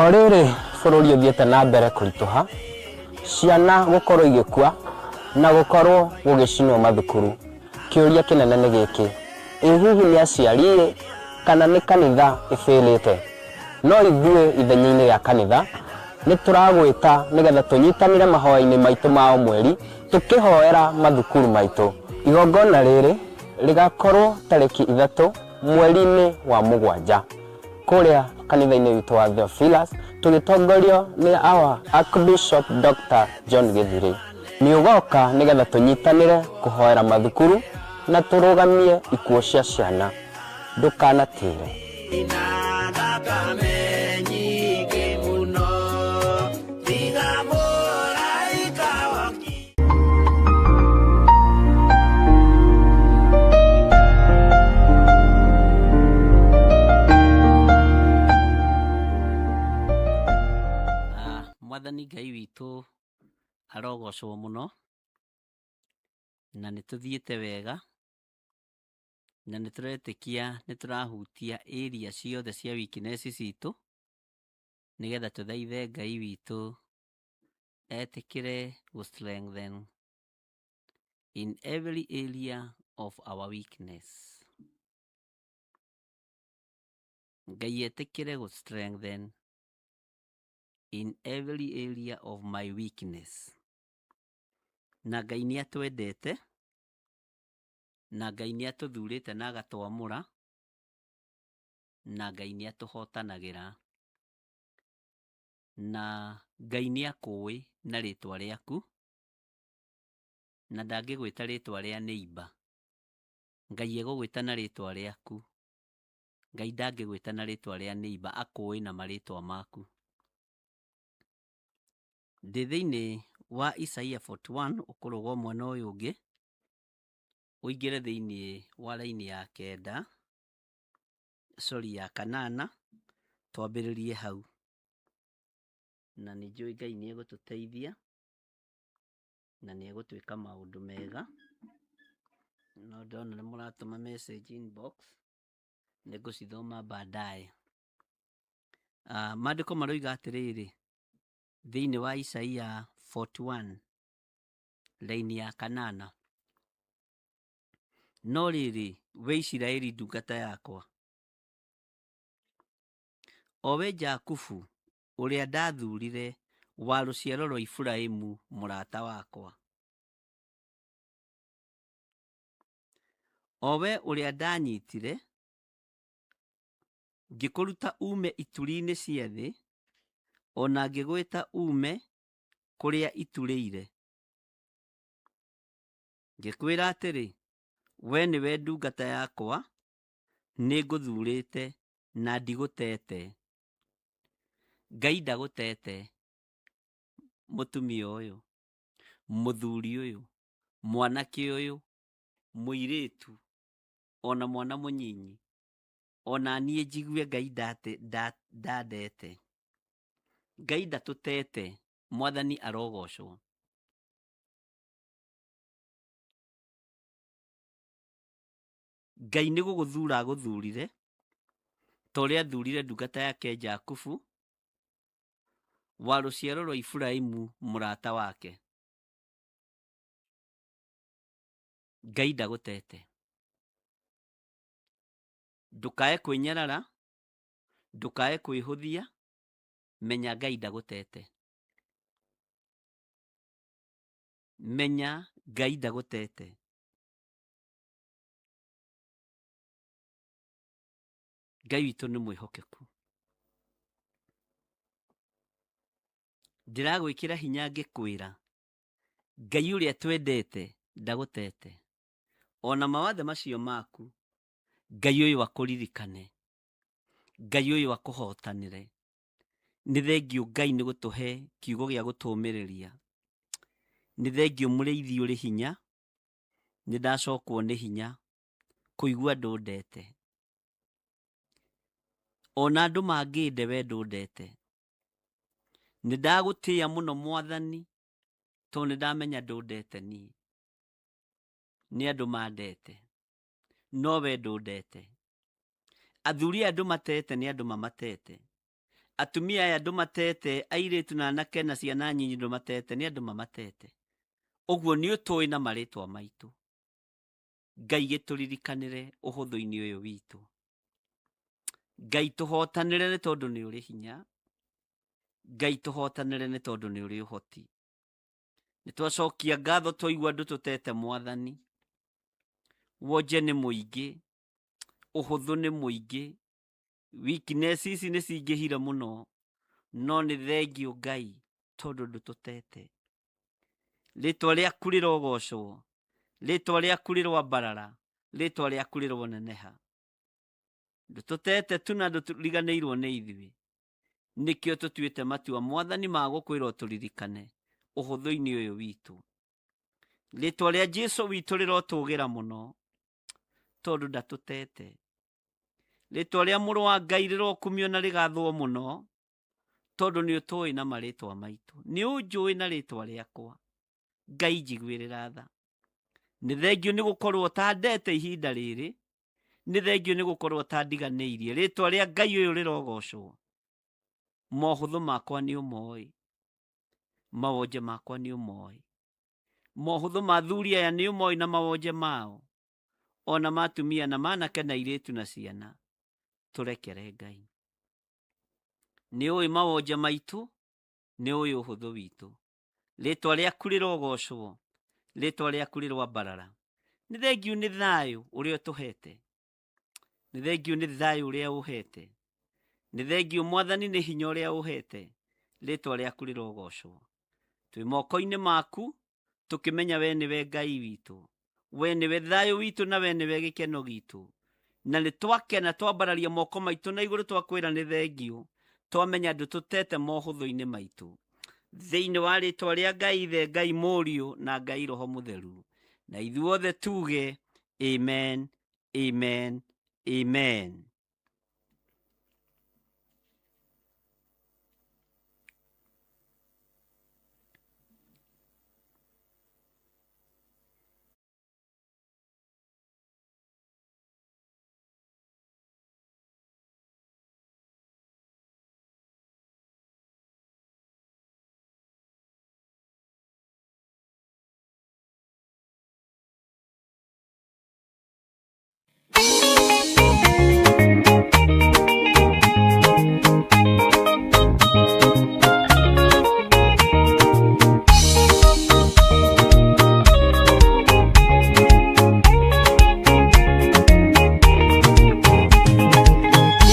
O rĩrĩ bũrũri ũthiĩte na mbere kũritũha, ciana gũkorwo igĩkua na gũkorwo gũgĩcinwo mathukuru, kĩũria kĩnene nĩ gĩkĩ, ĩ hihi nĩ aciari-ĩ kana nĩ kanitha ĩbĩrĩte? No ithuĩ ithenya-inĩ rĩa kanitha nĩ tũragwĩta nĩgetha tũnyitanĩre mahoya-inĩ maitũ ma o mweri tũkĩhoera mathukuru maitũ. Igongona rĩrĩ rĩgakorwo tarĩki 3 mweri-inĩ wa 7 kũrĩa kanitha-inĩ witũ wa Theophilus tũgĩtongorio nĩ our Archbishop Dr. John Gĩthirĩ. Nĩ ũgoka nĩgetha tũnyitanĩre kũhoera mathukuru na tũrũgamie ikuũ cia ciana. Ndũkanatĩre. Mwathani Ngai witũ arogocwo mũno, na nĩ tũthiĩte wega, na nĩ tũretĩkia nĩ tũrahutia area ciothe cia weakness citũ, nĩgetha tũthaithe Ngai witũ etĩkĩre gũ strengthen in every area of our weakness. Ngai etĩkĩre gũ strengthen in every area of my weakness. Na Ngai nĩ atwendete, na Ngai nĩ atũthurĩte na agatwamũra, na Ngai nĩ atũhotanagĩra, na Ngai nĩ akũĩ na rĩtwa rĩaku, na ndangĩgwĩta rĩtwa rĩa neighbor. Ngai egũgwĩta na rĩtwa rĩaku. Ngai ndangĩgwĩta na rĩtwa rĩa neighbor, akũĩ na marĩtwa maku. Ndĩ thĩinĩ wa Isaia 41 ũkũrũga mwena ũyũ ũngĩ, ũingĩre thĩinĩ wa raini ya 9, sorry ya 8, twambĩrĩrie hau. Na nĩ njũĩ Ngai nĩ egũtũteithia na nĩ egũtwĩka maũndũ mega. No ndona nĩ mũratũma message inbox, nĩ ngũcithoma baadaye. Maandĩko maroiga atĩrĩrĩ, thĩinĩ wa Isaia 41 raini ya 8, no rĩrĩ, we Isiraeli ndungata yakwa, o we Jakubu ũrĩa ndathurire wa rũciaro rwa Iburahĩmu mũrata wakwa, o we ũrĩa ndanyitire ngĩkũruta ume ituri-inĩ cia thĩ, ona ngĩgwĩta ume kũrĩa iturĩire, ngĩkwĩra atĩrĩ, we nĩwe ndungata yakwa, nĩngũthurĩte na ndigũtete. Ngai ndagũtete, mũtumia ũyũ, mũthuri ũyũ, mwanake ũyũ, mũirĩtu, ona mwana mũnyinyi, ona niĩ njigue Ngai ndandete. Ngai ndatũtete, Mwathani arogocwo. Ngai nĩ gũgũthura agũthurire, ta ũrĩa athurire ndungata yake Jakubu, wa rũciaro rwa Iburahĩmu mũrata wake. Ngai ndagũtete. Ndũkae kwĩnyarara, ndũkae kwĩhũthia, menya Ngai ndagũtete. Menya Ngai ndagũtete. Ngai witũ nĩ mwĩhokeku. Ndĩragwĩkĩra hinya ngĩkwĩra, Ngai ũrĩa twendete ndagũtete. Ona mawathe macio maku, Ngai ũyũ akũririkane, Ngai ũyũ akũhotanĩre. Nĩ thengio Ngai nĩ gũtũhe kiugo gĩa gũtũũmĩrĩria. Nĩ thengio mũrĩithi ũrĩ hinya, nĩ ndacokwo nĩ hinya kũigua ndũndete. Ona andũ mangĩnde we ndũndete. Nĩ ndagũtĩĩa mũno Mwathani, tondũ nĩ ndamenya ndũndete niĩ. Nĩ andũ mandete, no we ndũndete. Athuri aya andũ matete nĩ andũ mamatete. Atumia aya ndũmatete, airĩtu na anake na ciana nyinyi ndũmatete, nĩ andũ mamatete. Ũguo nĩ ũtũĩ na marĩtwa maitũ. Ngai gĩtũririkanĩre ũhũthũ-inĩ ũyũ witũ. Ngai tũhotanĩre nĩ tondũ nĩ ũrĩ hinya. Ngai tũhotanĩre nĩ tondũ nĩ ũrĩ ũhoti. Nĩ twacokia ngatho twaigua ndũtũtete Mwathani. Wonje nĩ mũingĩ, ũhũthũ nĩ mũingĩ, weakness ici nĩ cingĩhire mũno, no nĩ thengio Ngai tondũ ndũtũtete. Rĩtwa rĩaku rĩrogocwo, rĩtwa rĩaku rĩroambarara, rĩtwa rĩaku rĩroneneha. Ndũtũtete tu na ndũriganĩirwo nĩ ithuĩ. Nĩkĩo tũtuĩte matua Mwathani ma gũkwĩra ũtũririkane ũhũthũ-inĩ ũyũ witũ. Rĩtwa rĩa Jesu witũ rĩrotũgĩra mũno tondũ ndatũtete. Rĩtwa rĩa Mũrũ wa Ngai rĩrokumio na rĩgathwo mũno tondũ nĩ ũtũĩ na marĩtwa maitũ. Nĩ ũnjũĩ na rĩtwa rĩakwa. Ngai njiguĩrĩra tha. Nĩ thengio nĩ gũkorwo ũtandete ihinda rĩrĩ. Nĩ thengio nĩ gũkorwo ũtandiganĩirie. Rĩtwa rĩa Ngai ũyũ rĩrogocwo. Mohũthũ makwa nĩ ũmoĩ. Mawonje makwa nĩ ũmoĩ. Mohũthũ ma athuri aya nĩ ũmoĩ na mawonje mao. Ona ma atumia na ma anake na airĩtu na ciana. Tũrekere Ngai. Nĩ ũĩ mawonje maitũ, nĩ ũĩ ũhũthũ witũ. Rĩtwa rĩaku rĩrogocwo, rĩtwa rĩaku rĩroambarara. Nĩ thengiũ nĩ thayũ ũrĩa ũtũhete. Nĩ thengiũ nĩ thayũ ũrĩa ũhete. Nĩ thengiũ Mwathani nĩ hinya ũrĩa ũhete. Rĩtwa rĩaku rĩrogocwo. Twĩ moko-inĩ maku tũkĩmenya we nĩwe Ngai witũ. We nĩwe thayũ witũ na we nĩwe gĩkeno gitũ. Na nĩ twakena twambararia moko maitũ na igũrũ twakwĩra nĩ thengiũ. Twamenya ndũtũtete mohũthũ-inĩ maitũ. Thĩinĩ wa rĩtwa rĩa Ngai Ithe, Ngai Mũriũ na Ngai Roho Mũtheru. Na ithuothe tuge amen, amen, amen.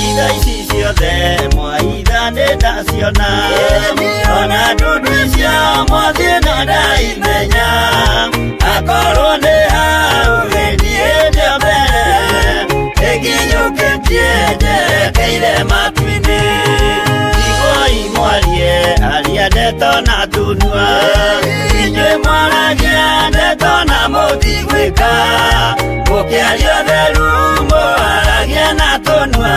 Itha ici ciothe mwaitha nĩ ndaciona ona ndundu icio mwathiĩ no ndaimenya akorwo nĩ hau gĩthiĩ ndĩ mbere ĩkinyũkĩtie njerekeire matu-inĩ iguai mwarie aria ndeto na tunua inyuĩ mwaragia ndeto na mũtigwĩka mũkĩaria ũtheru mũaragia na tũnua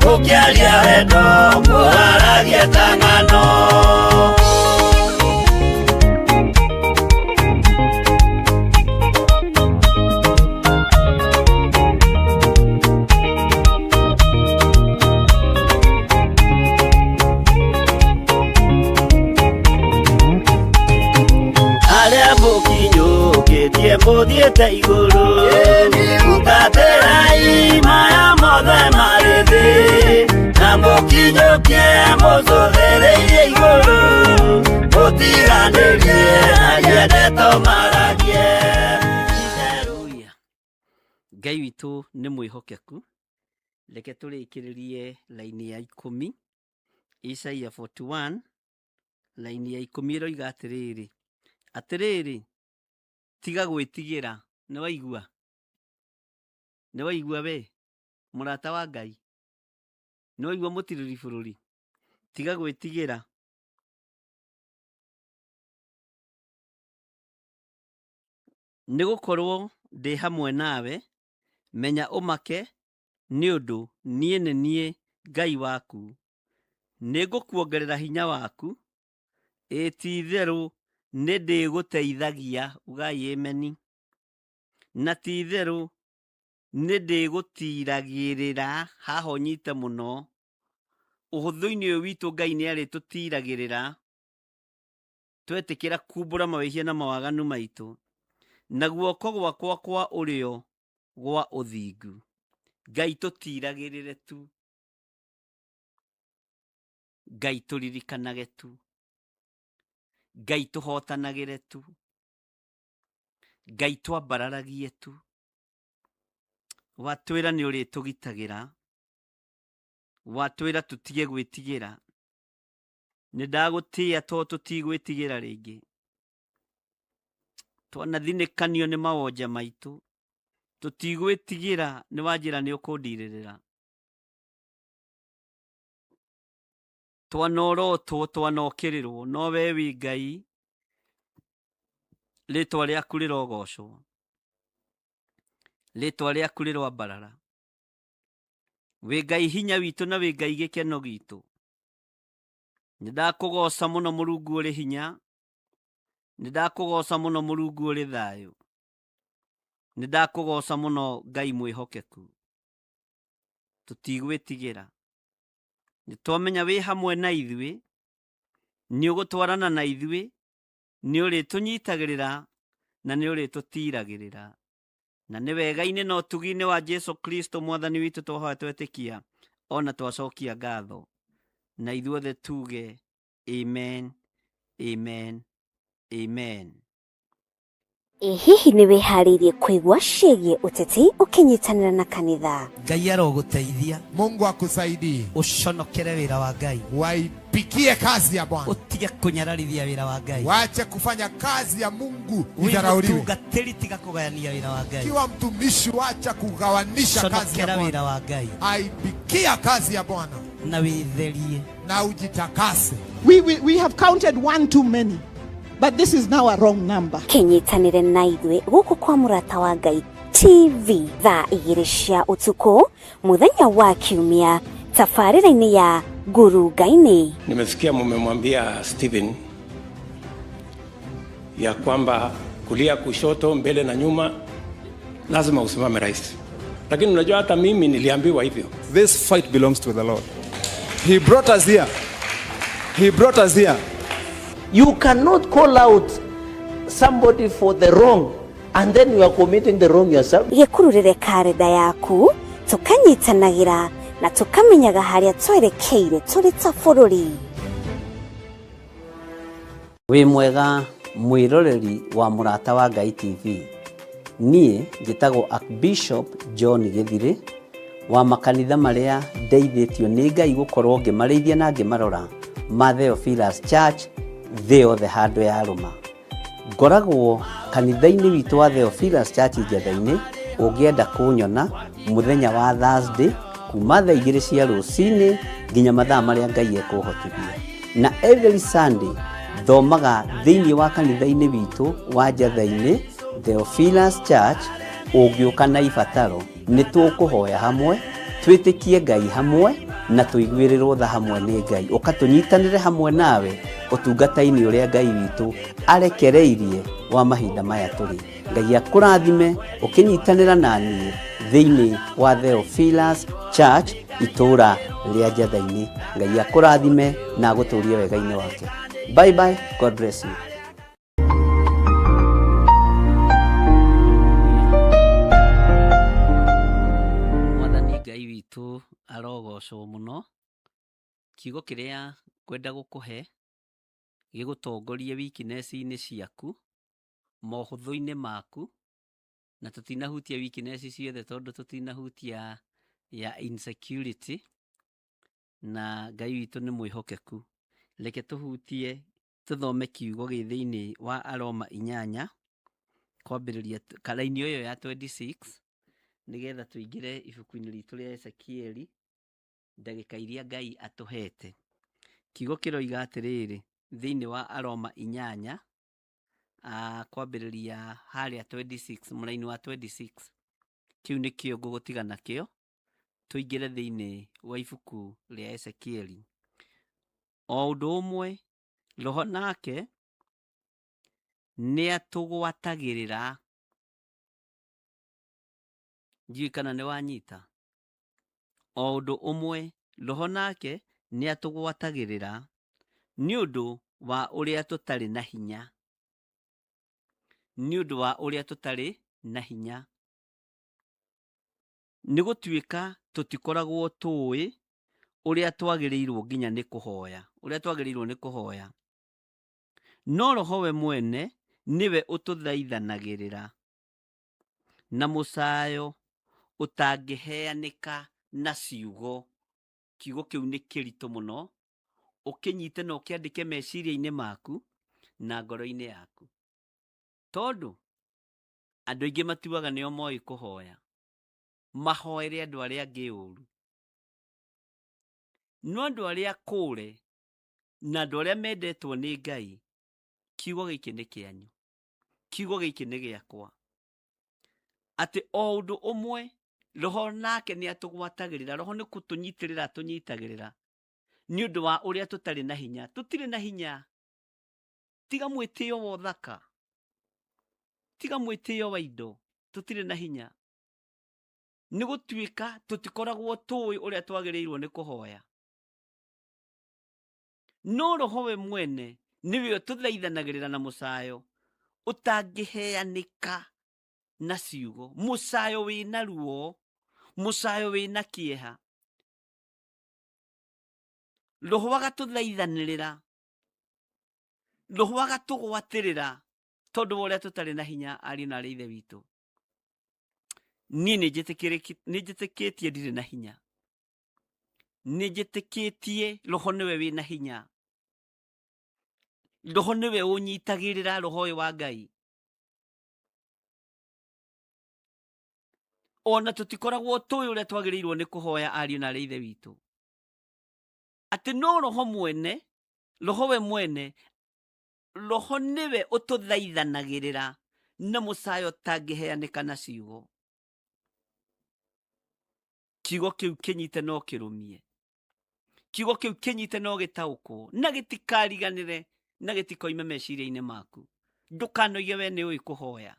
mũkĩaria wendo mũaragia ta ng'ano. Arĩa mũkinyũkĩtie mũthiĩte igũrũ hutatĩrai maya mothe marĩ thĩ na mũkinyũkie mũcũthĩrĩirie igũrũ mũtiganĩrie aria ndeto maragie. Hallelujah. Ngai witũ nĩ mwĩhokeku. Reke tũrĩkĩrĩrie laini ya 10. Isaia 41 laini ya 10 ĩroiga atĩrĩrĩ, atĩrĩrĩ tiga gwĩtigĩra. Nĩ waigua? Nĩ waigua we mũrata wa Ngai? Nĩ waigua mũtirĩri bũrũri? Tiga gwĩtigĩra. Nĩ gũkorwo ndĩ hamwe nawe, menya ũmake nĩ ũndũ niĩ nĩ niĩ Ngai waku. Nĩ ngũkuongerera hinya waku, ĩ ti-itherũ nĩ ndĩgũteithagia, ugai ameni. Na ti-itherũ nĩ ndĩgũtiragĩrĩra, haha ũnyite mũno, Ũhũthũ-inĩ ũyũ witũ Ngai nĩ arĩtũtiragĩrĩra twetĩkĩra kumbũra mawĩhia na mawaganu maitũ, na guoko gwakwa kwa ũrĩo gwa ũthingu. Ngai tũtiragĩrĩre tu, Ngai tũririkanage tu, Ngai tũhotanagĩre tu, Ngai twambararagie tu. Watwĩra nĩ ũrĩtũgitagĩra, watwĩra tũtige gwĩtigĩra. Nĩ ndagũtĩĩa tondũ tũtigwĩtigĩra rĩngĩ. Twanathinĩkanio nĩ mawonje maitũ, tũtigwĩtigĩra, nĩ wanjĩra nĩ ũkũndirĩrĩra. Twanorotwo, twanokĩrĩrwo, no we wĩ Ngai, rĩtwa rĩaku rĩrogocwo, rĩtwa rĩaku rĩroambarara. Wĩ Ngai hinya witũ na wĩ Ngai gĩkeno gitũ. Nĩ ndakũgoca mũno Mũrungu ũrĩ hinya, nĩ ndakũgoca mũno Mũrungu ũrĩ thayũ, nĩ ndakũgoca mũno Ngai mwĩhokeku. Tũtigwĩtigĩra, nĩ twamenya wĩ hamwe na ithuĩ, nĩ ũgũtwarana na ithuĩ, nĩ ũrĩtũnyitagĩrĩra na nĩ ũrĩtũtiragĩrĩra. Na nĩ wega-inĩ na ũtugi-inĩ wa Jesu Kristo mwathani witũ twahoya twetĩkia ona twacokia ngatho. Na ithuothe tuge amen, amen, amen. Ĩ hihi nĩ wĩharĩirie kũigua ciĩgiĩ ũteti ũkĩnyitanĩra na kanitha? Ngai arogũteithia. Mungu akusaidie. Ũconokere wĩra wa Ngai. Waipikie kazi ya Bwana. Ũtige kũnyararithia wĩra wa Ngai. Wache kufanya kazi ya Mungu Wĩ idharauliwe. mũtungatĩri tiga kũgayania wĩra wa Ngai. Kiwa mtumishi, wacha kugawanisha kazi ya Conokera Bwana. wĩra wa Ngai. Aipikia kazi ya Bwana Na wĩtherie. na ujitakase. We have counted one too many, but this is now a wrong number. Kĩnyitanĩre na ithuĩ gũkũ kwa Mũrata wa Ngai TV thaa 2 cia ũtukũ mũthenya wa Kiumia tabarĩra-inĩ ya Ngurunga-inĩ. Nimesikia mumemwambia Stephen ya kwamba kulia, kushoto, mbele na nyuma lazima usimame rais, lakini unajua hata mimi niliambiwa hivyo. This fight belongs to the Lord. He brought us here. He brought us here. You cannot call out somebody for the wrong and then you are committing the wrong yourself. Gĩkururĩre karenda yaku tũkanyitanagĩra na tũkamenyaga harĩa twerekeire tũrĩ ta bũrũri. Wĩ mwega mwĩroreri wa Mũrata wa Ngai TV. Niĩ njĩtagwo Archbishop John Gĩthirĩ wa makanitha marĩa ndeithĩtio nĩ Ngai gũkorwo ngĩmarĩithia na ngĩmarora ma Theophilus Church thĩ yothe handũ ya rũma. Ngoragwo kanitha-inĩ witũ wa Theophilus Church Njetha-inĩ, ũngĩenda kũnyona mũthenya wa Thursday kuma thaa 2 cia rũcinĩ nginya mathaa marĩa Ngai ekũhotithia. Na every Sunday thomaga thĩinĩ wa kanitha-inĩ witũ wa Njetha-inĩ Theophilus Church. Ũngĩũka na ibataro nĩ tũkũhoya hamwe, twĩtĩkie Ngai hamwe na tũiguĩrĩrwo tha hamwe nĩ Ngai. Ũka tũnyitanĩre hamwe nawe ũtungata-inĩ ũrĩa Ngai witũ arekereirie wa mahinda maya tũrĩ. Ngai akũrathime ũkĩnyitanĩra na niĩ thĩinĩ wa Theophilus Church itũũra rĩa Njetha-inĩ. Ngai akũrathime na agũtũrie wega-inĩ wake. Bye bye, God bless you. Mwathani Ngai witũ arogocwo mũno. Kiugo kĩrĩa ngwenda gũkũhe gĩgũtongorie weakness-inĩ ciaku, mohũthũ-inĩ maku, na tũtinahutia weakness ciothe tondũ tũtinahutia ya insecurity, na Ngai witũ nĩ mwĩhokeku. Reke tũhutie tũthome kiugo gĩ thĩinĩ wa Aroma 8 kwambĩrĩria karaini ĩyo ya 26 nĩgetha tũingĩre ibuku-inĩ ritũ rĩa Ezekieli ndagĩka iria Ngai atũhete. Kiugo kĩroiga atĩrĩrĩ thĩinĩ wa Aroma 8 kwambĩrĩria harĩa 26 mũraini wa 26, kĩu nĩkĩo ngũgũtiga nakĩo tũingĩre thĩinĩ wa ibuku rĩa Ezekieli. O ũndũ ũmwe Roho nake nĩatũgwatagĩrĩra. Ndiũĩ kana nĩ wanyita. O ũndũ ũmwe Roho nake nĩ atũgwatagĩrĩra nĩ ũndũ wa ũrĩa tũtarĩ na hinya. Nĩ ũndũ wa ũrĩa tũtarĩ na hinya. Nĩ gũtuĩka tũtikoragwo tũĩ ũrĩa twagĩrĩirwo nginya nĩ kũhoya, ũrĩa twagĩrĩirwo nĩ kũhoya. No Roho we mwene nĩwe ũtũthaithanagĩrĩra na mũcayo ũtangĩheanĩka na ciugo. Kiugo kĩu nĩ kĩritũ mũno, ũkĩnyite na ũkĩandĩke meciria-inĩ maku na ngoro-inĩ yaku. Tondũ andũ aingĩ matuaga nĩo moĩ kũhoya, mahoere andũ arĩa angĩ ũru. No andũ arĩa akũre na andũ arĩa mendetwo nĩ Ngai, kiugo gĩkĩ nĩ kĩanyu, kiugo gĩkĩ nĩ gĩakwa. Atĩ o ũndũ ũmwe Roho nake nĩ atũgwatagĩrĩra, Roho nĩ kũtũnyitĩrĩra atũnyitagĩrĩra nĩ ũndũ wa ũrĩa tũtarĩ na hinya. Tũtirĩ na hinya, tiga mwĩtĩo wa ũthaka, tiga mwĩtĩo wa indo, tũtirĩ na hinya. Nĩ gũtuĩka tũtikoragwo tũĩ ũrĩa twagĩrĩirwo nĩ kũhoya. No Roho we mwene nĩwe ũtũthaithanagĩrĩra na mũcayo ũtangĩheanĩka na ciugo, mũcayo wĩna ruo, mũcayo wĩna kĩeha. Roho agatũthaithanĩrĩra, Roho agatũgwatĩrĩra tondũ wa ũrĩa tũtarĩ na hinya, ariũ na arĩ ithe witũ. Niĩ nĩ njĩtĩkĩtie ndirĩ na hinya, nĩ njĩtĩkĩtie Roho nĩwe wĩna hinya, Roho nĩwe ũnyitagĩrĩra, Roho ũyũ wa Ngai. Ona tũtikoragwo tũĩ ũrĩa twagĩrĩirwo nĩ kũhoya, ariũ na arĩ ithe witũ. Atĩ no Roho mwene, Roho we mwene, Roho nĩwe ũtũthaithanagĩrĩra na mũcayo ũtangĩheanĩka na ciugo. Kiugo kĩu kĩnyite no kĩrũmie, kiugo kĩu kĩnyite no gĩtaũkwo, na gĩtikariganĩre, na gĩtikoime meciria-inĩ maku. Ndũkanoige we nĩ ũĩ kũhoya,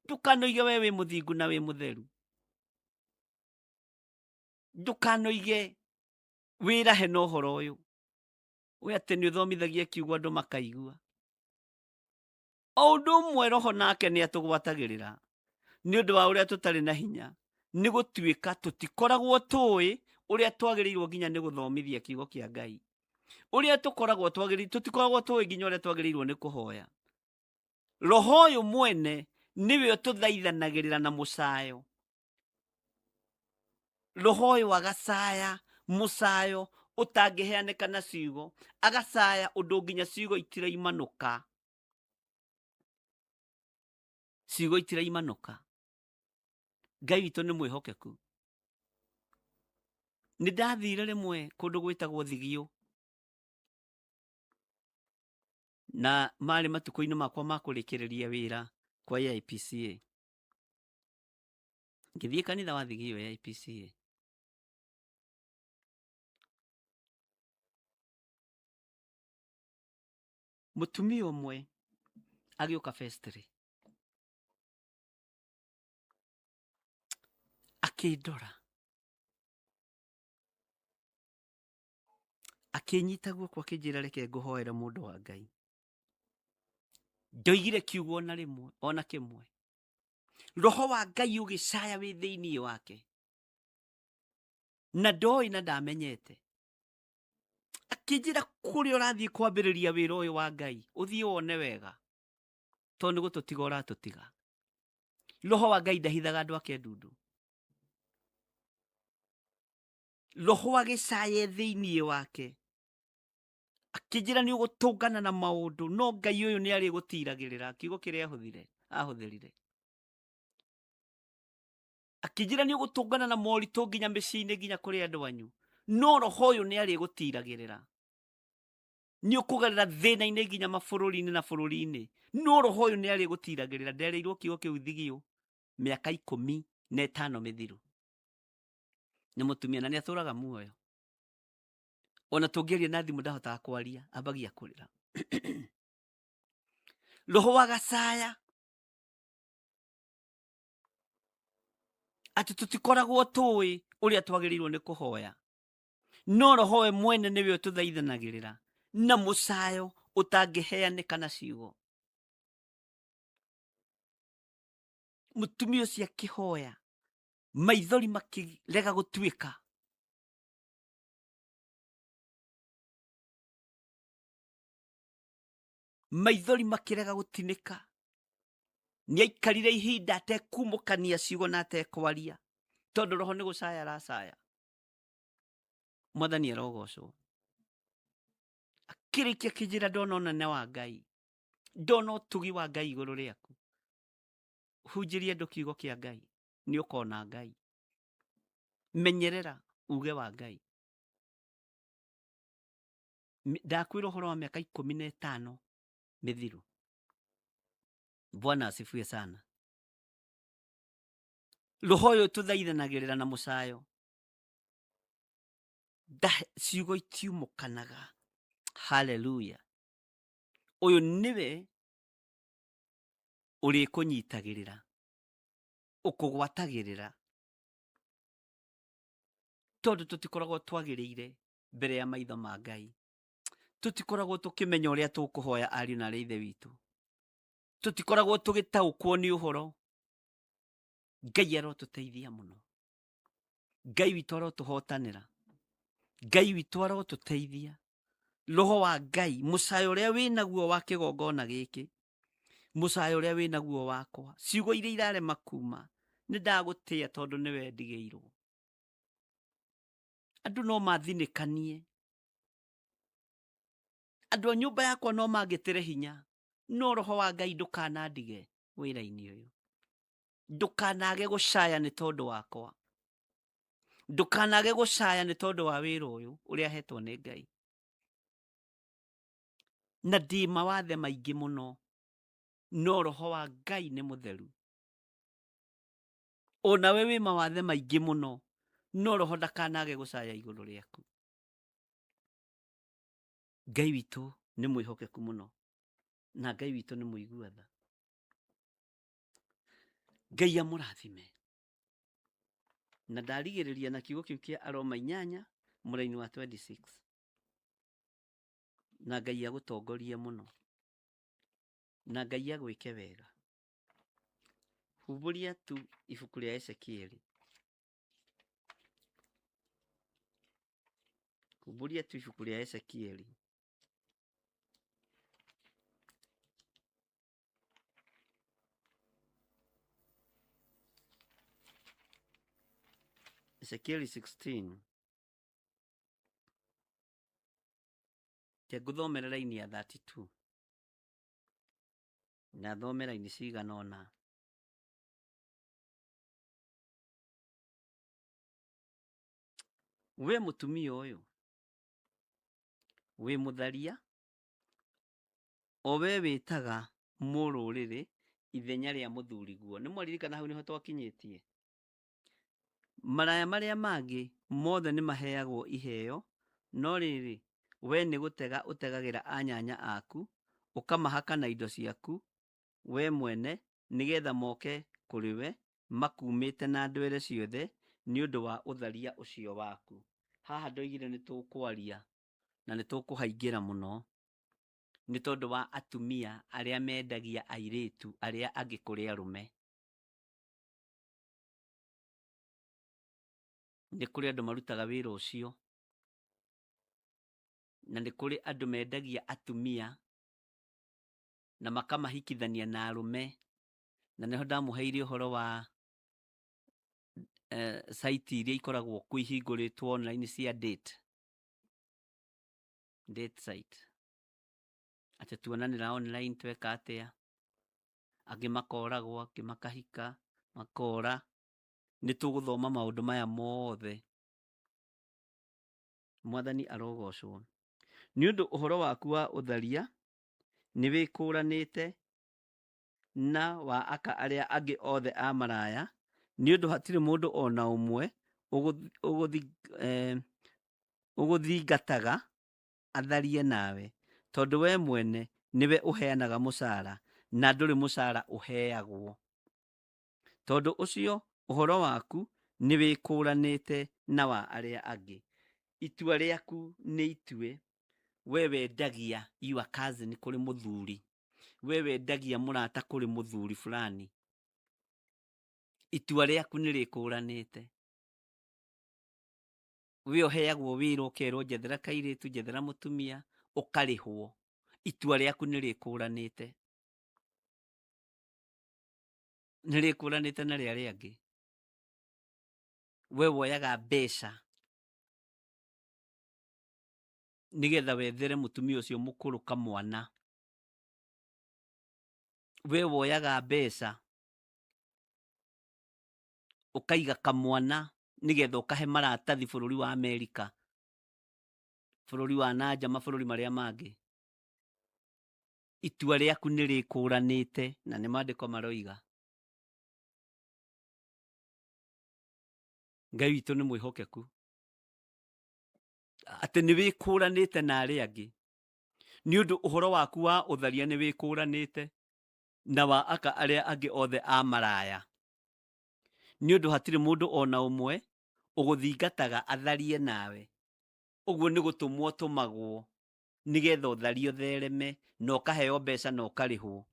ndũkanoige we wĩ mũthingu na wĩ mũtheru, ndũkanoige wĩrahe na ũhoro ũyũ, we atĩ nĩ ũthomithagia kiugo andũ makaigua. O ũndũ ũmwe Roho nake nĩ atũgwatagĩrĩra nĩ ũndũ wa ũrĩa tũtarĩ na hinya, nĩ gũtuĩka tũtikoragwo tũĩ ũrĩa twagĩrĩirwo nginya nĩ gũthomithia kiugo kĩa Ngai, ũrĩa tũkoragwo twagĩrĩirwo, tũtikoragwo tũĩ nginya ũrĩa twagĩrĩirwo nĩ kũhoya. Roho ũyũ mwene nĩwe ũtũthaithanagĩrĩra na mũcayo. Roho ũyũ agacaya mũcayo ũtangĩheanĩka na ciugo, agacaya ũndũ nginya ciugo itiraimanũka, ciugo itiraimanũka. Ngai witũ nĩ mwĩhokeku. Nĩ ndathire rĩmwe kũndũ gwĩtagwo Thigio, na marĩ matukũ-inĩ makwa ma kũrĩkĩrĩria wĩra kwa AIPCA. Ngĩthiĩ kanitha wa Thigio AIPCA. Mũtumia ũmwe agĩũka festry, akĩndora, akĩnyita guoko, akĩnjĩra reke ngũhoere mũndũ wa Ngai. Ndoigire kiugo ona rĩmwe, ona kĩmwe. Roho wa Ngai ũgĩcaya wĩ thĩinĩ wake, na ndoĩ na ndamenyete. Akĩnjĩra kũrĩa ũrathiĩ kwambĩrĩria wĩra ũyũ wa Ngai, ũthiĩ wone wega, tondũ nĩ gũtũtiga ũratũtiga. Roho wa Ngai ndahithaga andũ ake ndundu. Roho agĩcaya thĩinĩ wake, akĩnjĩra nĩ ũgũtũngana na maũndũ, no Ngai ũyũ nĩ arĩgũtiragĩrĩra. Kiugo kĩrĩa ahũthĩrire. Akĩnjĩra nĩ ũgũtũngana na moritũ nginya mĩciĩ-inĩ, nginya kũrĩ andũ anyu, no Roho ũyũ nĩ arĩgũtiragĩrĩra. Nĩ ũkũgerera thĩna-inĩ nginya mabũrũri-inĩ na bũrũri-inĩ, no Roho ũyũ nĩ arĩgũtiragĩrĩra. Ndereirwo kiugo kĩu Thigio mĩaka 15 mĩthiru nĩ mũtumia, na nĩ atũraga muoyo. Ona tũngĩaria na thimũ ndahotaga kwaria, ambagia kũrĩra. Roho agacaya atĩ tũtikoragwo tũĩ ũrĩa twagĩrĩirwo nĩ kũhoya, No roho we mwene nĩwe ũtũthaithanagĩrĩra na mũcayo ũtangĩheanĩka na ciugo. Mũtumia ũcio akĩhoya, maithori makĩrega gũtuĩka. Maithori makĩrega gũtinĩka. Nĩ aikarire ihinda atekumũkania ciugo na atekwaria, tondũ roho nĩ gũcaya aracaya. Mwathani arogocwo. Akĩrĩkia kĩnjĩra ndona ũnene wa Ngai, ndona ũtugi wa Ngai igũrũ rĩaku. Hunjĩria andũ kiugo kĩa Ngai, nĩ ũkona Ngai. Menyerera uge wa Ngai. Ndakwĩra ũhoro wa mĩaka 15 mĩthiru. Bwana asifiwe sana. Roho ũyũ tũthaithanagĩrĩra na mũcayo, ciugo itiumũkanaga. Haleluya. Ũyũ nĩwe ũrĩkũnyitagĩrĩra, ũkũgwatagĩrĩra, tondũ tũtikoragwo twagĩrĩire mbere ya maitho ma Ngai. Tũtikoragwo tũkĩmenya ũrĩa tũkũhoya ariũ na arĩa ithe witũ. Tũtikoragwo tũgĩtaũkwo nĩ ũhoro. Ngai arotũteithia mũno. Ngai witũ arotũhotanĩra. Ngai witũ arotũteithia. Roho wa Ngai, mũcayo ũrĩa wĩnaguo wa kĩgongona gĩkĩ, mũcayo ũrĩa wĩnaguo wakwa, ciugo iria irarema kuma, nĩ ndagũtĩa tondũ nĩwe ndigĩirwo. Andũ no mathinĩkanie, andũ a nyũmba yakwa no mangĩtĩre hinya, no roho wa Ngai ndũkanandige wĩra-inĩ ũyũ. Ndũkanage gũcaya nĩ tondũ wakwa. Ndũkanage gũcaya nĩ tondũ wa wĩra ũyũ ũrĩa hetwo nĩ Ngai. Na ndĩ mawathe maingĩ mũno, no roho wa Ngai nĩ mũtheru. Onawe wĩ mawathe maingĩ mũno, no roho ndakanage gũcaya igũrũ rĩaku. Ngai witũ nĩ mwĩhokeku mũno, na Ngai witũ nĩ mũigua tha. Ngai amũrathime. Na ndarigĩrĩria na kiugo kĩu kĩa Aroma 8 mũraini wa 26. Na Ngai agũtongorie mũno, na Ngai agwĩke wega. Humbũria tu ibuku rĩa Ezekieli. Humbũria tu ibuku rĩa Ezekieli. Ezekieli 16. Ke ngũthomere raini ya 32. Na thome raini cigana ũna. We mũtumia ũyũ, wĩ mũtharia, o we wĩtaga mũrũrĩrĩ ithenya rĩa mũthuriguo. Nĩ mwaririkana hau nĩho twakinyĩtie. Maraya marĩa mangĩ mothe nĩ maheagwo iheo, no rĩrĩ, we nĩ gũtega ũtegagĩra anyanya aku, ũkamahaka na indo ciaku we mwene, nĩgetha moke kũrĩ we makumĩte na ndwere ciothe nĩ ũndũ wa ũtharia ũcio waku. Haha ndoigire nĩ tũkwaria na nĩ tũkũhaingĩra mũno, nĩ tondũ wa atumia arĩa mendagia airĩtu arĩa angĩ kũrĩ arũme. Nĩ kũrĩ andũ marutaga wĩra ũcio, na nĩ kũrĩ andũ mendagia atumia na makamahikithania na arũme. Na nĩho ndamũheire ũhoro wa site iria ikoragwo kuo ihingũrĩtwo online cia date. Date site. Atĩ tuonanĩra online tweka atĩa, angĩ makoragwo, angĩ makahika, makora. Nĩ tũgũthoma maũndũ maya mothe. Mwathani arogocwo. Nĩ ũndũ ũhoro waku wa ũtharia nĩ wĩkũranĩte na wa aka arĩa angĩ othe a maraya, nĩ ũndũ hatirĩ mũndũ ona ũmwe ũgũthingataga atharie nawe, tondũ we mwene nĩwe ũheanaga mũcara na ndũrĩ mũcara ũheagwo. Tondũ ũcio ũhoro waku nĩ wĩkũranĩte na wa arĩa angĩ. Itua rĩaku nĩ itue. We wendagia your cousin kũrĩ mũthuri, we wendagia mũrata kũrĩ mũthuri fulani. Itua rĩaku nĩ rĩkũranĩte. We ũheagwo wĩra ũkerwo njethera kairĩtu, njethera mũtumia, ũkarĩhwo. Itua rĩaku nĩ rĩkũranĩte. Nĩ rĩkũranĩte na rĩa arĩa angĩ. We woyaga mbeca nĩgetha wethere mũtumia ũcio mũkũrũ kamwana. We woyaga mbeca ũkaiga kamwana nĩgetha ũkahe maratathi bũrũri wa Amerika, bũrũri wa nanja, mabũrũri marĩa mangĩ. Itua rĩaku nĩ rĩkũranĩte na nĩ maandĩko maroiga. Ngai witũ nĩ mwĩhokeku atĩ nĩ wĩkũranĩte na arĩa angĩ, nĩ ũndũ ũhoro waku wa ũtharia nĩ wĩkũranĩte na wa aka arĩa angĩ othe a maraya, nĩ ũndũ hatirĩ mũndũ ona ũmwe ũgũthingataga atharie nawe. Ũguo nĩ gũtũmwo tũmagwo nĩgetha ũtharie ũthereme na ũkaheo mbeca na ũkarĩhwo,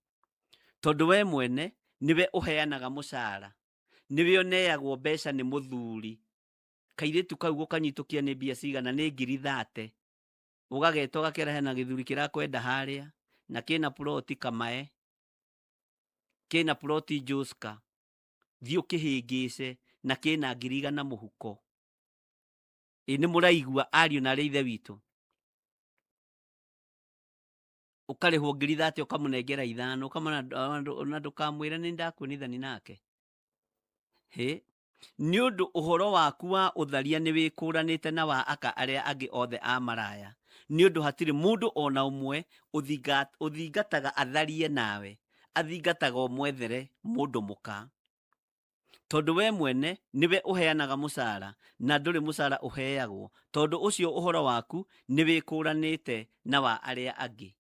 tondũ we mwene nĩwe ũheanaga mũcara, nĩwe ũneagwo mbeca nĩ mũthuri. Kairĩtu kau gũkanyitũkia nĩ mbia cigana? Nĩ ngiri 30. Ũgageta ũgakera hena gĩthuri kĩrakwenda harĩa na kĩna ploti kamae, kĩna ploti Joska, thiĩ ũkĩhĩngĩce na kĩna 100,000 mũhuko. Ĩ nĩ mũraigua ariũ na arĩ ithe witũ? Ũkarĩhwo ngiri 30 ũkamũnengera 5, ũkamwĩra ona ndũkamwĩre nĩ ndakuonithani nake. Hĩ, nĩ ũndũ ũhoro waku wa ũtharia nĩ wĩkũranĩte na wa aka arĩa angĩ othe a maraya, nĩ ũndũ hatirĩ mũndũ ona ũmwe ũthingataga atharie nawe, athingataga ũmwethere mũndũ mũka. Tondũ we mwene nĩwe ũheanaga mũcara na ndũrĩ mũcara ũheagwo, tondũ ũcio ũhoro waku nĩ wĩkũranĩte na wa arĩa angĩ.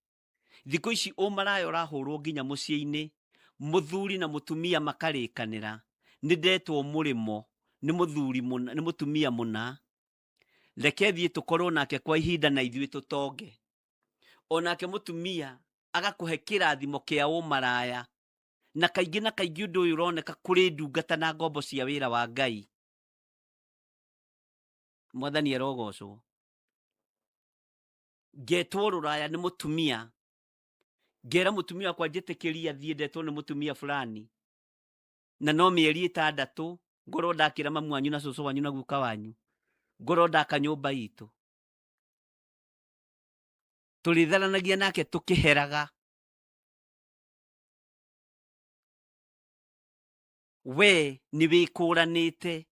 Thikũ ici ũmaraya ũrahũrwo nginya mũciĩ-inĩ, mũthuri na mũtumia makarĩkanĩra, nĩ ndetwo mũrĩmo nĩ mũthuri mũna, nĩ mũtumia mũna, reke thiĩ tũkorwo nake kwa ihinda na ithuĩ tũtonge. Onake mũtumia agakũhe kĩrathimo kĩa ũmaraya, na kaingĩ na kaingĩ ũndũ ũyũ ũroneka kũrĩ ndungata na ngombo cia wĩra wa Ngai. Mwathani arogocwo. Ngetwo rũraya nĩ mũtumia, ngera mũtumia wakwa njĩtĩkĩria thiĩ ndetwo nĩ mũtumia fulani, na no mĩeri 6 ngorwo ndakĩra mamu wanyu na cũcũ wanyu na guka wanyu, ngorwo ndaka nyũmba itũ. Tũrĩtharanagia nake tũkĩheraga. We nĩ wĩkũranĩte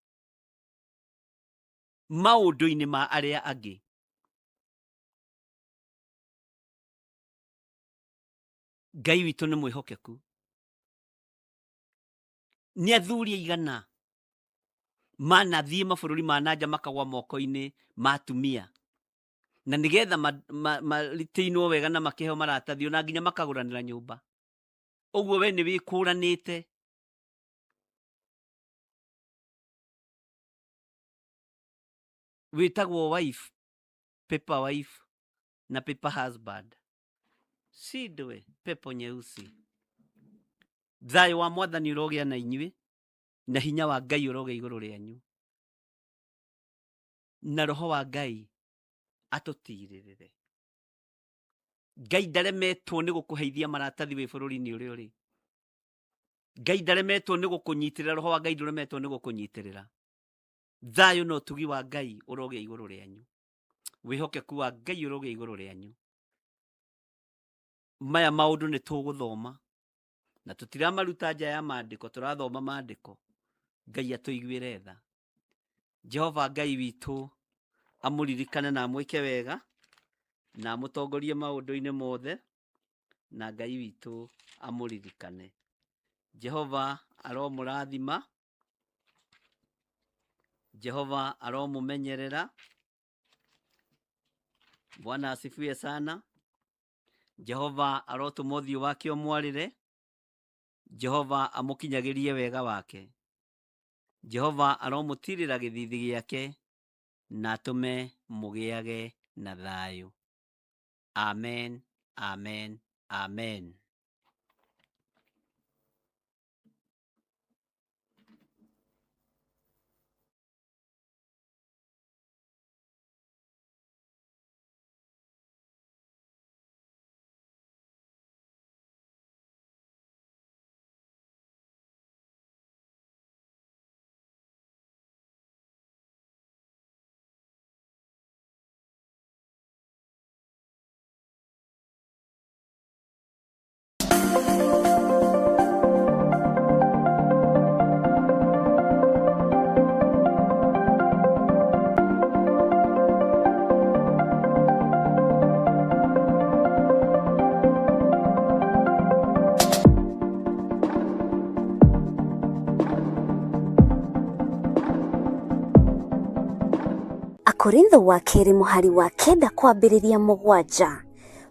maũndũ-inĩ ma arĩa angĩ. Ngai witũ nĩ mwĩhokeku. Nĩ athuri aigana manathiĩ mabũrũri ma nanja makagwa moko-inĩ ma atumia, na nĩgetha maritĩinwo wega na makĩheo maratathi ona nginya makagũranĩra nyũmba. Ũguo we nĩ wĩkũranĩte. Wĩtagwo wife, paper wife na paper husband. Shindwe pepo nyeusi. Thayũ wa Mwathani ũrogĩa na inyuĩ, na hinya wa Ngai ũrogĩa igũrũ rĩanyu, na roho wa Ngai atũtirĩrĩre. Ngai ndaremetwo nĩ gũkũheithia maratathi wĩ bũrũri-inĩ ũrĩa ũrĩ. Ngai ndaremetwo nĩ gũkũnyitĩrĩra, roho wa Ngai ndũremetwo nĩ gũkũnyitĩrĩra. Thayũ na ũtugi wa Ngai ũrogĩa igũrũ rĩanyu, wĩhokeku wa Ngai ũrogĩa igũrũ rĩanyu. Maya maũndũ nĩ tũgũthoma na tũtiramaruta nja ya maandĩko, tũrathoma maandĩko. Ngai atũiguĩre tha. Jehova Ngai witũ amũririkane na amwĩke wega na amũtongorie maũndũ-inĩ mothe, na Ngai witũ amũririkane. Jehova aromũrathima, Jehova aromũmenyerera. Bwana asifiwe sana. Jehova arotũma ũthiũ wake ũmwarĩre, Jehova amũkinyagĩrie wega wake, Jehova aromũtirĩra gĩthithi gĩake, na atũme mũgĩage na thayũ. Amen, amen, amen. Akorintho wa kerĩ mũhari wa 9 kwambĩrĩria 7.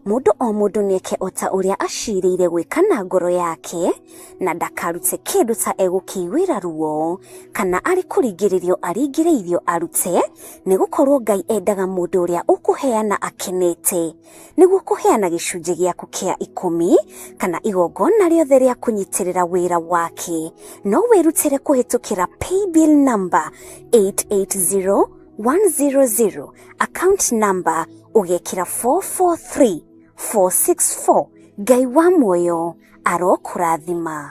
Mũndũ o mũndũ nĩeke o ta ũrĩa acirĩire gwĩka na ngoro yake, na ndakarute kĩndũ ta egũkĩiguĩra ruo, kana arĩ kũringĩrĩrio aringĩrĩirio arute, nĩgũkorwo Ngai endaga mũndũ ũrĩa ũkũheana akenete. Nĩguo kũheana gĩcunjĩ gĩaku kĩa 10 kana igongona rĩothe rĩa kũnyitĩrĩra wĩra wake, no wĩrutĩre kũhĩtũkĩra paybill number 880100, account number ũgekĩra 443464. Ngai wa muoyo arokũrathima.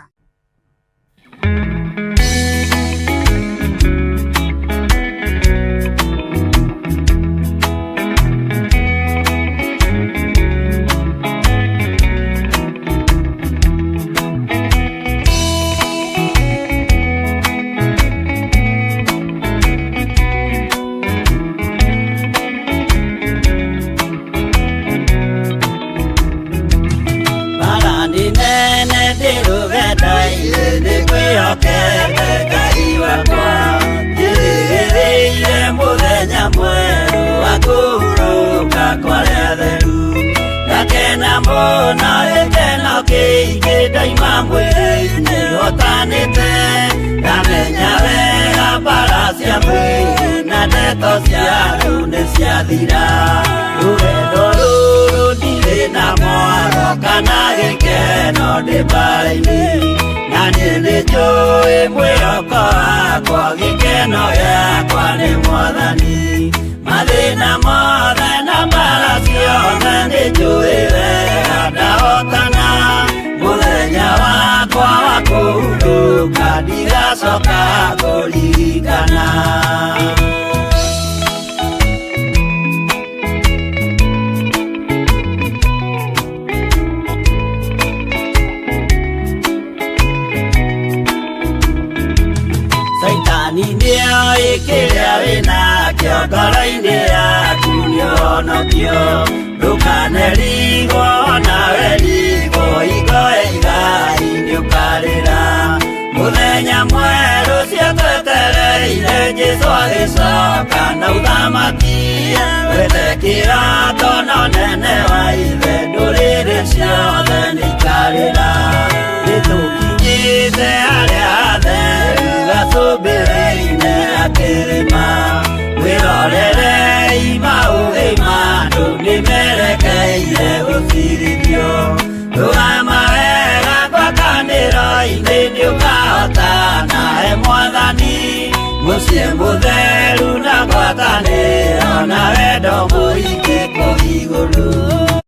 Mũtheru na ngwatanĩro na wendo mũingĩ kũu igũrũ.